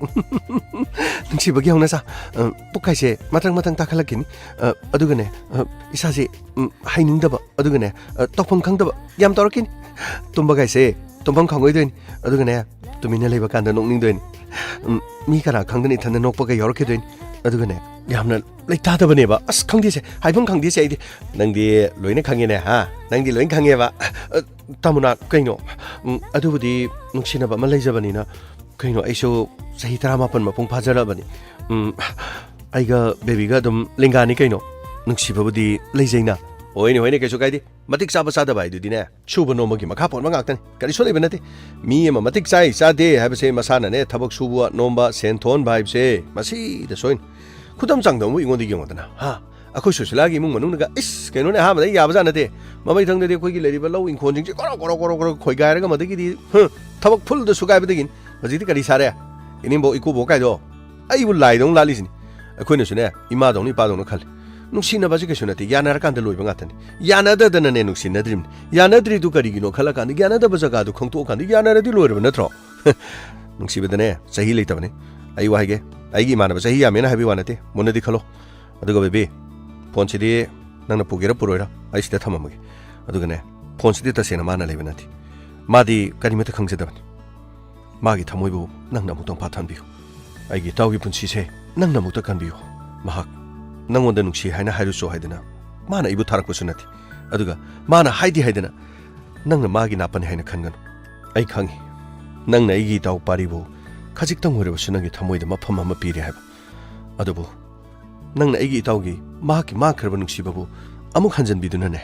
ꯅꯨꯡꯁꯤꯕꯒꯤ ꯍꯧꯅꯁꯥ꯫ ꯑ, ꯄꯨꯛ ꯍꯥꯏꯁꯦ ꯃꯊꯪ ꯃꯊꯪ ꯇꯥꯈꯠꯂꯛꯈꯤꯅꯤ꯫ ꯑ, ꯑꯗꯨꯒꯅꯦ, ꯑ, ꯏꯁꯥꯁꯦ, ꯎꯝ, ꯍꯩꯅꯤꯡꯗꯕ, ꯑꯗꯨꯒꯅꯦ, ꯑ, ꯇꯧꯐꯝ ꯈꯪꯗꯕ ꯌꯥꯝ ꯇꯧꯔꯛꯈꯤꯅꯤ꯫ ꯇꯨꯝꯕꯒꯥꯏꯁꯦ ꯇꯨꯝꯐꯝ ꯈꯪꯉꯣꯏꯗꯣꯏꯅꯤ꯫ ꯑꯗꯨꯒꯅꯦ, ꯇꯨꯃꯤꯟꯅ ꯂꯩꯕ ꯀꯥꯟꯗ ꯅꯣꯛꯅꯤꯡꯗꯣꯏꯅꯤ꯫ ꯎꯝ, ꯃꯤ ꯀꯅꯥ ꯈꯪꯗꯅ ꯏꯊꯟꯗ ꯅꯣꯛꯄꯒ ꯌꯥꯎꯔꯛꯈꯤꯗꯣꯏꯅꯤ꯫ ꯑꯗꯨꯒꯅꯦ, ꯌꯥꯝꯅ ꯂꯩꯇꯥꯗꯕꯅꯦꯕ꯫ ꯑꯁ, ꯈꯪꯗꯦꯁꯦ, ꯍꯥꯏꯐꯝ ꯈꯪꯗꯦꯁꯦ ꯑꯩꯗꯤ꯫ ꯅꯪꯗꯤ ꯂꯣꯏꯅ ꯈꯪꯉꯦꯅꯦ, ꯍꯥ? ꯅꯪꯗꯤ ꯂꯣꯏꯅ ꯈꯪꯉꯦꯕ꯫ ꯑ, ꯇꯥꯃꯣꯅ ꯀꯩꯅꯣ? ꯎꯝ, ꯑꯗꯨꯕꯨꯗꯤ ꯅꯨꯡꯁꯤꯅꯕ ꯑꯃ ꯂꯩꯖꯕꯅꯤꯅ꯫ ꯀꯩꯅꯣ, ꯑꯩꯁꯨ ꯆꯍꯤ ꯇꯔꯥꯃꯥꯄꯟ ꯃꯄꯨꯡ ꯐꯥꯖꯔꯛꯑꯕꯅꯤ꯫ ꯎꯝ, ꯑꯩꯒ ꯕꯦꯕꯤꯒ ꯑꯗꯨꯝ ꯂꯦꯡꯒꯥꯅꯤ ꯀꯩꯅꯣ꯫ ꯅꯨꯡꯁꯤꯕꯕꯨꯗꯤ ꯂꯩꯖꯩꯅ꯫ ꯍꯣꯏꯅꯦ, ꯍꯣꯏꯅꯦ, ꯀꯩꯁꯨ ꯀꯥꯏꯗꯦ꯫ ꯃꯇꯤꯛ ꯆꯥꯕ ꯆꯥꯗꯕ ꯍꯥꯏꯗꯨꯗꯤꯅꯦ, ꯁꯨꯕ ꯅꯣꯝꯕꯒꯤ ꯃꯈꯥ ꯄꯣꯟꯕ ꯉꯥꯛꯇꯅꯤ꯫ ꯀꯔꯤꯁꯨ ꯂꯩꯕ ꯅꯠꯇꯦ꯫ ꯃꯤ ꯑꯃ ꯃꯇꯤꯛ ꯆꯥꯏ ꯆꯥꯗꯦ ꯍꯥꯏꯕꯁꯦ ꯃꯁꯥꯅꯅꯦ, ꯊꯕꯛ ꯁꯨꯕ ꯅꯣꯝꯕ, ꯁꯦꯟ ꯊꯣꯟꯕ ꯍꯥꯏꯕꯁꯦ ꯃꯁꯤꯗ ꯁꯣꯏꯅ꯫ ꯈꯨꯗꯝ ꯆꯥꯡꯗꯝ ꯑꯃ ꯑꯩꯉꯣꯟꯗ ꯌꯦꯡꯉꯣꯗꯅ, ꯍꯥ? ꯑꯩꯈꯣꯏ ꯁꯨꯁꯤꯂꯥꯒꯤ ꯏꯃꯨꯡ ꯃꯅꯨꯡꯅꯒ, ꯏꯁ, ꯀꯩꯅꯣꯅꯦ, ꯑꯍꯥꯟꯕꯗ ꯑꯩ ꯌꯥꯕꯖꯥꯠ ꯅꯠꯇꯦ꯫ ꯃꯃꯩꯊꯪꯗꯗꯤ ꯑꯩꯈꯣꯏꯒꯤ ꯂꯩꯔꯤꯕ ꯂꯧ ꯏꯪꯈꯣꯜꯁꯤꯡꯁꯦ ꯀꯣꯔꯣ ꯀꯣꯔꯣ ꯀꯣꯔꯣ ꯀꯣꯔꯣ ꯈꯣꯏꯒꯥꯏꯔꯒ, ꯃꯗꯒꯤꯗꯤ, ꯍ, ꯊꯕꯛ ꯐꯨꯜꯗ ꯁꯨꯒꯥꯏꯕꯗꯒꯤꯅꯤ꯫ ꯍꯧꯖꯤꯛꯇꯤ ꯀꯔꯤ ꯁꯥꯔꯦ? ꯏꯅꯦꯝꯕꯣꯛ ꯏꯀꯨꯕꯣꯛ ꯀꯥꯏꯗꯣ ꯑꯩꯕꯨ ꯂꯥꯏꯗꯧꯅ ꯂꯥꯠꯂꯤꯁꯤꯅꯤ꯫ ꯑꯩꯈꯣꯏꯅꯁꯨꯅꯦ, ꯏꯃꯥꯗꯧꯅ ꯏꯄꯥꯗꯧꯅ ꯈꯜꯂꯤ꯫ ꯅꯨꯡꯁꯤꯅꯕꯁꯦ ꯀꯩꯁꯨ ꯅꯠꯇꯦ, ꯌꯥꯅꯔꯀꯥꯟꯗ ꯂꯣꯏꯕ ꯉꯥꯛꯇꯅꯤ꯫ ꯌꯥꯅꯗꯗꯅꯅꯦ ꯅꯨꯡꯁꯤꯅꯗ꯭ꯔꯤꯕꯅꯤ꯫ ꯌꯥꯅꯗ꯭ꯔꯤꯗꯨ ꯀꯔꯤꯒꯤꯅꯣ ꯈꯜꯂꯀꯥꯟꯗ, ꯌꯥꯅꯗꯕ ꯖꯒꯥꯗꯨ ꯈꯪꯗꯣꯛꯑꯀꯥꯟꯗ ꯌꯥꯅꯔꯗꯤ ꯂꯣꯏꯔꯕ ꯅꯠꯇ꯭ꯔꯣ? ꯅꯨꯡꯁꯤꯕꯗꯅꯦ ꯆꯍꯤ ꯂꯩꯇꯕꯅꯤ꯫ ꯑꯩ ꯋꯥ ꯍꯥꯏꯒꯦ, ꯑꯩꯒꯤ ꯏꯃꯥꯟꯅꯕ ꯆꯍꯤ ꯌꯥꯝꯃꯦꯅ ꯍꯥꯏꯕꯒꯤ ꯋꯥ ꯅꯠꯇꯦ, ꯃꯨꯟꯅꯗꯤ ꯈꯜꯂꯣ꯫ ꯑꯗꯨꯒ ꯕꯦꯕꯤ, ꯐꯣꯟꯁꯤꯗꯤ ꯅꯪꯅ ꯄꯨꯒꯦꯔꯥ ꯄꯨꯔꯣꯏꯔꯥ, ꯑꯩ ꯁꯤꯗ ꯊꯝꯃꯝꯃꯒꯦ꯫ ꯑꯗꯨꯒꯅꯦ, ꯐꯣꯟꯁꯤꯗꯤ ꯇꯁꯦꯡꯅ ꯃꯥꯅ ꯂꯩꯕ ꯅꯠꯇꯦ꯫ ꯃꯥꯗꯤ ꯀꯔꯤꯃꯠꯇ ꯈꯪꯖꯗꯕꯅꯤ꯫ ꯃꯥꯒꯤ ꯊꯃꯣꯏꯕꯨ ꯅꯪꯅ ꯑꯃꯨꯛꯇꯪ ꯐꯥꯊꯍꯟꯕꯤꯌꯨ꯫ ꯑꯩꯒꯤ ꯏꯇꯥꯎꯒꯤ ꯄꯨꯟꯁꯤꯁꯦ ꯅꯪꯅ ꯑꯃꯨꯛꯇ ꯀꯟꯕꯤꯌꯨ꯫ ꯃꯍꯥꯛ ꯅꯪꯉꯣꯟꯗ ꯅꯨꯡꯁꯤ ꯍꯥꯏꯅ ꯍꯥꯏꯔꯨꯆꯣ ꯍꯥꯏꯗꯅ ꯃꯥꯅ ꯑꯩꯕꯨ ꯊꯥꯔꯛꯄꯁꯨ ꯅꯠꯇꯦ꯫ ꯑꯗꯨꯒ ꯃꯥꯅ ꯍꯥꯏꯗꯦ ꯍꯥꯏꯗꯅ ꯅꯪꯅ ꯃꯥꯒꯤ ꯅꯥꯄꯟꯅꯤ ꯍꯥꯏꯅ ꯈꯟꯒꯅꯨ꯫ ꯑꯩ ꯈꯪꯏ, ꯅꯪꯅ ꯑꯩꯒꯤ ꯏꯇꯥꯎ ꯄꯥꯔꯤꯕꯨ ꯈꯖꯤꯛꯇꯪ ꯑꯣꯏꯔꯕꯁꯨ ꯅꯪꯒꯤ ꯊꯃꯣꯏꯗ ꯃꯐꯝ ꯑꯃ ꯄꯤꯔꯦ ꯍꯥꯏꯕ꯫ ꯑꯗꯨꯕꯨ ꯅꯪꯅ ꯑꯩꯒꯤ ꯏꯇꯥꯎꯒꯤ, ꯃꯍꯥꯛꯀꯤ ꯃꯥꯡꯈ꯭ꯔꯕ ꯅꯨꯡꯁꯤꯕꯕꯨ ꯑꯃꯨꯛ ꯍꯟꯖꯤꯟꯕꯤꯗꯨꯅꯅꯦ,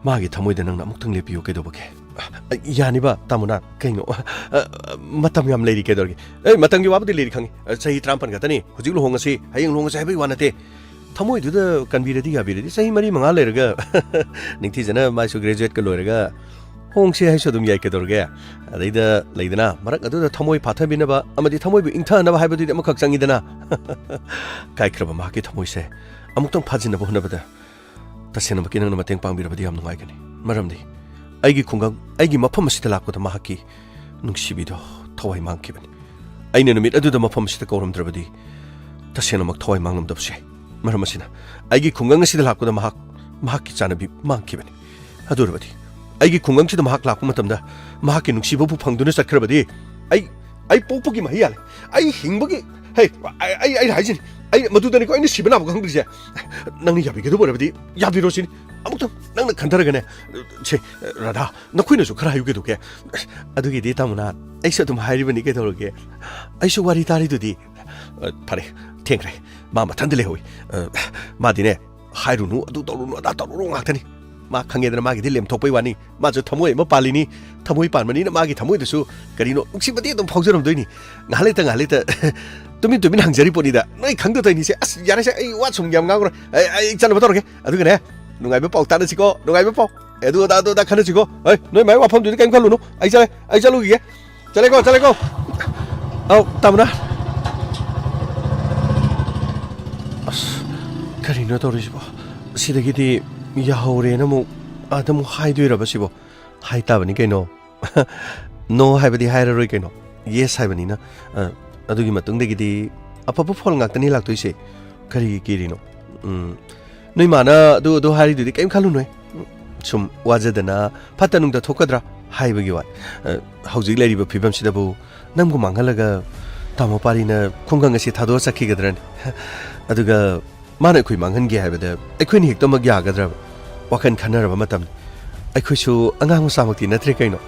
ꯃꯥꯒꯤ ꯊꯃꯣꯏꯗ ꯅꯪꯅ ꯑꯃꯨꯛꯇꯪ ꯂꯦꯞꯄꯤꯌꯨ ꯀꯩꯗꯧꯕꯒꯦ? ꯑ, ꯌꯥꯅꯤꯕ, ꯇꯥꯃꯣꯅ, ꯀꯩꯅꯣ? ꯑ, ꯑ, ꯃꯇꯝ ꯌꯥꯝ ꯂꯩꯔꯤ ꯀꯩꯗꯧꯔꯒꯦ? ꯑꯦ, ꯃꯇꯝꯒꯤ ꯋꯥꯕꯨꯗꯤ ꯂꯩꯔꯤ ꯈꯪꯉꯤ꯫ ꯑ, ꯆꯍꯤ ꯇꯔꯥꯃꯥꯄꯟ ꯈꯛꯇꯅꯤ, ꯍꯧꯖꯤꯛ ꯂꯨꯍꯣꯡꯉꯁꯤ, ꯍꯌꯦꯡ ꯂꯨꯍꯣꯡꯉꯁꯤ ꯍꯥꯏꯕꯒꯤ ꯋꯥ ꯅꯠꯇꯦ꯫ ꯊꯃꯣꯏꯗꯨꯗ ꯀꯟꯕꯤꯔꯗꯤ ꯌꯥꯕꯤꯔꯗꯤ, ꯆꯍꯤ ꯃꯔꯤ ꯃꯉꯥ ꯂꯩꯔꯒ, ꯅꯤꯡꯊꯤꯖꯅ ꯃꯥꯏꯁꯨ graduateꯀ ꯂꯣꯏꯔꯒ ꯍꯣꯡꯁꯦ ꯍꯥꯏꯁꯨ ꯑꯗꯨꯝ ꯌꯥꯏ ꯀꯩꯗꯧꯔꯒꯦ? ꯑꯗꯩꯗ ꯂꯩꯗꯅ, ꯃꯔꯛ ꯑꯗꯨꯗ ꯊꯃꯣꯏ ꯐꯥꯊꯕꯤꯅꯕ ꯑꯃꯗꯤ ꯊꯃꯣꯏꯕꯨ ꯏꯪꯊꯅꯕ ꯍꯥꯏꯕꯗꯨꯗꯤ ꯑꯃꯈꯛ ꯆꯪꯉꯤꯗꯅ꯫ ꯀꯥꯏꯈ꯭ꯔꯕ ꯃꯍꯥꯛꯀꯤ ꯊꯃꯣꯏꯁꯦ ꯑꯃꯨꯛꯇꯪ ꯐꯥꯖꯤꯟꯅꯕ ꯍꯣꯠꯅꯕꯗ ꯇꯁꯦꯡꯅꯃꯛꯀꯤ ꯅꯪꯅ ꯃꯇꯦꯡ ꯄꯥꯡꯕꯤꯔꯕꯗꯤ ꯌꯥꯝ ꯅꯨꯡꯉꯥꯏꯒꯅꯤ꯫ ꯃꯔꯝꯗꯤ ꯑꯩꯒꯤ ꯈꯨꯡꯒꯪ, ꯑꯩꯒꯤ ꯃꯐꯝ ꯑꯁꯤꯗ ꯂꯥꯛꯄꯗ ꯃꯍꯥꯛꯀꯤ ꯅꯨꯡꯁꯤꯕꯤꯗꯣ ꯊꯋꯥꯏ ꯃꯥꯡꯈꯤꯕꯅꯤ꯫ ꯑꯩꯅ ꯅꯨꯃꯤꯠ ꯑꯗꯨꯗ ꯃꯐꯝ ꯑꯁꯤꯗ ꯀꯧꯔꯝꯗ꯭ꯔꯕꯗꯤ ꯇꯁꯦꯡꯅꯃꯛ ꯊꯋꯥꯏ ꯃꯥꯡꯂꯝꯗꯕꯁꯨ ꯌꯥꯏ꯫ ꯃꯔꯝ ꯑꯁꯤꯅ, ꯑꯩꯒꯤ ꯈꯨꯡꯒꯪ ꯑꯁꯤꯗ ꯂꯥꯛꯄꯗ ꯃꯍꯥꯛ, ꯃꯍꯥꯛꯀꯤ ꯆꯥꯟꯅꯕꯤ ꯃꯥꯡꯈꯤꯕꯅꯤ꯫ ꯑꯗꯨ ꯑꯣꯏꯔꯕꯗꯤ, ꯑꯩꯒꯤ ꯈꯨꯡꯒꯪꯁꯤꯗ ꯃꯍꯥꯛ ꯂꯥꯛꯄ ꯃꯇꯝꯗ ꯃꯍꯥꯛꯀꯤ ꯅꯨꯡꯁꯤꯕꯕꯨ ꯐꯪꯗꯨꯅ ꯆꯠꯈ꯭ꯔꯕꯗꯤ, ꯑꯩ, ꯑꯩ ꯄꯣꯛꯄꯒꯤ ꯃꯍꯩ ꯌꯥꯜꯂꯦ꯫ ꯑꯩ ꯍꯤꯡꯕꯒꯤ, ꯍꯦ, ꯑꯩ, ꯑꯩ, ꯑꯩꯅ ꯍꯥꯏꯁꯤꯅꯤ, ꯑꯩ ꯃꯗꯨꯗꯅꯤꯀꯣ ꯑꯩꯅ ꯁꯤꯕ ꯅꯥꯕ ꯈꯪꯗ꯭ꯔꯤꯁꯦ꯫ ꯅꯪꯅ ꯌꯥꯕꯤꯒꯗꯕ ꯑꯣꯏꯔꯕꯗꯤ ꯌꯥꯕꯤꯔꯣ ꯁꯤꯅꯤ꯫ ꯑꯃꯨꯛꯇꯪ ꯅꯪꯅ ꯈꯟꯊꯔꯒꯅꯦ꯫ ꯁꯦ, ꯔꯥꯙꯥ, ꯅꯈꯣꯏꯅꯁꯨ ꯈꯔ ꯍꯥꯏꯌꯨ ꯀꯩꯗꯧꯒꯦ? ꯑꯗꯨꯒꯤꯗꯤ ꯇꯥꯃꯣꯅ, ꯑꯩꯁꯨ ꯑꯗꯨꯝ ꯍꯥꯏꯔꯤꯕꯅꯤ ꯀꯩꯗꯧꯔꯒꯦ? ꯑꯩꯁꯨ ꯋꯥꯔꯤ ꯇꯥꯔꯤꯗꯨꯗꯤ꯫ ꯑ, ꯐꯔꯦ, ꯊꯦꯡꯈ꯭ꯔꯦ꯫ ꯃꯥ ꯃꯊꯟꯇ ꯂꯩꯍꯧꯏ꯫ ꯑ, ꯃꯥꯗꯤꯅꯦ, ꯍꯥꯏꯔꯨꯅꯨ, ꯑꯗꯨ ꯇꯧꯔꯨꯅꯨ, ꯑꯗꯥ ꯇꯧꯔꯨꯅꯨ ꯉꯥꯛꯇꯅꯤ꯫ ꯃꯥ ꯈꯪꯉꯦꯗꯅ ꯃꯥꯒꯤꯗꯤ ꯂꯦꯝꯊꯣꯛꯄꯩ ꯋꯥꯅꯤ꯫ ꯃꯥꯁꯨ ꯊꯃꯣꯏ ꯑꯃ ꯄꯥꯜꯂꯤꯅꯤ꯫ ꯊꯃꯣꯏ ꯄꯥꯟꯕꯅꯤꯅ ꯃꯥꯒꯤ ꯊꯃꯣꯏꯗꯁꯨ ꯀꯔꯤꯅꯣ ꯅꯨꯡꯁꯤꯕꯗꯤ ꯑꯗꯨꯝ ꯐꯥꯎꯖꯔꯝꯗꯣꯏꯅꯤ꯫ ꯉꯥꯏꯍꯥꯛ ꯂꯩꯇ, ꯉꯥꯏꯍꯥꯛ ꯂꯩꯇ ꯇꯨꯃꯤꯟ ꯇꯨꯃꯤꯟ ꯍꯪꯖꯔꯤ ꯄꯣꯠꯅꯤꯗ꯫ ꯅꯣꯏ ꯈꯪꯗ ꯇꯧꯔꯤꯅꯤꯁꯦ꯫ ꯑꯁ, ꯌꯥꯔꯦꯁꯦ, ꯑꯩ ꯋꯥ ꯁꯨꯝ ꯌꯥꯝ ꯉꯥꯡꯉꯔꯣꯏ꯫ ꯑꯩ, ꯑꯩ ꯆꯠꯅꯕ ꯇꯧꯔꯒꯦ꯫ ꯑꯗꯨꯒꯅꯦ, ꯅꯨꯡꯉꯥꯏꯕ ꯄꯥꯎ ꯇꯥꯟꯅꯁꯤꯀꯣ, ꯅꯨꯡꯉꯥꯏꯕ ꯄꯥꯎ꯫ ꯑꯦ, ꯑꯗꯨ ꯑꯗꯥ, ꯑꯗꯨ ꯑꯗꯥ ꯈꯟꯅꯁꯤꯀꯣ꯫ ꯍꯣꯏ, ꯅꯣꯏ ꯃꯥꯏ ꯋꯥꯐꯝꯗꯨꯗꯤ ꯀꯔꯤꯝ ꯈꯜꯂꯨꯅꯨ꯫ ꯑꯩ ꯆꯠꯂꯦ, ꯑꯩ ꯆꯠꯂꯨꯈꯤꯒꯦ꯫ ꯆꯠꯂꯦꯀꯣ, ꯆꯠꯂꯦꯀꯣ꯫ ꯑꯧ, ꯇꯥꯃꯣꯅ꯫ ꯑꯁ, ꯀꯔꯤꯅꯣ ꯇꯧꯔꯤꯁꯤꯕꯣ? ꯁꯤꯗꯒꯤꯗꯤ ꯌꯥꯍꯧꯔꯦꯅ ꯑꯃꯨꯛ ꯑꯥꯗ ꯑꯃꯨꯛ ꯍꯥꯏꯗꯣꯏꯔꯕ ꯁꯤꯕꯣ? ꯍꯥꯏ ꯇꯥꯕꯅꯤ ꯀꯩꯅꯣ꯫ No ꯍꯥꯏꯕꯗꯤ ꯍꯥꯏꯔꯔꯣꯏ ꯀꯩꯅꯣ꯫ Yes ꯍꯥꯏꯕꯅꯤꯅ꯫ ꯑ, ꯑꯗꯨꯒꯤ ꯃꯇꯨꯡꯗꯒꯤꯗꯤ ꯑꯐꯕ ꯐꯣꯟ ꯉꯥꯛꯇꯅꯤ ꯂꯥꯛꯇꯣꯏꯁꯦ꯫ ꯀꯔꯤꯒꯤ ꯀꯤꯔꯤꯅꯣ? ꯎꯝ, ꯅꯣꯏ ꯃꯥꯅ ꯑꯗꯨ, ꯑꯗꯨ ꯍꯥꯏꯔꯤꯗꯨꯗꯤ ꯀꯩꯝ ꯈꯜꯂꯨꯅꯨꯍꯦ꯫ ꯁꯨꯝ ꯋꯥꯖꯗꯅ ꯐꯠꯇ ꯅꯨꯡꯗ ꯊꯣꯛꯀꯗ꯭ꯔꯥ ꯍꯥꯏꯕꯒꯤ ꯋꯥꯅꯤ꯫ ꯑ, ꯍꯧꯖꯤꯛ ꯂꯩꯔꯤꯕ ꯐꯤꯕꯝꯁꯤꯗꯕꯨ ꯅꯪꯕꯨ ꯃꯥꯡꯍꯜꯂꯒ ꯇꯥꯃꯣ ꯄꯥꯔꯤꯅ ꯈꯨꯡꯒꯪ ꯑꯁꯤ ꯊꯥꯗꯣꯛꯑ ꯆꯠꯈꯤꯒꯗ꯭ꯔꯅꯤ? ꯑꯗꯨꯒ ꯃꯥꯅ ꯑꯩꯈꯣꯏ ꯃꯥꯡꯍꯟꯒꯦ ꯍꯥꯏꯕꯗ ꯑꯩꯈꯣꯏꯅ ꯍꯦꯛꯇꯃꯛ ꯌꯥꯒꯗ꯭ꯔꯕ? ꯋꯥꯈꯜ ꯈꯟꯅꯔꯕ ꯃꯇꯝꯅꯤ꯫ ꯑꯩꯈꯣꯏꯁꯨ ꯑꯉꯥꯡ ꯃꯆꯥꯃꯛꯇꯤ ꯅꯠꯇ꯭ꯔꯦ ꯀꯩꯅꯣ꯫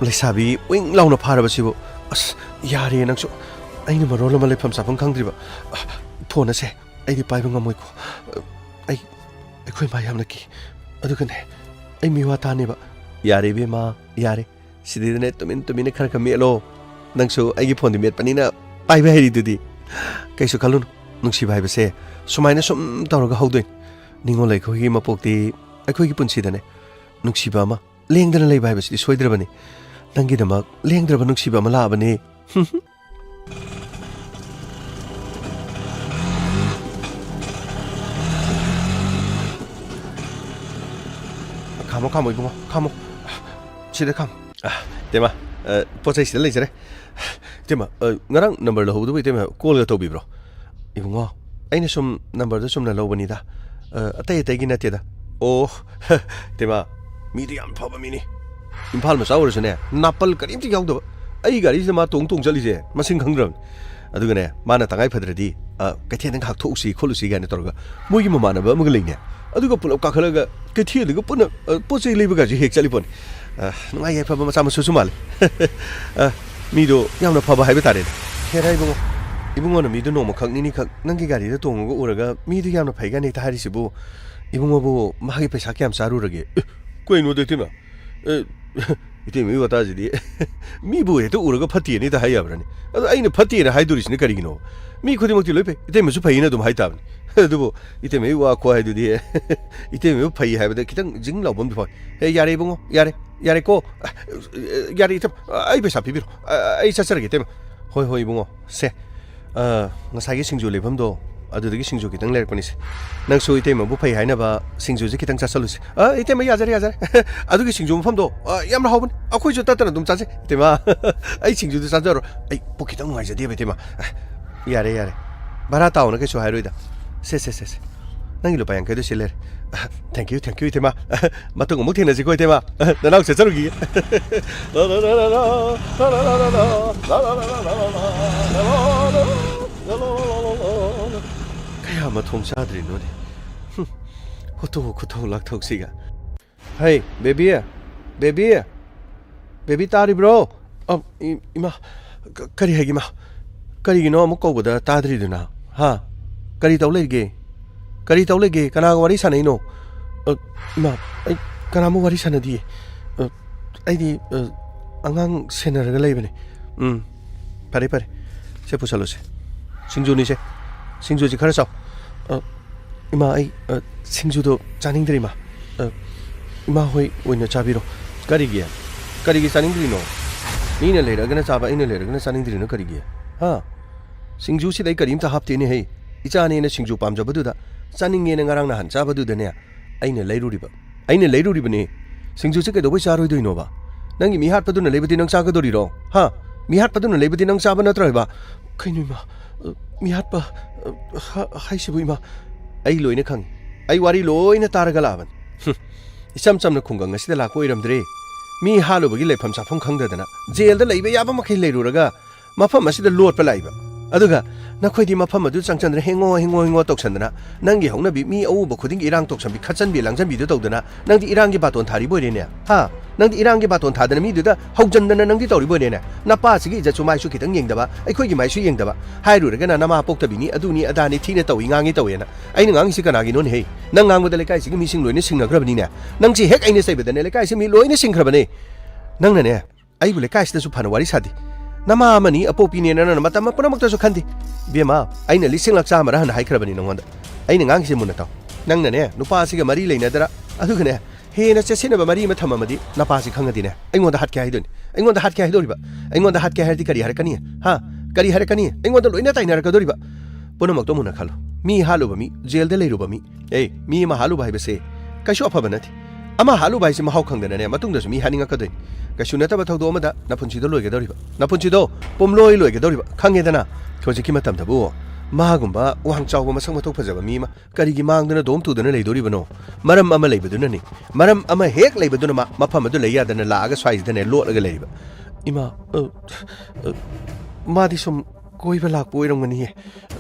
ꯂꯩꯁꯥꯕꯤ ꯎꯏꯡ ꯂꯥꯎꯅ ꯐꯥꯔꯕꯁꯤꯕꯨ꯫ ꯑꯁ, ꯌꯥꯔꯦ ꯅꯪꯁꯨ꯫ ꯑꯩꯅ ꯃꯔꯣꯜ ꯑꯃ ꯂꯩꯐꯝ ꯆꯥꯐꯝ ꯈꯪꯗ꯭ꯔꯤꯕ꯫ ꯐꯣꯟ ꯑꯁꯦ ꯑꯩꯗꯤ ꯄꯥꯏꯕ ꯉꯝꯃꯣꯏꯀꯣ꯫ ꯑꯩ, ꯑꯩꯈꯣꯏ ꯃꯥ ꯌꯥꯝꯅ ꯀꯤ꯫ ꯑꯗꯨꯒꯅꯦ, ꯑꯩ ꯃꯤꯋꯥ ꯇꯥꯅꯦꯕ꯫ ꯌꯥꯔꯦ ꯏꯕꯦꯝꯃ, ꯌꯥꯔꯦ꯫ ꯁꯤꯗꯩꯗꯅꯦ ꯇꯨꯃꯤꯟ ꯇꯨꯃꯤꯟꯅ ꯈꯔ ꯈꯔ ꯃꯦꯠꯂꯣ꯫ ꯅꯪꯁꯨ ꯑꯩꯒꯤ ꯐꯣꯟꯗꯤ ꯃꯦꯠꯄꯅꯤꯅ ꯄꯥꯏꯕ ꯍꯩꯔꯤꯗꯨꯗꯤ꯫ ꯀꯩꯁꯨ ꯈꯜꯂꯨꯅꯨ꯫ ꯅꯨꯡꯁꯤꯕ ꯍꯥꯏꯕꯁꯦ ꯁꯨꯃꯥꯏꯅ ꯁꯨꯝ ꯇꯧꯔꯒ ꯍꯧꯗꯣꯏꯅꯤ꯫ ꯅꯤꯡꯉꯣꯜ ꯂꯩꯈꯣꯏꯒꯤ ꯃꯄꯣꯛꯇꯤ ꯑꯩꯈꯣꯏꯒꯤ ꯄꯨꯟꯁꯤꯗꯅꯦ ꯅꯨꯡꯁꯤꯕ ꯑꯃ ꯂꯦꯡꯗꯅ ꯂꯩꯕ ꯍꯥꯏꯕꯁꯤꯗꯤ ꯁꯣꯏꯗ꯭ꯔꯕꯅꯤ꯫ ꯅꯪꯒꯤꯗꯃꯛ ꯂꯦꯡꯗ꯭ꯔꯕ ꯅꯨꯡꯁꯤꯕ ꯑꯃ ꯂꯥꯛꯑꯕꯅꯤ꯫ ꯈꯥꯝꯃꯣ, ꯈꯥꯝꯃꯣ, ꯏꯕꯨꯡꯉꯣ, ꯈꯥꯝꯃꯣ꯫ ꯁꯤꯗ ꯈꯥꯝ꯫ ꯑ, ꯏꯇꯩꯃ, ꯑ, ꯄꯣꯠ ꯆꯩ ꯁꯤꯗ ꯂꯩꯖꯔꯦ꯫ ꯏꯇꯩꯃ, ꯑ, ꯉꯔꯥꯡ ꯅꯝꯕꯔ ꯂꯧꯍꯧꯕꯗꯨꯕꯨ ꯏꯇꯩꯃ ꯀꯣꯜꯒ ꯇꯧꯕꯤꯕ꯭ꯔꯣ? ꯏꯕꯨꯡꯉꯣ, ꯑꯩꯅ ꯁꯨꯝ ꯅꯝꯕꯔꯗꯣ ꯆꯨꯝꯅ ꯂꯧꯕꯅꯤꯗ꯫ ꯑ, ꯑꯇꯩ ꯑꯇꯩꯒꯤ ꯅꯠꯇꯦꯗ꯫ ꯑꯣ, ꯏꯇꯩꯃ, ꯃꯤꯗꯤ ꯌꯥꯝ ꯐꯕ ꯃꯤꯅꯤ꯫ ꯏꯝꯐꯥꯜ ꯃꯆꯥ ꯑꯣꯏꯔꯁꯨꯅꯦ, ꯅꯥꯄꯜ ꯀꯔꯤꯝꯇ ꯌꯥꯎꯗꯕ꯫ ꯑꯩ ꯒꯥꯔꯤꯁꯤꯗ ꯃꯥ ꯇꯣꯡ ꯇꯣꯡ ꯆꯠꯂꯤꯁꯦ ꯃꯁꯤꯡ ꯈꯪꯗ꯭ꯔꯕꯅꯤ꯫ ꯑꯗꯨꯒꯅꯦ, ꯃꯥꯅ ꯇꯉꯥꯏ ꯐꯗ꯭ꯔꯗꯤ, "ꯑ, ꯀꯩꯊꯦꯜꯗ ꯉꯥꯏꯍꯥꯛ ꯊꯣꯛꯎꯁꯤ ꯈꯣꯠꯂꯨꯁꯤ" ꯀꯥꯏꯅ ꯇꯧꯔꯒ, ꯃꯣꯏꯒꯤ ꯃꯃꯥꯟꯅꯕ ꯑꯃꯒ ꯂꯩꯅꯦ, ꯑꯗꯨꯒ ꯄꯨꯂꯞ ꯀꯥꯈꯠꯂꯒ ꯀꯩꯊꯦꯜꯗꯨꯒ ꯄꯨꯟꯅ, ꯑ, ꯄꯣꯠ ꯆꯩ ꯂꯩꯕꯒꯁꯦ ꯍꯦꯛ ꯆꯠꯂꯤ ꯄꯣꯠꯅꯤ꯫ ꯑ, ꯅꯨꯡꯉꯥꯏ ꯌꯥꯏꯐꯕ ꯃꯆꯥ ꯃꯁꯨꯁꯨ ꯃꯥꯜꯂꯤ꯫ ꯑ, ꯃꯤꯗꯣ ꯌꯥꯝꯅ ꯐꯕ ꯍꯥꯏꯕ ꯇꯥꯔꯦꯅꯦ꯫ ꯍꯦꯔꯥ ꯏꯕꯨꯡꯉꯣ, ꯏꯕꯨꯡꯉꯣꯅ ꯃꯤꯗꯣ ꯅꯣꯡꯃꯈꯛ ꯅꯤꯅꯤꯈꯛ ꯅꯪꯒꯤ ꯒꯥꯔꯤꯗ ꯇꯣꯡꯉꯒ ꯎꯔꯒ ꯃꯤꯗꯣ ꯌꯥꯝꯅ ꯐꯩ ꯀꯥꯏꯅ ꯍꯦꯛꯇ ꯍꯥꯏꯔꯤꯁꯤꯕꯨ, ꯏꯕꯨꯡꯉꯣꯕꯨ ꯃꯥꯒꯤ ꯄꯩꯁꯥ ꯀꯌꯥꯝ ꯆꯥꯔꯨꯔꯒꯦ? ꯑꯦ, ꯀꯩꯅꯣꯗ ꯏꯇꯩꯃ? ꯑꯦ, ꯏꯇꯩꯃꯒꯤ ꯋꯥꯇꯥꯁꯤꯗꯤ꯫ ꯃꯤꯕꯨ ꯍꯦꯛꯇ ꯎꯔꯒ ꯐꯠꯇꯦꯅ ꯍꯦꯛꯇ ꯍꯥꯏ ꯌꯥꯕ꯭ꯔꯅꯦ? ꯑꯗꯣ ꯑꯩꯅ ꯐꯠꯇꯦꯅ ꯍꯥꯏꯗꯣꯔꯤꯁꯤꯅ ꯀꯔꯤꯒꯤꯅꯣ? ꯃꯤ ꯈꯨꯗꯤꯡꯃꯛꯇꯤ ꯂꯣꯏ ꯐꯩ, ꯏꯇꯩꯃꯁꯨ ꯐꯩꯅ ꯑꯗꯨꯝ ꯍꯥꯏ ꯇꯥꯕꯅꯤ꯫ ꯑꯗꯨꯕꯨ ꯏꯇꯩꯃꯒꯤ ꯋꯥ ꯈꯨꯍꯥꯏꯗꯨꯗꯤ, ꯏꯇꯩꯃꯕꯨ ꯐꯩ ꯍꯥꯏꯕꯗ ꯈꯤꯇꯪ ꯖꯤꯡ ꯂꯥꯎꯕ ꯑꯃꯗꯤ ꯐꯥꯎꯏ꯫ "ꯑꯦ, ꯌꯥꯔꯦ ꯏꯕꯨꯡꯉꯣ, ꯌꯥꯔꯦ, ꯌꯥꯔꯦꯀꯣ, ꯌꯥꯔꯦ ꯏꯇꯩꯃ, ꯑꯩ ꯄꯩꯁꯥ ꯄꯤꯕꯤꯔꯣ, ꯑꯩ ꯆꯠꯆꯔꯒꯦ ꯏꯇꯩꯃ꯫ ꯍꯣꯏ, ꯍꯣꯏ ꯏꯕꯨꯡꯉꯣ, ꯁꯦ, ꯑ, ꯉꯁꯥꯏꯒꯤ ꯁꯤꯡꯖꯨ ꯂꯩꯐꯝꯗꯣ, ꯑꯗꯨꯗꯒꯤ ꯁꯤꯡꯖꯨ ꯈꯤꯇꯪ ꯂꯩꯔꯛꯄꯅꯤꯁꯦ꯫ ꯅꯪꯁꯨ ꯏꯇꯩꯃꯕꯨ ꯐꯩ ꯍꯥꯏꯅꯕ ꯁꯤꯡꯖꯨꯁꯦ ꯈꯤꯇꯪ ꯆꯥꯁꯜꯂꯨꯁꯦ꯫" "ꯑ, ꯏꯇꯩꯃ, ꯌꯥꯖꯔꯦ, ꯌꯥꯖꯔꯦ꯫ ꯑꯗꯨꯒꯤ ꯁꯤꯡꯖꯨ ꯃꯐꯝꯗꯣ, ꯑ, ꯌꯥꯝꯅ ꯍꯥꯎꯕꯅꯤ꯫ ꯑꯩꯈꯣꯏꯁꯨ ꯇꯠꯇꯅ ꯑꯗꯨꯝ ꯆꯥꯖꯩ, ꯏꯇꯩꯃ꯫ ꯑꯩ ꯁꯤꯡꯖꯨꯗꯨ ꯆꯥꯖꯔꯣ꯫ ꯑꯩ ꯄꯨꯛ ꯈꯤꯇꯪ ꯅꯨꯡꯉꯥꯏꯖꯗꯦꯕ, ꯏꯇꯩꯃ꯫" "ꯑ, ꯌꯥꯔꯦ, ꯌꯥꯔꯦ꯫ ꯚꯔꯥ ꯇꯥꯎꯅ ꯀꯩꯁꯨ ꯍꯥꯏꯔꯣꯏꯗ꯫ ꯁꯦ, ꯁꯦ, ꯁꯦ, ꯁꯦ꯫ ꯅꯪꯒꯤ ꯂꯨꯄꯥ ꯌꯥꯡꯈꯩꯗꯣ ꯁꯤ ꯂꯩꯔꯦ꯫ ꯑ, thank you, thank you, ꯏꯇꯩꯃ꯫ ꯑ, ꯃꯇꯨꯡ ꯑꯃꯨꯛ ꯊꯦꯡꯅꯁꯤꯀꯣ, ꯏꯇꯩꯃ꯫ ꯑ, ꯅꯅꯥꯎ ꯆꯠꯆꯔꯨꯈꯤꯒꯦ꯫" ꯀꯌꯥ ꯃꯊꯣꯡ ꯆꯥꯗ꯭ꯔꯤꯅꯣꯅꯦ꯫ ꯍꯨꯝ, ꯈꯨꯊꯧ, ꯈꯨꯊꯧ ꯂꯥꯛꯊꯧꯁꯤꯒ꯫ ꯍꯩ, ꯕꯦꯕꯤ, ꯕꯦꯕꯤ, ꯕꯦꯕꯤ ꯇꯥꯔꯤꯕ꯭ꯔꯣ? ꯑ, ꯏ-, ꯏꯃꯥ, ꯀ-, ꯀꯔꯤ ꯍꯥꯏꯒꯦ, ꯏꯃꯥ? ꯀꯔꯤꯒꯤꯅꯣ ꯑꯃꯨꯛ ꯀꯧꯕꯗ ꯇꯥꯗ꯭ꯔꯤꯗꯨꯅ? ꯍꯥ? ꯀꯔꯤ ꯇꯧ ꯂꯩꯒꯦ? ꯀꯔꯤ ꯇꯧ ꯂꯩꯒꯦ? ꯀꯅꯥꯒ ꯋꯥꯔꯤ ꯁꯥꯟꯅꯩꯅꯣ? ꯑ, ꯏꯃꯥ, ꯑꯩ ꯀꯅꯥꯃꯨꯛ ꯋꯥꯔꯤ ꯁꯥꯟꯅꯗꯤꯌꯦ꯫ ꯑ, ꯑꯩꯗꯤ, ꯑ, ꯑꯉꯥꯡ ꯁꯦꯟꯅꯔꯒ ꯂꯩꯕꯅꯦ꯫ ꯎꯝ, ꯐꯔꯦ, ꯐꯔꯦ꯫ ꯁꯦ, ꯄꯨꯁꯜꯂꯨꯁꯦ꯫ ꯁꯤꯡꯖꯨꯅꯤꯁꯦ꯫ ꯁꯤꯡꯖꯨꯁꯤ ꯈꯔ ꯆꯥꯎ꯫ ꯑ, ꯏꯃꯥ, ꯑꯩ, ꯑ, ꯁꯤꯡꯖꯨꯗꯣ ꯆꯥꯅꯤꯡꯗ꯭ꯔꯦ, ꯏꯃꯥ꯫ ꯑ, ꯏꯃꯥ ꯍꯣꯏ ꯑꯣꯏꯅ ꯆꯥꯕꯤꯔꯣ꯫ ꯀꯔꯤꯒꯤ? ꯀꯔꯤꯒꯤ ꯆꯥꯅꯤꯡꯗ꯭ꯔꯤꯅꯣ? ꯃꯤꯅ ꯂꯩꯔꯒꯅ ꯆꯥꯕ, ꯑꯩꯅ ꯂꯩꯔꯒꯅ ꯆꯥꯅꯤꯡꯗ꯭ꯔꯤꯅꯣ ꯀꯔꯤꯒꯤ? ꯍꯥ? ꯁꯤꯡꯖꯨꯁꯤꯗ ꯑꯩ ꯀꯔꯤꯝꯇ ꯍꯥꯞꯇꯦꯅꯦ ꯍꯦ꯫ ꯏꯆꯥꯅꯦꯅ ꯁꯤꯡꯖꯨ ꯄꯥꯝꯖꯕꯗꯨꯗ, ꯆꯥꯅꯤꯡꯉꯦꯅ ꯉꯔꯥꯡ ꯅꯍꯥꯟ ꯆꯥꯕꯗꯨꯗꯅꯦ, ꯑꯩꯅ ꯂꯩꯔꯨꯔꯤꯕ꯫ ꯑꯩꯅ ꯂꯩꯔꯨꯔꯤꯕꯅꯦ꯫ ꯁꯤꯡꯖꯨꯁꯦ ꯀꯩꯗꯧꯕꯩ ꯆꯥꯔꯣꯏꯗꯣꯏꯅꯣꯕ? ꯅꯪꯒꯤ ꯃꯤ ꯍꯥꯠꯄꯗꯨꯅ ꯂꯩꯕꯗꯤ ꯅꯪ ꯆꯥꯒꯗꯣꯔꯤꯔꯣ? ꯍꯥ? ꯃꯤ ꯍꯥꯠꯄꯗꯨꯅ ꯂꯩꯕꯗꯤ ꯅꯪ ꯆꯥꯕ ꯅꯠꯇ꯭ꯔꯣ ꯍꯥꯏꯕ? ꯀꯩꯅꯣ ꯏꯃꯥ? ꯑ, ꯃꯤ ꯍꯥꯠꯄ, ꯑ, ꯍꯥ-, ꯍꯥꯏꯁꯤꯕꯨ ꯏꯃꯥ? ꯑꯩ ꯂꯣꯏꯅ ꯈꯪꯉꯤ꯫ ꯑꯩ ꯋꯥꯔꯤ ꯂꯣꯏꯅ ꯇꯥꯔꯒ ꯂꯥꯛꯑꯕꯅꯤ꯫ ꯍꯨꯝ꯫ ꯏꯆꯝ ꯆꯝꯅ ꯈꯨꯡꯒꯪ ꯑꯁꯤꯗ ꯂꯥꯛꯄ ꯑꯣꯏꯔꯝꯗ꯭ꯔꯦ꯫ ꯃꯤ ꯍꯥꯠꯂꯨꯕꯒꯤ ꯂꯩꯐꯝ ꯆꯥꯐꯝ ꯈꯪꯗꯗꯅ ꯖꯦꯜꯗ ꯂꯩꯕ ꯌꯥꯕ ꯃꯈꯩ ꯂꯩꯔꯨꯔꯒ ꯃꯐꯝ ꯑꯁꯤꯗ ꯂꯣꯠꯄ ꯂꯥꯛꯏꯕ꯫ ꯑꯗꯨꯒ ꯅꯈꯣꯏꯗꯤ ꯃꯐꯝ ꯑꯗꯨ ꯆꯪꯁꯟꯗꯅ ꯍꯦꯡꯉꯣ, ꯍꯦꯡꯉꯣ, ꯍꯦꯡꯉꯣ ꯇꯧꯁꯟꯗꯅ, ꯅꯪꯒꯤ ꯍꯧꯅꯕꯤ ꯃꯤ ꯑꯎꯕ ꯈꯨꯗꯤꯡꯒꯤ ꯏꯔꯥꯡ ꯇꯧꯁꯟꯕꯤ, ꯈꯠꯆꯟꯕꯤ, ꯂꯥꯡꯖꯟꯕꯤꯗꯨ ꯇꯧꯗꯅ, ꯅꯪꯗꯤ ꯏꯔꯥꯡꯒꯤ ꯕꯥꯇꯣꯟ ꯊꯥꯔꯤꯕ ꯑꯣꯏꯔꯦꯅꯦ? ꯍꯥ? ꯅꯪꯗꯤ ꯏꯔꯥꯡꯒꯤ ꯕꯥꯇꯣꯟ ꯊꯥꯗꯅ ꯃꯤꯗꯨꯗ ꯍꯧꯖꯟꯗꯅ ꯅꯪꯗꯤ ꯇꯧꯔꯤꯕ ꯑꯣꯏꯔꯦꯅꯦ? ꯅꯄꯥꯁꯤꯒꯤ ꯏꯖꯠꯁꯨ ꯃꯥꯏꯁꯨ ꯈꯤꯇꯪ ꯌꯦꯡꯗꯕ, ꯑꯩꯈꯣꯏꯒꯤ ꯃꯥꯏꯁꯨ ꯌꯦꯡꯗꯕ꯫ ꯍꯥꯏꯔꯨꯔꯒꯅ ꯅꯃꯥ ꯄꯣꯛꯇꯕꯤꯅꯤ, ꯑꯗꯨꯅꯤ, ꯑꯗꯥꯅꯤ, ꯊꯤꯅ ꯇꯧꯏ, ꯉꯥꯡꯉꯤ ꯇꯧꯋꯦꯅ꯫ ꯑꯩꯅ ꯉꯥꯡꯉꯤꯁꯤ ꯀꯅꯥꯒꯤꯅꯣꯅꯦꯍꯦ? ꯅꯪ ꯉꯥꯡꯕꯗ ꯂꯩꯀꯥꯏꯁꯤꯒꯤ ꯃꯤꯁꯤꯡ ꯂꯣꯏꯅ ꯁꯤꯡꯅꯈ꯭ꯔꯕꯅꯤꯅꯦ꯫ ꯅꯪꯁꯤ ꯍꯦꯛ ꯑꯩꯅ ꯆꯩꯕꯗꯅꯦ ꯂꯩꯀꯥꯏꯁꯤ ꯃꯤ ꯂꯣꯏꯅ ꯁꯤꯡꯈ꯭ꯔꯕꯅꯦ꯫ ꯅꯪꯅꯅꯦ, ꯑꯩꯕꯨ ꯂꯩꯀꯥꯏꯁꯤꯗꯁꯨ ꯐꯅ ꯋꯥꯔꯤ ꯁꯥꯗꯦ꯫ ꯅꯃꯥ ꯑꯃꯅꯤ, ꯑꯄꯣꯛꯄꯤꯅꯦꯅ ꯅꯪꯅ ꯃꯇꯝ ꯄꯨꯝꯅꯃꯛꯇꯁꯨ ꯈꯟꯗꯦ꯫ ꯏꯕꯦꯝꯃ, ꯑꯩꯅ ꯂꯤꯁꯤꯡ ꯂꯛ ꯆꯥꯝꯃꯔ ꯍꯟꯅ ꯍꯥꯏꯈ꯭ꯔꯕꯅꯤ ꯅꯉꯣꯟꯗ꯫ ꯑꯩꯅ ꯉꯥꯡꯉꯤꯁꯦ ꯃꯨꯟꯅ ꯇꯥꯎ꯫ ꯅꯪꯅꯅꯦ, ꯅꯨꯄꯥ ꯑꯁꯤꯒ ꯃꯔꯤ ꯂꯩꯅꯗꯔ, ꯑꯗꯨꯒꯅꯦ, ꯍꯦꯟꯅ ꯆꯦꯠꯁꯤꯟꯅꯕ ꯃꯔꯤ ꯑꯃ ꯊꯝꯃꯝꯃꯗꯤ ꯅꯄꯥꯁꯤ ꯈꯪꯉꯗꯤꯅꯦ, ꯑꯩꯉꯣꯟꯗ ꯍꯥꯠꯀꯦ ꯍꯥꯏꯗꯣꯏꯅꯤ꯫ ꯑꯩꯉꯣꯟꯗ ꯍꯥꯠꯀꯦ ꯍꯥꯏꯗꯣꯔꯤꯕ꯫ ꯑꯩꯉꯣꯟꯗ ꯍꯥꯠꯀꯦ ꯍꯥꯏꯔꯗꯤ ꯀꯔꯤ ꯍꯥꯏꯔꯛꯀꯅꯤ? ꯍꯥ? ꯀꯔꯤ ꯍꯥꯏꯔꯛꯀꯅꯤ? ꯑꯩꯉꯣꯟꯗ ꯂꯣꯏꯅ ꯇꯥꯏꯅꯔꯛꯀꯗꯣꯔꯤꯕ꯫ ꯄꯨꯝꯅꯃꯛꯇꯣ ꯃꯨꯟꯅ ꯈꯜꯂꯨ꯫ ꯃꯤ ꯍꯥꯠꯂꯨꯕ ꯃꯤ, ꯖꯦꯜꯗ ꯂꯩꯔꯨꯕ ꯃꯤ, ꯑꯦ, ꯃꯤ ꯑꯃ ꯍꯥꯠꯂꯨꯕ ꯍꯥꯏꯕꯁꯦ ꯀꯩꯁꯨ ꯑꯐꯕ ꯅꯠꯇꯦ꯫ ꯑꯃ ꯍꯥꯠꯂꯨꯕ ꯍꯥꯏꯁꯦ ꯃꯍꯥꯎ ꯈꯪꯗꯅꯅꯦ, ꯃꯇꯨꯡꯗꯁꯨ ꯃꯤ ꯍꯥꯠꯅꯤꯡꯉꯛꯀꯗꯣꯏꯅꯤ꯫ ꯀꯩꯁꯨ ꯅꯠꯇꯕ ꯊꯧꯗꯣꯛ ꯑꯃꯗ ꯅꯄꯨꯟꯁꯤꯗꯣ ꯂꯣꯏꯒꯗꯧꯔꯤꯕ꯫ ꯅꯄꯨꯟꯁꯤꯗꯣ ꯄꯨꯝꯂꯣꯏ ꯂꯣꯏꯒꯗꯧꯔꯤꯕ꯫ ꯈꯪꯉꯦꯗꯅ? ꯍꯧꯖꯤꯛꯀꯤ ꯃꯇꯝꯗꯕꯨ ꯃꯥꯒꯨꯝꯕ ꯋꯥꯡ ꯆꯥꯎꯕ, ꯃꯁꯛ ꯃꯇꯧ ꯐꯖꯕ ꯃꯤ ꯑꯃ ꯀꯔꯤꯒꯤ ꯃꯥꯡꯗꯨꯅ ꯗꯣꯝ ꯇꯨꯗꯨꯅ ꯂꯩꯗꯣꯔꯤꯕꯅꯣ? ꯃꯔꯝ ꯑꯃ ꯂꯩꯕꯗꯨꯅꯅꯤ꯫ ꯃꯔꯝ ꯑꯃ ꯍꯦꯛ ꯂꯩꯕꯗꯨꯅ ꯃꯥ ꯃꯐꯝ ꯑꯗꯨ ꯂꯩ ꯌꯥꯗꯅ ꯂꯥꯛꯑꯒ ꯁ꯭ꯋꯥꯏꯁꯤꯗꯅꯦ ꯂꯣꯠꯂꯒ ꯂꯩꯔꯤꯕ꯫ ꯏꯃꯥ, ꯑ, ꯑ, ꯃꯥꯗꯤ ꯁꯨꯝ ꯀꯣꯏꯕ ꯂꯥꯛꯄ ꯑꯣꯏꯔꯝꯒꯅꯤꯌꯦ꯫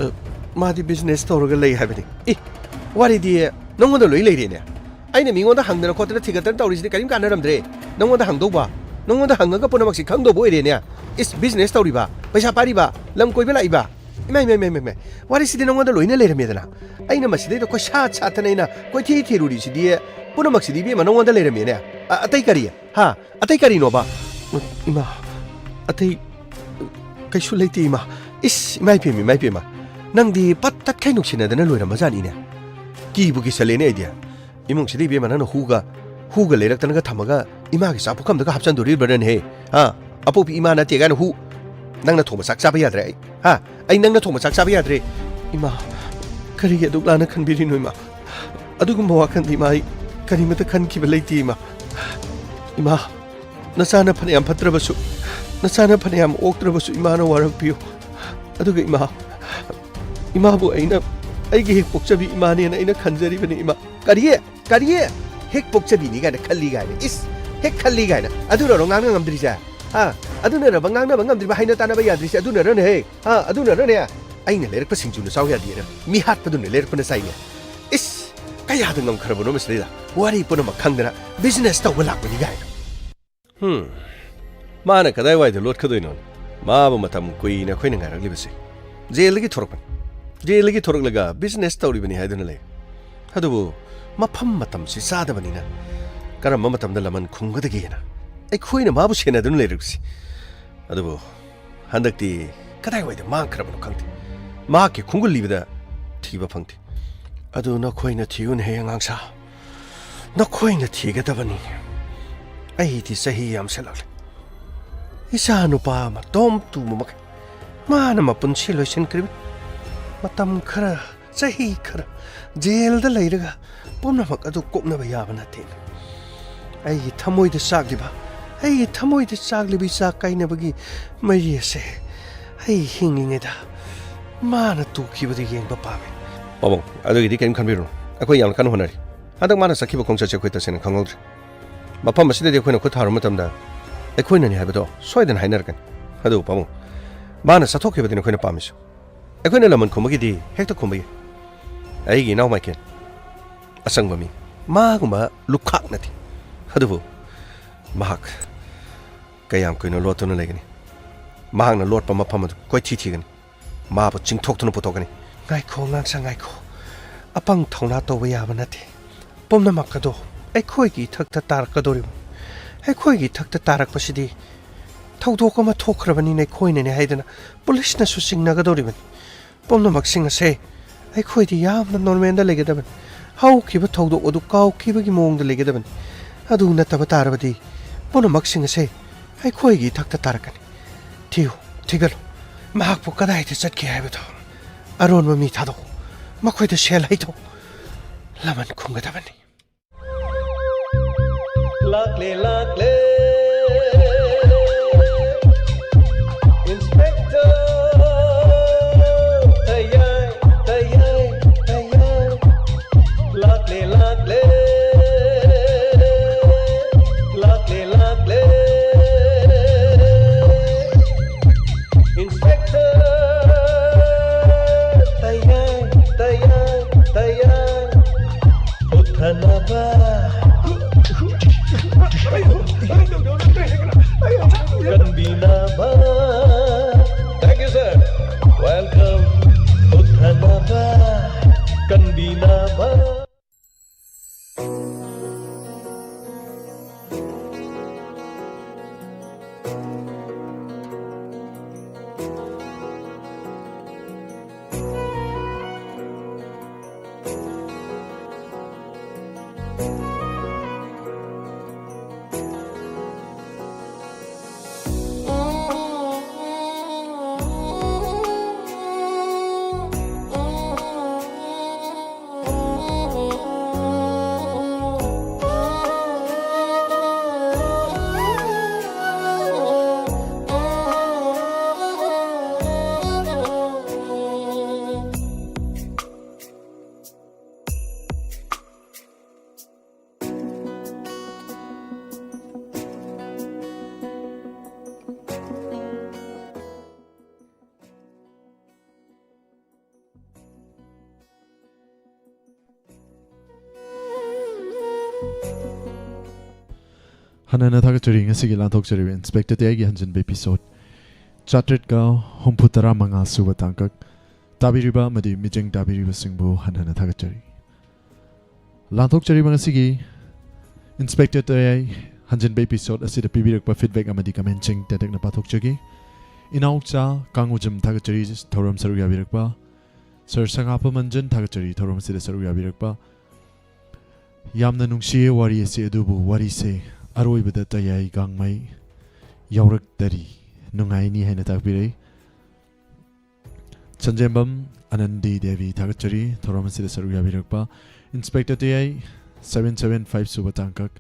ꯑ, ꯃꯥꯗꯤ business ꯇꯧꯔꯒ ꯂꯩ ꯍꯥꯏꯕꯅꯤ꯫ ꯏ, ꯋꯥꯔꯤꯗꯤ ꯅꯉꯣꯟꯗ ꯂꯣꯏ ꯂꯩꯔꯦꯅꯦ꯫ ꯑꯩꯅ ꯃꯤꯉꯣꯟꯗ ꯍꯪꯗꯅ ꯈꯣꯠꯇꯅ ꯊꯤꯒꯠꯇꯅ ꯇꯧꯔꯤꯁꯤꯗꯤ ꯀꯔꯤꯝ ꯀꯥꯟꯅꯔꯝꯗ꯭ꯔꯦ꯫ ꯅꯉꯣꯟꯗ ꯍꯪꯗꯧꯕ, ꯅꯉꯣꯟꯗ ꯍꯪꯉꯒ ꯄꯨꯝꯅꯃꯛꯁꯤ ꯈꯪꯗꯧꯕ ꯑꯣꯏꯔꯦꯅꯦ꯫ ꯏꯁ, business ꯇꯧꯔꯤꯕ, ꯄꯩꯁꯥ ꯄꯥꯏꯔꯤꯕ, ꯂꯝ ꯀꯣꯏꯕ ꯂꯥꯛꯏꯕ꯫ ꯏꯃꯥꯏ, ꯏꯃꯥꯏ, ꯏꯃꯥꯏ, ꯏꯃꯥꯏ, ꯏꯃꯥꯏ꯫ ꯋꯥꯔꯤꯁꯤꯗꯤ ꯅꯉꯣꯟꯗ ꯂꯣꯏꯅ ꯂꯩꯔꯝꯃꯦꯗꯅ꯫ ꯑꯩꯅ ꯃꯁꯤꯗꯩꯗ ꯀꯣꯏꯁꯥꯠ ꯁꯥꯠꯇꯅ ꯑꯩꯅ ꯀꯣꯏꯊꯤ ꯊꯤꯔꯨꯔꯤꯁꯤꯗꯤ ꯄꯨꯝꯅꯃꯛꯁꯤꯗꯤ ꯏꯕꯦꯝꯃ ꯅꯉꯣꯟꯗ ꯂꯩꯔꯝꯃꯦꯅꯦ꯫ ꯑ-, ꯑꯇꯩ ꯀꯔꯤ? ꯍꯥ? ꯑꯇꯩ ꯀꯔꯤꯅꯣꯕ? ꯏꯃꯥ, ꯑꯇꯩ ꯀꯩꯁꯨ ꯂꯩꯇꯦ ꯏꯃꯥ꯫ ꯏꯁ, ꯏꯃꯥ ꯏꯄꯦꯝꯃ, ꯏꯃꯥ ꯏꯄꯦꯝꯃ꯫ ꯅꯪꯗꯤ ꯄꯠ ꯇꯠꯈꯩ ꯅꯨꯡꯁꯤꯅꯗꯅ ꯂꯣꯏꯔꯝꯕ ꯖꯥꯠꯅꯤꯅꯦ꯫ ꯀꯤꯕꯨ ꯀꯤꯁꯜꯂꯦꯅꯦ ꯑꯩꯗꯤ꯫ ꯏꯃꯨꯡꯁꯤꯗ ꯏꯕꯦꯝꯃ ꯅꯪꯅ ꯍꯨꯒ, ꯍꯨꯒ ꯂꯩꯔꯛꯇꯅꯒ ꯊꯝꯃꯒ ꯏꯃꯥꯒꯤ ꯆꯥꯛ ꯄꯨꯈꯝꯗꯒ ꯍꯥꯞꯆꯟꯗꯣꯔꯤꯕ꯭ꯔꯅꯦꯍꯦ? ꯍꯥ? ꯑꯄꯣꯛꯄꯤ ꯏꯃꯥ ꯅꯠꯇꯦ ꯀꯥꯏꯅ ꯍꯨ꯫ ꯅꯪꯅ ꯊꯣꯡꯕ ꯆꯥꯛ ꯆꯥꯕ ꯌꯥꯗ꯭ꯔꯦ ꯑꯩ꯫ ꯍꯥ? ꯑꯩ ꯅꯪꯅ ꯊꯣꯡꯕ ꯆꯥꯛ ꯆꯥꯕ ꯌꯥꯗ꯭ꯔꯦ꯫ ꯏꯃꯥ, ꯀꯔꯤꯒꯤ ꯑꯗꯨꯛ ꯂꯥꯟꯅ ꯈꯟꯕꯤꯔꯤꯅꯣ ꯏꯃꯥ? ꯑꯗꯨꯒꯨꯝꯕ ꯋꯥꯈꯜꯗꯤ ꯏꯃꯥ ꯑꯩ ꯀꯔꯤꯃꯠꯇ ꯈꯟꯈꯤꯕ ꯂꯩꯇꯦ ꯏꯃꯥ꯫ ꯏꯃꯥ, ꯅꯆꯥꯅ ꯐꯅꯌꯥꯝ ꯐꯠꯇ꯭ꯔꯕꯁꯨ, ꯅꯆꯥꯅ ꯐꯅꯌꯥꯝ ꯑꯣꯛꯇ꯭ꯔꯕꯁꯨ, ꯏꯃꯥꯅ ꯋꯥꯔꯛꯄꯤꯌꯨ꯫ ꯑꯗꯨꯒ ꯏꯃꯥ, ꯏꯃꯥꯕꯨ ꯑꯩꯅ ꯑꯩꯒꯤ ꯍꯦꯛ ꯄꯣꯛꯆꯕꯤ ꯏꯃꯥꯅꯦꯅ ꯑꯩꯅ ꯈꯟꯖꯔꯤꯕꯅꯤ, ꯏꯃꯥ꯫ ꯀꯔꯤ? ꯀꯔꯤ? ꯍꯦꯛ ꯄꯣꯛꯆꯕꯤꯅꯤ ꯀꯥꯏꯅ ꯈꯜꯂꯤ ꯀꯥꯏꯅ? ꯏꯁ! ꯍꯦꯛ ꯈꯜꯂꯤ ꯀꯥꯏꯅ? ꯑꯗꯨꯅꯔꯣ ꯉꯥꯡꯅ ꯉꯝꯗ꯭ꯔꯤꯁꯦ? ꯍꯥ? ꯑꯗꯨꯅꯔꯕ ꯉꯥꯡꯅꯕ ꯉꯝꯗ꯭ꯔꯤꯕ, ꯍꯥꯏꯅ ꯇꯥꯅꯕ ꯌꯥꯗ꯭ꯔꯤꯁꯦ? ꯑꯗꯨꯅꯔꯅꯦꯍꯦ? ꯍꯥ? ꯑꯗꯨꯅꯔꯅꯦ? ꯑꯩꯅ ꯂꯩꯔꯛꯄ ꯁꯤꯡꯖꯨꯅ ꯆꯥꯎ ꯌꯥꯗꯦꯅ ꯃꯤ ꯍꯥꯠꯄꯗꯨꯅ ꯂꯩꯔꯛꯄꯅ ꯆꯥꯏꯅꯦ꯫ ꯏꯁ! ꯀꯌꯥꯗ ꯉꯝꯈ꯭ꯔꯕꯅꯣ ꯃꯁꯤꯗꯩꯗ? ꯋꯥꯔꯤ ꯄꯨꯝꯅꯃꯛ ꯈꯪꯗꯅ business ꯇꯧꯕ ꯂꯥꯛꯄꯅꯤ ꯀꯥꯏꯅ꯫ ꯍꯨꯝ꯫ ꯃꯥꯅ ꯀꯗꯥꯏꯋꯥꯏꯗ ꯂꯣꯠꯀꯗꯣꯏꯅꯣ? ꯃꯥꯕꯨ ꯃꯇꯝ ꯀꯨꯏꯅ ꯑꯩꯈꯣꯏꯅ ꯉꯥꯏꯔꯛꯂꯤꯕꯁꯦ꯫ ꯖꯦꯜꯗꯒꯤ ꯊꯣꯔꯛꯄꯅꯤ꯫ ꯖꯦꯜꯗꯒꯤ ꯊꯣꯔꯛꯂꯒ business ꯇꯧꯔꯤꯕꯅꯤ ꯍꯥꯏꯗꯨꯅ ꯂꯩ꯫ ꯑꯗꯨꯕꯨ ꯃꯐꯝ ꯃꯇꯝꯁꯤ ꯆꯥꯗꯕꯅꯤꯅ ꯀꯔꯝꯕ ꯃꯇꯝꯗ ꯂꯃꯟ ꯈꯨꯝꯒꯗꯒꯦꯅ ꯑꯩꯈꯣꯏꯅ ꯃꯥꯕꯨ ꯁꯦꯟꯅꯗꯨꯅ ꯂꯩꯔꯤꯕꯁꯤ꯫ ꯑꯗꯨꯕꯨ ꯍꯟꯗꯛꯇꯤ ꯀꯗꯥꯏꯋꯥꯏꯗ ꯃꯥꯡꯈ꯭ꯔꯕꯅꯣ ꯈꯪꯗꯦ꯫ ꯃꯍꯥꯛꯀꯤ ꯈꯣꯡꯒꯨꯜ ꯂꯤꯕꯗ ꯊꯤꯕ ꯐꯪꯗꯦ꯫ ꯑꯗꯨ ꯅꯈꯣꯏꯅ ꯊꯤꯌꯨꯅꯦꯍꯦ, ꯑꯉꯥꯡꯁꯥ꯫ ꯅꯈꯣꯏꯅ ꯊꯤꯒꯗꯕꯅꯤ꯫ ꯑꯩꯗꯤ ꯆꯍꯤ ꯌꯥꯝꯁꯤꯜꯂꯛꯂꯦ꯫ ꯏꯆꯥ ꯅꯨꯄꯥ ꯑꯃ ꯇꯣꯝ ꯇꯨꯕ ꯃꯈꯩ ꯃꯥꯅ ꯃꯄꯨꯟꯁꯤ ꯂꯣꯏꯁꯤꯟꯈ꯭ꯔꯤꯕꯅꯤ꯫ ꯃꯇꯝ ꯈꯔ, ꯆꯍꯤ ꯈꯔ ꯖꯦꯜꯗ ꯂꯩꯔꯒ ꯄꯨꯝꯅꯃꯛ ꯑꯗꯨ ꯀꯣꯛꯅꯕ ꯌꯥꯕ ꯅꯠꯇꯦ꯫ ꯑꯩꯒꯤ ꯊꯃꯣꯏꯗ ꯆꯥꯛꯂꯤꯕ, ꯑꯩꯒꯤ ꯊꯃꯣꯏꯗ ꯆꯥꯛꯂꯤꯕ ꯏꯆꯥ ꯀꯥꯏꯅꯕꯒꯤ ꯃꯩꯔꯤ ꯑꯁꯦ ꯑꯩ ꯍꯤꯡꯂꯤꯉꯩꯗ ꯃꯥꯅ ꯇꯨꯈꯤꯕꯗꯨ ꯌꯦꯡꯕ ꯄꯥꯝꯃꯤ꯫ ꯄꯥꯕꯨꯡ, ꯑꯗꯨꯒꯤꯗꯤ ꯀꯔꯤꯝ ꯈꯟꯕꯤꯔꯨꯅꯨ꯫ ꯑꯩꯈꯣꯏ ꯌꯥꯝꯅ ꯀꯟꯅ ꯍꯣꯠꯅꯔꯤ꯫ ꯍꯟꯗꯛ ꯃꯥꯅ ꯆꯠꯈꯤꯕ ꯈꯣꯡꯆꯠꯁꯦ ꯑꯩꯈꯣꯏ ꯇꯁꯦꯡꯅ ꯈꯪꯍꯧꯗ꯭ꯔꯦ꯫ ꯃꯐꯝ ꯑꯁꯤꯗꯗꯤ ꯑꯩꯈꯣꯏꯅ ꯈꯨꯠ ꯊꯥꯔꯨꯕ ꯃꯇꯝꯗ ꯑꯩꯈꯣꯏꯅꯅꯤ ꯍꯥꯏꯕꯗꯣ ꯁꯣꯏꯗꯅ ꯍꯥꯏꯅꯔꯛꯀꯅꯤ꯫ ꯑꯗꯨꯕꯨ ꯄꯥꯕꯨꯡ, ꯃꯥꯅ ꯆꯠꯊꯣꯛꯈꯤꯕꯗꯨꯅꯤ ꯑꯩꯈꯣꯏꯅ ꯄꯥꯝꯃꯤꯁꯨ꯫ ꯑꯩꯈꯣꯏꯅ ꯂꯃꯟ ꯈꯨꯝꯕꯒꯤꯗꯤ ꯍꯦꯛꯇ ꯈꯨꯝꯕ ꯌꯥꯏ꯫ ꯑꯩꯒꯤ ꯏꯅꯥꯎ ꯃꯥꯏꯀꯦꯜ ꯑꯆꯪꯕ ꯃꯤ, ꯃꯥꯒꯨꯝꯕ ꯂꯨꯈꯥꯛ ꯅꯠꯇꯦ꯫ ꯑꯗꯨꯕꯨ ꯃꯍꯥꯛ ꯀꯌꯥꯝ ꯀꯨꯏꯅ ꯂꯣꯠꯇꯨꯅ ꯂꯩꯒꯅꯤ? ꯃꯍꯥꯛꯅ ꯂꯣꯠꯄ ꯃꯐꯝ ꯑꯗꯨ ꯀꯣꯏꯊꯤ ꯊꯤꯒꯅꯤ꯫ ꯃꯥꯕꯨ ꯆꯤꯡꯊꯣꯛꯇꯨꯅ ꯄꯨꯊꯣꯛꯀꯅꯤ꯫ ꯉꯥꯏꯈꯣ, ꯑꯉꯥꯡꯁꯥ, ꯉꯥꯏꯈꯣ꯫ ꯑꯄꯪ ꯊꯧꯅꯥ ꯇꯧꯕ ꯌꯥꯕ ꯅꯠꯇꯦ꯫ ꯄꯨꯝꯅꯃꯛ ꯑꯗꯣ ꯑꯩꯈꯣꯏꯒꯤ ꯏꯊꯛꯇ ꯇꯥꯔꯛꯀꯗꯧꯔꯤꯕꯅꯤ꯫ ꯑꯩꯈꯣꯏꯒꯤ ꯏꯊꯛꯇ ꯇꯥꯔꯛꯄꯁꯤꯗꯤ ꯊꯧꯗꯣꯛ ꯑꯃ ꯊꯣꯛꯈ꯭ꯔꯕꯅꯤꯅ ꯑꯩꯈꯣꯏꯅꯅꯦ ꯍꯥꯏꯗꯅ ꯄꯨꯂꯤꯁꯅꯁꯨ ꯆꯤꯡꯅꯒꯗꯧꯔꯤꯕꯅꯤ꯫ ꯄꯨꯝꯅꯃꯛꯁꯤꯡ ꯑꯁꯦ ꯑꯩꯈꯣꯏꯗꯤ ꯌꯥꯝꯅ ꯅꯣꯔꯃꯦꯜꯗ ꯂꯩꯒꯗꯕꯅꯤ꯫ ꯍꯧꯈꯤꯕ ꯊꯧꯗꯣꯛ ꯑꯗꯨ ꯀꯥꯎꯈꯤꯕꯒꯤ ꯃꯑꯣꯡꯗ ꯂꯩꯒꯗꯕꯅꯤ꯫ ꯑꯗꯨ ꯅꯠꯇꯕ ꯇꯥꯔꯕꯗꯤ ꯄꯨꯝꯅꯃꯛꯁꯤꯡ ꯑꯁꯦ ꯑꯩꯈꯣꯏꯒꯤ ꯏꯊꯛꯇ ꯇꯥꯔꯛꯀꯅꯤ꯫ ꯊꯤꯌꯨ, ꯊꯤꯒꯠꯂꯨ꯫ ꯃꯍꯥꯛꯄꯨ ꯀꯗꯥꯏꯗ ꯆꯠꯀꯦ ꯍꯥꯏꯕꯗꯣ꯫ ꯑꯔꯣꯟꯕ ꯃꯤ ꯊꯥꯗꯣꯛꯎ꯫ ꯃꯈꯣꯏꯗ ꯁꯦꯜ ꯍꯩꯊꯧ꯫ ꯂꯃꯟ ꯈꯨꯝꯒꯗꯕꯅꯤ꯫ ꯂꯥꯛꯂꯦ, ꯂꯥꯛꯂꯦ꯫ ꯀꯟꯕꯤꯅꯕ꯫ Thank you, sir. Welcome. ꯀꯟꯕꯤꯅꯕ꯫ ꯍꯟꯅ ꯍꯟꯅ ꯊꯥꯒꯠꯆꯔꯤ꯫ ꯉꯁꯤꯒꯤ ꯂꯥꯟꯊꯣꯛꯆꯔꯤꯕ ꯏꯟꯁꯄꯦꯛꯇꯔ ꯇꯌꯥꯏꯒꯤ ꯍꯟꯖꯤꯟꯕ ꯏꯄꯤꯁꯣꯠ ꯆꯥꯇ꯭ꯔꯦꯠꯀ ꯍꯨꯝꯐꯨ ꯇꯔꯥ ꯃꯉꯥ ꯁꯨꯕ ꯇꯥꯡꯀꯛ ꯇꯥꯕꯤꯔꯤꯕ ꯑꯃꯗꯤ ꯃꯤꯠꯌꯦꯡ ꯇꯥꯕꯤꯔꯤꯕꯁꯤꯡꯕꯨ ꯍꯟꯅ ꯍꯟꯅ ꯊꯥꯒꯠꯆꯔꯤ꯫ ꯂꯥꯟꯊꯣꯛꯆꯔꯤꯕ ꯉꯁꯤꯒꯤ ꯏꯟꯁꯄꯦꯛꯇꯔ ꯇꯌꯥꯏ ꯍꯟꯖꯤꯟꯕ ꯏꯄꯤꯁꯣꯠ ꯑꯁꯤꯗ ꯄꯤꯕꯤꯔꯛꯄ ꯐꯤꯗꯕꯦꯛ ꯑꯃꯗꯤ ꯀꯃꯦꯟꯁꯤꯡ ꯇꯦꯟꯇꯛꯅ ꯄꯥꯊꯣꯛꯆꯒꯦ꯫ ꯏꯅꯥꯎꯆꯥ ꯀꯥꯡꯉꯨꯖꯝ ꯊꯥꯒꯠꯆꯔꯤ, ꯊꯧꯔꯝ ꯁꯔꯨꯛ ꯌꯥꯕꯤꯔꯛꯄ꯫ ꯁꯔ ꯁꯉꯥꯐꯝ ꯃꯟꯖꯟ ꯊꯥꯒꯠꯆꯔꯤ, ꯊꯧꯔꯝ ꯑꯁꯤꯗ ꯁꯔꯨꯛ ꯌꯥꯕꯤꯔꯛꯄ꯫ ꯌꯥꯝꯅ ꯅꯨꯡꯁꯤꯌꯦ ꯋꯥꯔꯤ ꯑꯁꯤ, ꯑꯗꯨꯕꯨ ꯋꯥꯔꯤꯁꯦ ꯑꯔꯣꯏꯕꯗ ꯇꯌꯥꯏ ꯒꯥꯡꯃꯩ ꯌꯥꯎꯔꯛꯇꯔꯤ꯫ ꯅꯨꯡꯉꯥꯏꯅꯤ ꯍꯥꯏꯅ ꯇꯥꯛꯄꯤꯔꯛꯏ꯫ ꯆꯟꯖꯦꯝꯕꯝ ꯑꯅꯟꯗꯤ ꯗꯦꯕꯤ ꯊꯥꯒꯠꯆꯔꯤ, ꯊꯧꯔꯝ ꯑꯁꯤꯗ ꯁꯔꯨꯛ ꯌꯥꯕꯤꯔꯛꯄ꯫ ꯏꯟꯁꯄꯦꯛꯇꯔ ꯇꯌꯥꯏ ꯁꯚꯦꯟ ꯁꯚꯦꯟ ꯐꯥꯏꯚ ꯁꯨꯕ ꯇꯥꯡꯀꯛ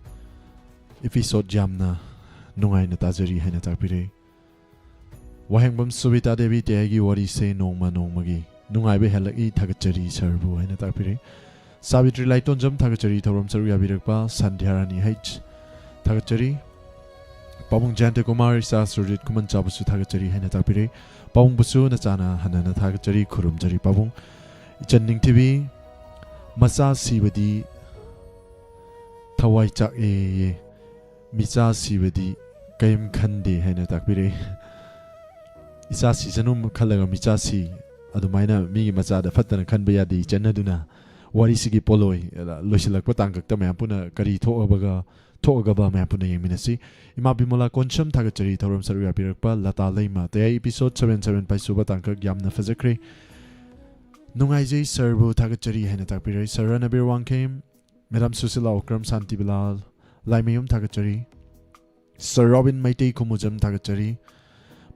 ꯏꯄꯤꯁꯣꯠ ꯌꯥꯝꯅ ꯅꯨꯡꯉꯥꯏꯅ ꯇꯥꯖꯔꯤ ꯍꯥꯏꯅ ꯇꯥꯛꯄꯤꯔꯛꯏ꯫ ꯋꯥꯍꯦꯡꯕꯝ ꯁꯨꯕꯤꯇꯥ ꯗꯦꯕꯤ ꯇꯌꯥꯏꯒꯤ ꯋꯥꯔꯤꯁꯦ ꯅꯣꯡꯃ ꯅꯣꯡꯃꯒꯤ ꯅꯨꯡꯉꯥꯏꯕ ꯍꯦꯜꯂꯛꯏ, ꯊꯥꯒꯠꯆꯔꯤ ꯁꯔꯕꯨ ꯍꯥꯏꯅ ꯇꯥꯛꯄꯤꯔꯤ꯫ ꯁꯥꯕꯤꯇ꯭ꯔꯤ ꯂꯥꯏꯇꯣꯟꯖꯝ ꯊꯥꯒꯠꯆꯔꯤ, ꯊꯧꯔꯝ ꯁꯔꯨꯛ ꯌꯥꯕꯤꯔꯛꯄ꯫ ꯁꯟꯙ꯭ꯌꯥꯔꯥꯅꯤ ꯍꯩꯆ ꯊꯥꯒꯠꯆꯔꯤ꯫ ꯄꯥꯕꯨꯡ ꯖꯌꯟꯇ ꯀꯨꯃꯥꯔ, ꯏꯆꯥ ꯁꯨꯔꯖꯤꯠ ꯈꯨꯃꯟꯆꯥꯕꯁꯨ ꯊꯥꯒꯠꯆꯔꯤ ꯍꯥꯏꯅ ꯇꯥꯛꯄꯤꯔꯤ꯫ ꯄꯥꯕꯨꯡꯕꯨꯁꯨ ꯅꯆꯥꯅ ꯍꯟꯅ ꯍꯟꯅ ꯊꯥꯒꯠꯆꯔꯤ, ꯈꯨꯔꯨꯝꯖꯔꯤ ꯄꯥꯕꯨꯡ꯫ ꯏꯆꯟ ꯅꯤꯡꯊꯤꯕꯤ, ꯃꯆꯥ ꯁꯤꯕꯗꯤ ꯊꯋꯥꯏ ꯆꯥꯛꯑꯦꯌꯦ꯫ ꯃꯤꯆꯥ ꯁꯤꯕꯗꯤ ꯀꯔꯤꯝ ꯈꯟꯗꯦ ꯍꯥꯏꯅ ꯇꯥꯛꯄꯤꯔꯛꯏ꯫ ꯏꯆꯥ ꯁꯤꯁꯅꯨ ꯈꯜꯂꯒ ꯃꯤꯆꯥ ꯁꯤ, ꯑꯗꯨꯃꯥꯏꯅ ꯃꯤꯒꯤ ꯃꯆꯥꯗ ꯐꯠꯇꯅ ꯈꯟꯕ ꯌꯥꯗꯦ ꯏꯆꯟ ꯑꯗꯨꯅ꯫ ꯋꯥꯔꯤꯁꯤꯒꯤ ꯄꯣꯠꯂꯣꯏ ꯂꯣꯏꯁꯤꯜꯂꯛꯄ ꯇꯥꯡꯀꯛꯇ ꯃꯌꯥꯝ ꯄꯨꯟꯅ ꯀꯔꯤ ꯊꯣꯛꯑꯕꯒ ꯊꯣꯛꯑꯒꯕ ꯃꯌꯥꯝ ꯄꯨꯟꯅ ꯌꯦꯡꯃꯤꯟꯅꯁꯤ꯫ ꯏꯃꯥ ꯕꯤꯃꯣꯂꯥ ꯀꯣꯟꯁꯝ ꯊꯥꯒꯠꯆꯔꯤ ꯊꯧꯔꯝ ꯁꯔꯨꯛ ꯌꯥꯕꯤꯔꯛꯄ꯫ ꯂꯇꯥ ꯂꯩꯃ ꯇꯌꯥꯏ episode seven seven five ꯁꯨꯕ ꯇꯥꯡꯀꯛ ꯌꯥꯝꯅ ꯐꯖꯈ꯭ꯔꯦ꯫ ꯅꯨꯡꯉꯥꯏꯖꯩ ꯁꯔꯕꯨ ꯊꯥꯒꯠꯆꯔꯤ ꯍꯥꯏꯅ ꯇꯥꯛꯄꯤꯔꯛꯏ꯫ ꯁꯔ ꯔꯅꯕꯤꯔ ꯋꯥꯡꯈꯦꯝ, ꯃꯦꯗꯥꯝ ꯁꯨꯁꯤꯂꯥ ꯑꯣꯀ꯭ꯔꯝ, ꯁꯥꯟꯇꯤꯕꯤꯂꯥꯜ ꯂꯥꯏꯃꯌꯨꯝ ꯊꯥꯒꯠꯆꯔꯤ꯫ ꯁꯔ ꯔꯣꯕꯤꯟ ꯃꯩꯇꯩ ꯈꯨꯃꯨꯖꯝ ꯊꯥꯒꯠꯆꯔꯤ꯫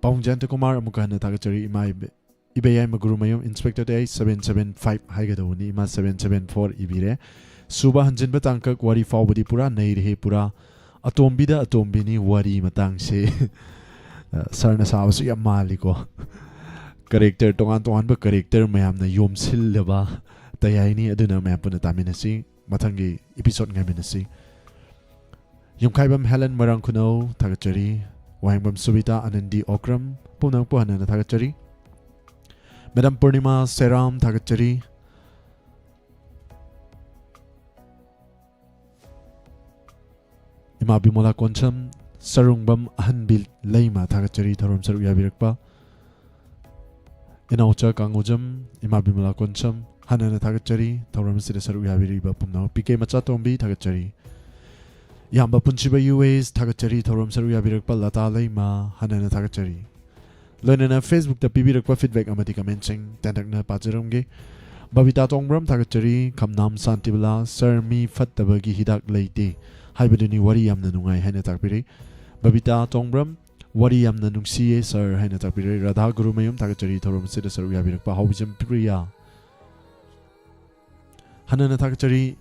ꯄꯥꯎꯡ ꯖꯌꯟꯇ ꯀꯨꯃꯥꯔ ꯑꯃꯨꯛꯀ ꯍꯟꯅ ꯊꯥꯒꯠꯆꯔꯤ꯫ ꯏꯃꯥ ꯏꯕꯦ-, ꯏꯕꯦꯌꯥꯏ ꯃꯒꯨꯔꯨꯃꯌꯨꯝ ꯏꯟꯁꯄꯦꯛꯇꯔ ꯇꯌꯥꯏ seven seven five ꯍꯥꯏꯒꯗꯧꯕꯅꯤ, ꯏꯃꯥ seven seven four ꯏꯕꯤꯔꯦ꯫ ꯁꯨꯕ ꯍꯟꯖꯤꯟꯕ ꯇꯥꯡꯀꯛ ꯋꯥꯔꯤ ꯐꯥꯎꯕꯗꯤ ꯄꯨꯔꯥ ꯅꯩꯔꯦꯍꯦ ꯄꯨꯔꯥ꯫ ꯑꯇꯣꯝꯕꯤꯗ ꯑꯇꯣꯝꯕꯤꯅꯤ ꯋꯥꯔꯤ ꯃꯇꯥꯡꯁꯦ꯫ ꯑ, ꯁꯔꯅ ꯁꯥꯕꯁꯨ ꯌꯥꯝ ꯃꯥꯜꯂꯤꯀꯣ꯫ ꯀꯔꯦꯛꯇꯔ, ꯇꯣꯉꯥꯟ ꯇꯣꯉꯥꯟꯕ ꯀꯔꯦꯛꯇꯔ ꯃꯌꯥꯝꯅ ꯌꯣꯝꯁꯤꯜꯂꯕ ꯇꯌꯥꯏꯅꯤ꯫ ꯑꯗꯨꯅ ꯃꯌꯥꯝ ꯄꯨꯟꯅ ꯇꯥꯃꯤꯟꯅꯁꯤ, ꯃꯊꯪꯒꯤ ꯏꯄꯤꯁꯣꯗ ꯉꯥꯏꯃꯤꯟꯅꯁꯤ꯫ ꯌꯨꯝꯈꯥꯏꯕꯝ ꯍꯦꯂꯦꯟ ꯃꯣꯏꯔꯥꯡ ꯈꯨꯅꯧ ꯊꯥꯒꯠꯆꯔꯤ꯫ ꯋꯥꯍꯦꯡꯕꯝ ꯁꯨꯕꯤꯇꯥ ꯑꯅꯟꯗꯤ ꯑꯣꯀ꯭ꯔꯝ ꯄꯨꯝꯅꯃꯛꯄꯨ ꯍꯟꯅ ꯍꯟꯅ ꯊꯥꯒꯠꯆꯔꯤ꯫ ꯃꯦꯗꯥꯝ ꯄꯨꯔꯅꯤꯃꯥ ꯁꯦꯔꯥꯝ ꯊꯥꯒꯠꯆꯔꯤ꯫ ꯏꯃꯥ ꯕꯤꯃꯣꯂꯥ ꯀꯣꯟꯁꯝ, ꯁꯔꯨꯡꯕꯝ ꯑꯍꯟꯕꯤ ꯂꯩꯃ ꯊꯥꯒꯠꯆꯔꯤ ꯊꯧꯔꯝ ꯁꯔꯨꯛ ꯌꯥꯕꯤꯔꯛꯄ꯫ ꯏꯅꯥꯎꯆꯥ ꯀꯥꯡꯉꯨꯖꯝ, ꯏꯃꯥ ꯕꯤꯃꯣꯂꯥ ꯀꯣꯟꯁꯝ, ꯍꯟꯅ ꯍꯟꯅ ꯊꯥꯒꯠꯆꯔꯤ ꯊꯧꯔꯝ ꯑꯁꯤꯗ ꯁꯔꯨꯛ ꯌꯥꯕꯤꯔꯤꯕ ꯄꯨꯝꯅꯃꯛ꯫ ꯄꯤ ꯀꯦ ꯃꯆꯥꯇꯣꯝꯕꯤ ꯊꯥꯒꯠꯆꯔꯤ꯫ ꯏꯌꯥꯝꯕ ꯄꯨꯟꯁꯤꯕ ꯌꯨ ꯑꯦꯁ ꯊꯥꯒꯠꯆꯔꯤ ꯊꯧꯔꯝ ꯁꯔꯨꯛ ꯌꯥꯕꯤꯔꯛꯄ꯫ ꯂꯇꯥ ꯂꯩꯃ, ꯍꯟꯅ ꯍꯟꯅ ꯊꯥꯒꯠꯆꯔꯤ꯫ ꯂꯣꯏꯅꯅ Facebook ꯄꯤꯕꯤꯔꯛꯄ feedback ꯑꯃꯗꯤ commentꯁꯤꯡ ꯇꯦꯟꯇꯛꯅ ꯄꯥꯖꯔꯝꯒꯦ꯫ ꯕꯕꯤꯇꯥ ꯇꯣꯡꯕ꯭ꯔꯝ ꯊꯥꯒꯠꯆꯔꯤ꯫ ꯈꯝꯅꯥꯝ ꯁꯥꯟꯇꯤꯕꯂꯥ, "ꯁꯔ, ꯃꯤ ꯐꯠꯇꯕꯒꯤ ꯍꯤꯗꯥꯛ ꯂꯩꯇꯦ ꯍꯥꯏꯕꯗꯨꯅꯤ, ꯋꯥꯔꯤ ꯌꯥꯝꯅ ꯅꯨꯡꯉꯥꯏ" ꯍꯥꯏꯅ ꯇꯥꯛꯄꯤꯔꯤ꯫ ꯕꯕꯤꯇꯥ ꯇꯣꯡꯕ꯭ꯔꯝ, "ꯋꯥꯔꯤ ꯌꯥꯝꯅ ꯅꯨꯡꯁꯤꯌꯦ ꯁꯔ" ꯍꯥꯏꯅ ꯇꯥꯛꯄꯤꯔꯦ꯫ ꯔꯥꯙꯥ ꯒꯨꯔꯨꯃꯌꯨꯝ ꯊꯥꯒꯠꯆꯔꯤ ꯊꯧꯔꯝ ꯑꯁꯤꯗ ꯁꯔꯨꯛ ꯌꯥꯕꯤꯔꯛꯄ꯫ ꯍꯥꯎꯕꯤꯖꯝ ꯄ꯭ꯔꯤꯌꯥ, ꯍꯟꯅ ꯍꯟꯅ ꯊꯥꯒꯠꯆꯔꯤ꯫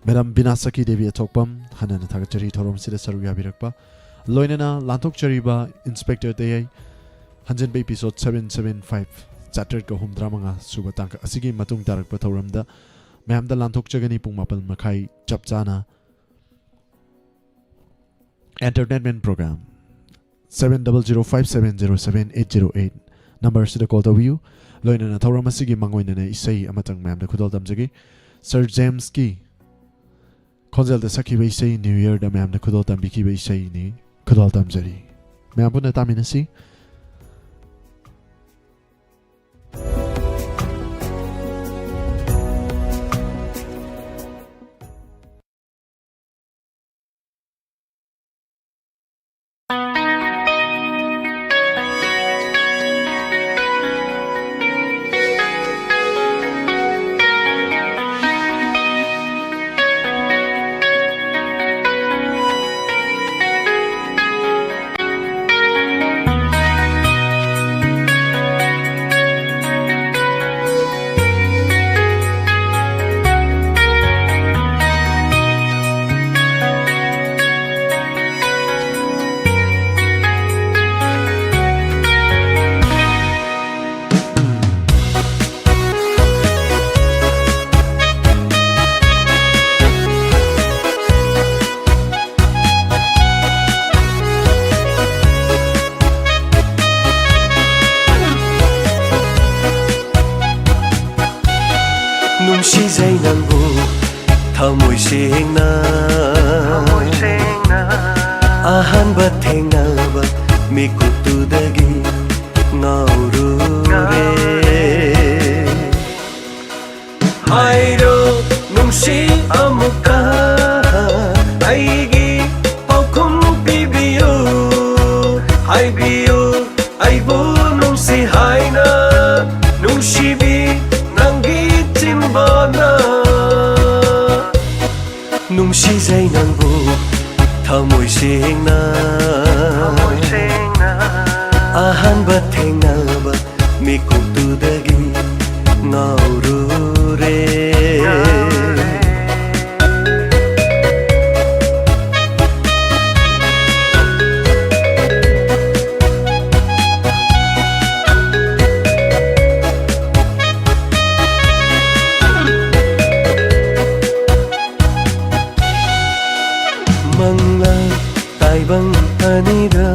ꯃꯦꯗꯥꯝ ꯕꯤꯅꯥ ꯁꯈꯤ ꯗꯦꯕꯤ ꯑꯊꯣꯛꯄꯝ, ꯍꯟꯅ ꯍꯟꯅ ꯊꯥꯒꯠꯆꯔꯤ ꯊꯧꯔꯝ ꯑꯁꯤꯗ ꯁꯔꯨꯛ ꯌꯥꯕꯤꯔꯛꯄ꯫ ꯂꯣꯏꯅꯅ ꯂꯥꯟꯊꯣꯛꯆꯔꯤꯕ ꯏꯟꯁꯄꯦꯛꯇꯔ ꯇꯌꯥꯏ, ꯍꯟꯖꯤꯟꯕ episode seven seven five, ꯆꯥꯇ꯭ꯔꯦꯠꯀ ꯍꯨꯝꯐꯨꯇꯔꯥ ꯃꯉꯥ ꯁꯨꯕ ꯇꯥꯡꯀꯛ ꯑꯁꯤꯒꯤ ꯃꯇꯨꯡ ꯇꯥꯔꯛꯄ ꯊꯧꯔꯝꯗ ꯃꯌꯥꯝꯗ ꯂꯥꯟꯊꯣꯛꯆꯒꯅꯤ ꯄꯨꯡ ꯃꯥꯄꯟ ꯃꯈꯥꯏ ꯆꯞ ꯆꯥꯅ꯫ Entertainment program seven double zero five seven zero seven eight zero eight number ꯑꯁꯤꯗ call ꯇꯧꯕꯤꯌꯨ꯫ ꯂꯣꯏꯅꯅ ꯊꯧꯔꯝ ꯑꯁꯤꯒꯤ ꯃꯥꯡꯑꯣꯏꯅꯅ ꯏꯁꯩ ꯑꯃꯇꯪ ꯃꯌꯥꯝꯗ ꯈꯨꯗꯣꯜ ꯇꯝꯖꯒꯦ꯫ ꯁꯔ ꯖꯦꯝꯁꯀꯤ ꯈꯣꯟꯖꯦꯜꯗ ꯁꯛꯈꯤꯕ ꯏꯁꯩ, New Yearꯗ ꯃꯌꯥꯝꯅ ꯈꯨꯗꯣꯜ ꯇꯝꯕꯤꯈꯤꯕ ꯏꯁꯩꯅꯤ꯫ ꯈꯨꯗꯣꯜ ꯇꯝꯖꯔꯤ꯫ ꯃꯌꯥꯝ ꯄꯨꯟꯅ ꯇꯥꯃꯤꯟꯅꯁꯤ꯫ ꯅꯨꯡꯁꯤꯖꯩ ꯅꯪꯕꯨ ꯊꯃꯣꯏ ꯁꯦꯡꯅ꯫ ꯑꯍꯥꯟꯕ ꯊꯦꯡꯅꯕ ꯃꯤꯀꯨꯞꯇꯨꯗꯒꯤ ꯉꯥꯎꯔꯨꯔꯦ꯫ ꯍꯥꯏꯔꯣ ꯅꯨꯡꯁꯤ ꯑꯃꯨꯛꯀ ꯑꯩꯒꯤ ꯄꯥꯎꯈꯨꯝ ꯄꯤꯕꯤꯌꯨ꯫ ꯍꯥꯏꯕꯤꯌꯨ ꯑꯩꯕꯨ ꯅꯨꯡꯁꯤ ꯍꯥꯏꯅ, ꯅꯨꯡꯁꯤꯕꯤ ꯅꯪꯒꯤ ꯆꯤꯟꯕꯥꯅ꯫ ꯅꯨꯡꯁꯤꯖꯩ ꯅꯪꯕꯨ ꯊꯃꯣꯏ ꯁꯦꯡꯅ꯫ ꯑꯍꯥꯟꯕ ꯊꯦꯡꯅꯕ ꯃꯤꯀꯨꯞꯇꯨꯗꯒꯤ ꯉꯥꯎꯔꯨꯔꯦ꯫ ꯃꯪꯂꯥꯟ ꯇꯥꯏꯕꯪ ꯑꯅꯤꯗ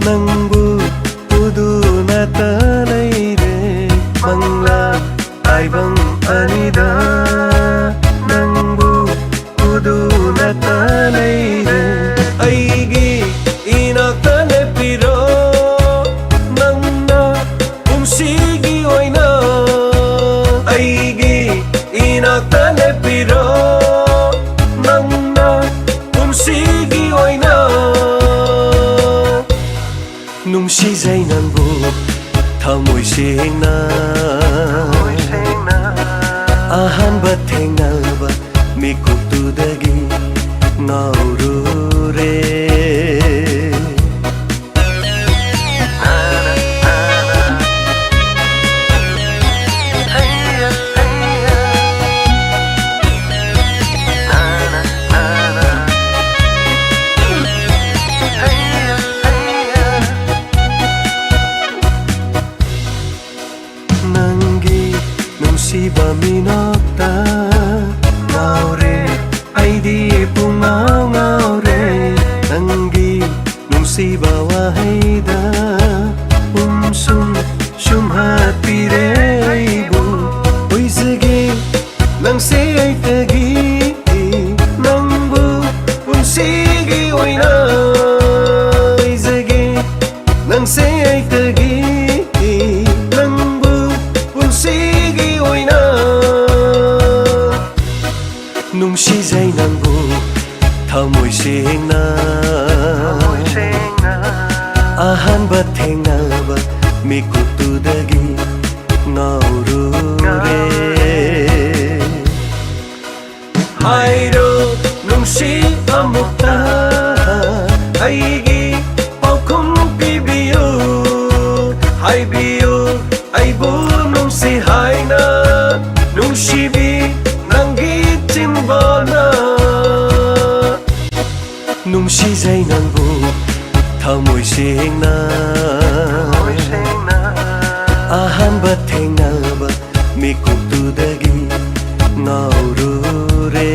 ꯅꯪꯕꯨ ꯎꯗꯨꯅꯇ ꯂꯩꯔꯦ꯫ ꯃꯪꯂꯥꯟ ꯇꯥꯏꯕꯪ ꯑꯅꯤꯗ ꯅꯪꯕꯨ ꯅꯨꯡꯁꯤꯖꯩ ꯅꯪꯕꯨ ꯊꯃꯣꯏ ꯁꯦꯡꯅ꯫ ꯑꯍꯥꯟꯕ ꯊꯦꯡꯅꯕ ꯃꯤꯀꯨꯞꯇꯨꯗꯒꯤ ꯉꯥꯎꯔꯨꯔꯦ꯫ ꯍꯥꯏꯔꯣ ꯅꯨꯡꯁꯤ ꯑꯃꯨꯛꯇ ꯑꯩꯒꯤ ꯄꯥꯎꯈꯨꯝ ꯄꯤꯕꯤꯌꯨ꯫ ꯍꯥꯏꯕꯤꯌꯨ ꯑꯩꯕꯨ ꯅꯨꯡꯁꯤ ꯍꯥꯏꯅ, ꯅꯨꯡꯁꯤꯕꯤ ꯅꯪꯒꯤ ꯆꯤꯝꯕꯥꯅ꯫ ꯅꯨꯡꯁꯤꯖꯩ ꯅꯪꯕꯨ ꯊꯃꯣꯏ ꯁꯦꯡꯅ꯫ ꯑꯍꯥꯟꯕ ꯊꯦꯡꯅꯕ ꯃꯤꯀꯨꯞꯇꯨꯗꯒꯤ ꯉꯥꯎꯔꯨꯔꯦ꯫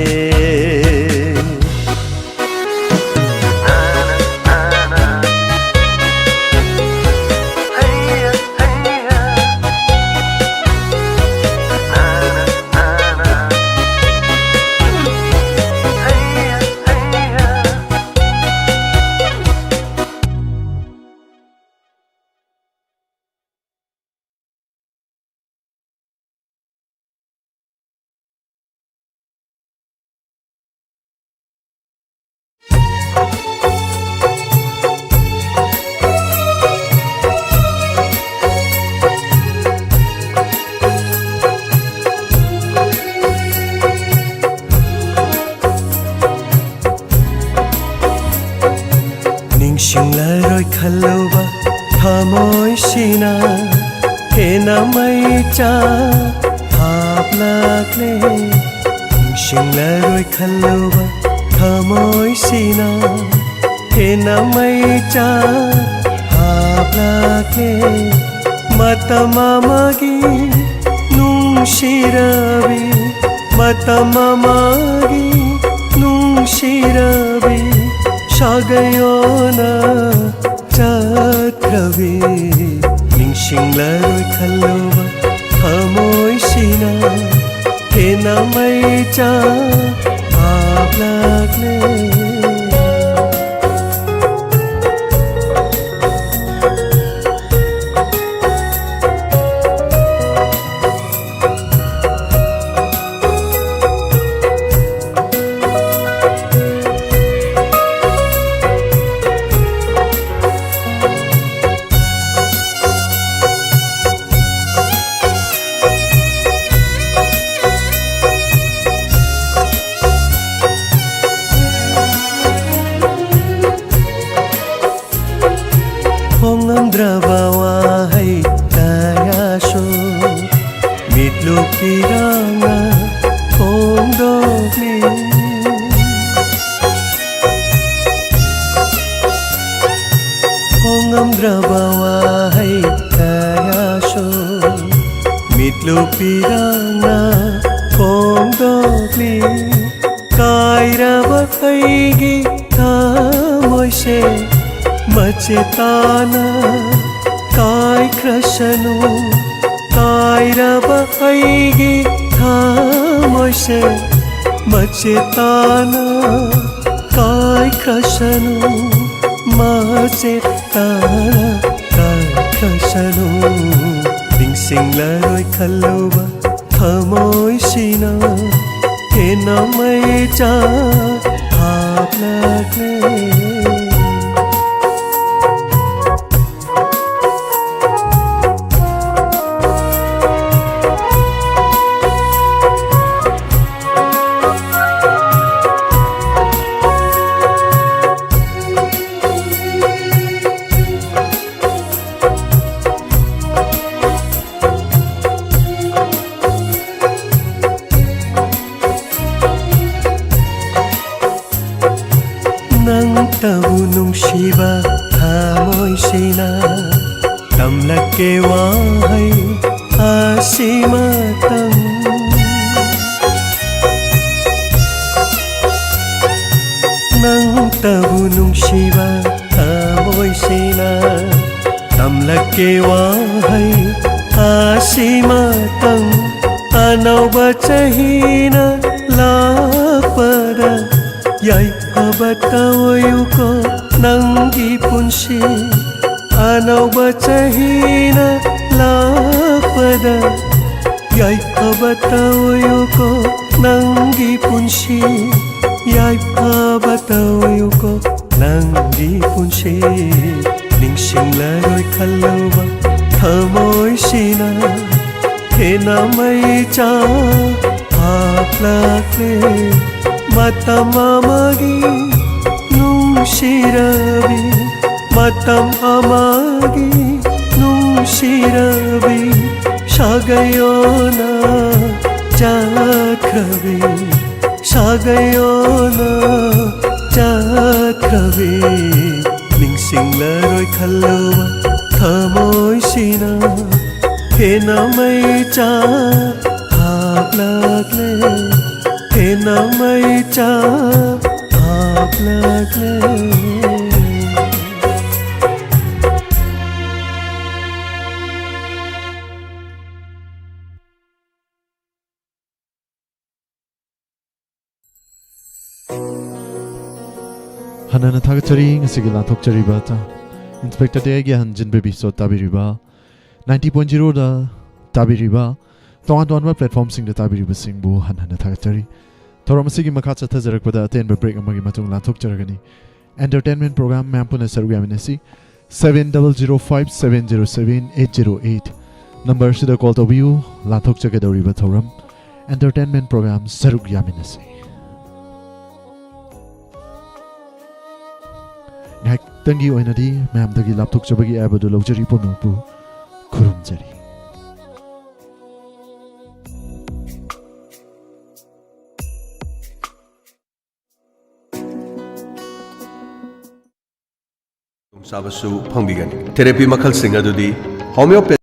ꯅꯤꯡꯁꯤꯡꯂꯔꯣꯏ ꯈꯜꯂꯨꯕ ꯊꯃꯣꯏꯁꯤꯅ ꯍꯦꯟꯅ ꯃꯩꯆꯥꯛ ꯍꯥꯞꯂꯛꯂꯦ꯫ ꯅꯤꯡꯁꯤꯡꯂꯔꯣꯏ ꯈꯜꯂꯨꯕ ꯊꯃꯣꯏꯁꯤꯅ ꯍꯦꯟꯅ ꯃꯩꯆꯥꯛ ꯍꯥꯞꯂꯛꯂꯦ꯫ ꯃꯇꯝ ꯑꯃꯒꯤ ꯅꯨꯡꯁꯤꯔꯕꯤ, ꯃꯇꯝ ꯑꯃꯒꯤ ꯅꯨꯡꯁꯤꯔꯕꯤ, ꯁꯥꯒꯩ ꯑꯣꯟꯅ ꯆꯠꯈ꯭ꯔꯕꯤ꯫ ꯅꯤꯡꯁꯤꯡꯂꯔꯣꯏ ꯈꯜꯂꯨꯕ ꯊꯃꯣꯏꯁꯤꯅ ꯍꯦꯟꯅ ꯃꯩꯆꯥꯛ ꯍꯥꯞꯂꯛꯂꯦ꯫ ꯄꯤꯔꯥꯡꯅ ꯐꯣꯡꯗꯣꯛꯂꯤ꯫ ꯀꯥꯏꯔꯕ ꯑꯩꯒꯤ ꯊꯃꯣꯏꯁꯦ ꯃꯆꯦ ꯇꯥꯅ ꯀꯥꯏꯈ꯭ꯔꯁꯅꯨ꯫ ꯀꯥꯏꯔꯕ ꯑꯩꯒꯤ ꯊꯃꯣꯏꯁꯦ ꯃꯆꯦ ꯇꯥꯅ ꯀꯥꯏꯈ꯭ꯔꯁꯅꯨ꯫ ꯃꯆꯦ ꯇꯥꯅ ꯀꯥꯏꯈ꯭ꯔꯁꯅꯨ꯫ ꯅꯤꯡꯁꯤꯡꯂꯔꯣꯏ ꯈꯜꯂꯨꯕ ꯊꯃꯣꯏꯁꯤꯅ ꯍꯦꯟꯅ ꯃꯩꯆꯥꯛ ꯍꯥꯞꯂꯛꯂꯦ꯫ ꯅꯪꯇꯕꯨ ꯅꯨꯡꯁꯤꯕ ꯊꯃꯣꯏꯁꯤꯅ ꯇꯝꯂꯛꯀꯦ ꯋꯥꯍꯩ ꯑꯁꯤꯃꯇꯪ꯫ ꯅꯪꯇꯕꯨ ꯅꯨꯡꯁꯤꯕ ꯊꯃꯣꯏꯁꯤꯅ ꯇꯝꯂꯛꯀꯦ ꯋꯥꯍꯩ ꯑꯁꯤꯃꯇꯪ꯫ ꯑꯅꯧꯕ ꯆꯍꯤꯅ ꯂꯥꯛꯄꯗ ꯌꯥꯏꯐꯕ ꯇꯧꯌꯨꯀꯣ ꯅꯪꯒꯤ ꯄꯨꯟꯁꯤ꯫ ꯑꯅꯧꯕ ꯆꯍꯤꯅ ꯂꯥꯛꯄꯗ ꯌꯥꯏꯐꯕ ꯇꯧꯌꯨꯀꯣ ꯅꯪꯒꯤ ꯄꯨꯟꯁꯤ꯫ ꯌꯥꯏꯐꯕ ꯇꯧꯌꯨꯀꯣ ꯅꯪꯒꯤ ꯄꯨꯟꯁꯤ꯫ ꯅꯤꯡꯁꯤꯡꯂꯔꯣꯏ ꯈꯜꯂꯨꯕ ꯊꯃꯣꯏꯁꯤꯅ ꯍꯦꯟꯅ ꯃꯩꯆꯥꯛ ꯍꯥꯞꯂꯛꯂꯦ꯫ ꯃꯇꯝ ꯑꯃꯒꯤ ꯅꯨꯡꯁꯤꯔꯕꯤ, ꯃꯇꯝ ꯑꯃꯒꯤ ꯅꯨꯡꯁꯤꯔꯕꯤ, ꯁꯥꯒꯩ ꯑꯣꯟꯅ ꯆꯠꯈ꯭ꯔꯕꯤ, ꯁꯥꯒꯩ ꯑꯣꯟꯅ ꯆꯠꯈ꯭ꯔꯕꯤ꯫ ꯅꯤꯡꯁꯤꯡꯂꯔꯣꯏ ꯈꯜꯂꯨꯕ ꯊꯃꯣꯏꯁꯤꯅ ꯍꯦꯟꯅ ꯃꯩꯆꯥꯛ ꯍꯥꯞꯂꯛꯂꯦ, ꯍꯦꯟꯅ ꯃꯩꯆꯥꯛ ꯍꯥꯞꯂꯛꯂꯦ꯫ ꯍꯟꯅ ꯍꯟꯅ ꯊꯥꯒꯠꯆꯔꯤ꯫ ꯉꯁꯤꯒꯤ ꯂꯥꯟꯊꯣꯛꯆꯔꯤꯕ ꯇ-, Inspector ꯗꯦ ꯑꯩꯒꯤ ꯑꯍꯟ ꯖꯤꯟ ꯕꯦꯕꯤ ꯁꯣ ꯇꯥꯕꯤꯔꯤꯕ ninety point zero ꯗ ꯇꯥꯕꯤꯔꯤꯕ, ꯇꯣꯉꯥꯟ ꯇꯣꯉꯥꯟꯕ platform ꯁꯤꯡꯗ ꯇꯥꯕꯤꯔꯤꯕꯁꯤꯡꯕꯨ ꯍꯟꯅ ꯍꯟꯅ ꯊꯥꯒꯠꯆꯔꯤ꯫ ꯊꯧꯔꯝ ꯑꯁꯤꯒꯤ ꯃꯈꯥ ꯆꯠꯊꯖꯔꯛꯄꯗ ꯑꯇꯦꯟꯕ break ꯑꯃꯒꯤ ꯃꯇꯨꯡ ꯂꯥꯟꯊꯣꯛꯆꯔꯒꯅꯤ꯫ Entertainment program ꯃꯌꯥꯝ ꯄꯨꯟꯅ ꯁꯔꯨꯛ ꯌꯥꯃꯤꯟꯅꯁꯤ꯫ Seven double zero five seven zero seven eight zero eight number ꯁꯤꯗ call ꯇꯧꯕꯤꯌꯨ꯫ ꯂꯥꯟꯊꯣꯛꯆꯒꯗꯧꯔꯤꯕ ꯊꯧꯔꯝ Entertainment program ꯁꯔꯨꯛ ꯌꯥꯃꯤꯟꯅꯁꯤ꯫ ꯉꯥꯏꯍꯥꯛꯇꯪꯒꯤ ꯑꯣꯏꯅꯗꯤ ꯃꯌꯥꯝꯗꯒꯤ ꯂꯥꯞꯊꯣꯛꯆꯕꯒꯤ ꯑꯌꯥꯕꯗꯨ ꯂꯧꯖꯔꯤ꯫ ꯄꯨꯝꯅꯃꯛꯄꯨ ꯈꯨꯔꯨꯝꯖꯔꯤ꯫ ꯈꯨꯗꯣꯡꯆꯥꯕꯁꯨ ꯐꯪꯕꯤꯒꯅꯤ꯫ Therapy ꯃꯈꯜꯁꯤꯡ ꯑꯗꯨꯗꯤ homeopathy꯫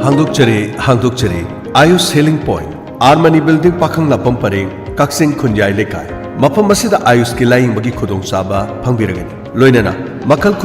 ꯍꯥꯡꯗꯣꯛꯆꯔꯤ, ꯍꯥꯡꯗꯣꯛꯆꯔꯤ꯫ Ayush Healing Point, R Mani Building, ꯄꯥꯈꯪ ꯂꯥꯄꯝ ꯄꯔꯦꯡ, ꯀꯛꯆꯤꯡ ꯈꯨꯟꯌꯥꯏ ꯂꯩꯀꯥꯏ꯫ ꯃꯐꯝ ꯑꯁꯤꯗ ꯑꯥꯌꯨꯁꯀꯤ ꯂꯥꯌꯦꯡꯕꯒꯤ ꯈꯨꯗꯣꯡꯆꯥꯕ ꯐꯪꯕꯤꯔꯒꯅꯤ꯫ ꯂꯣꯏꯅꯅ ꯃꯈꯜ ꯈꯨꯗꯤꯡ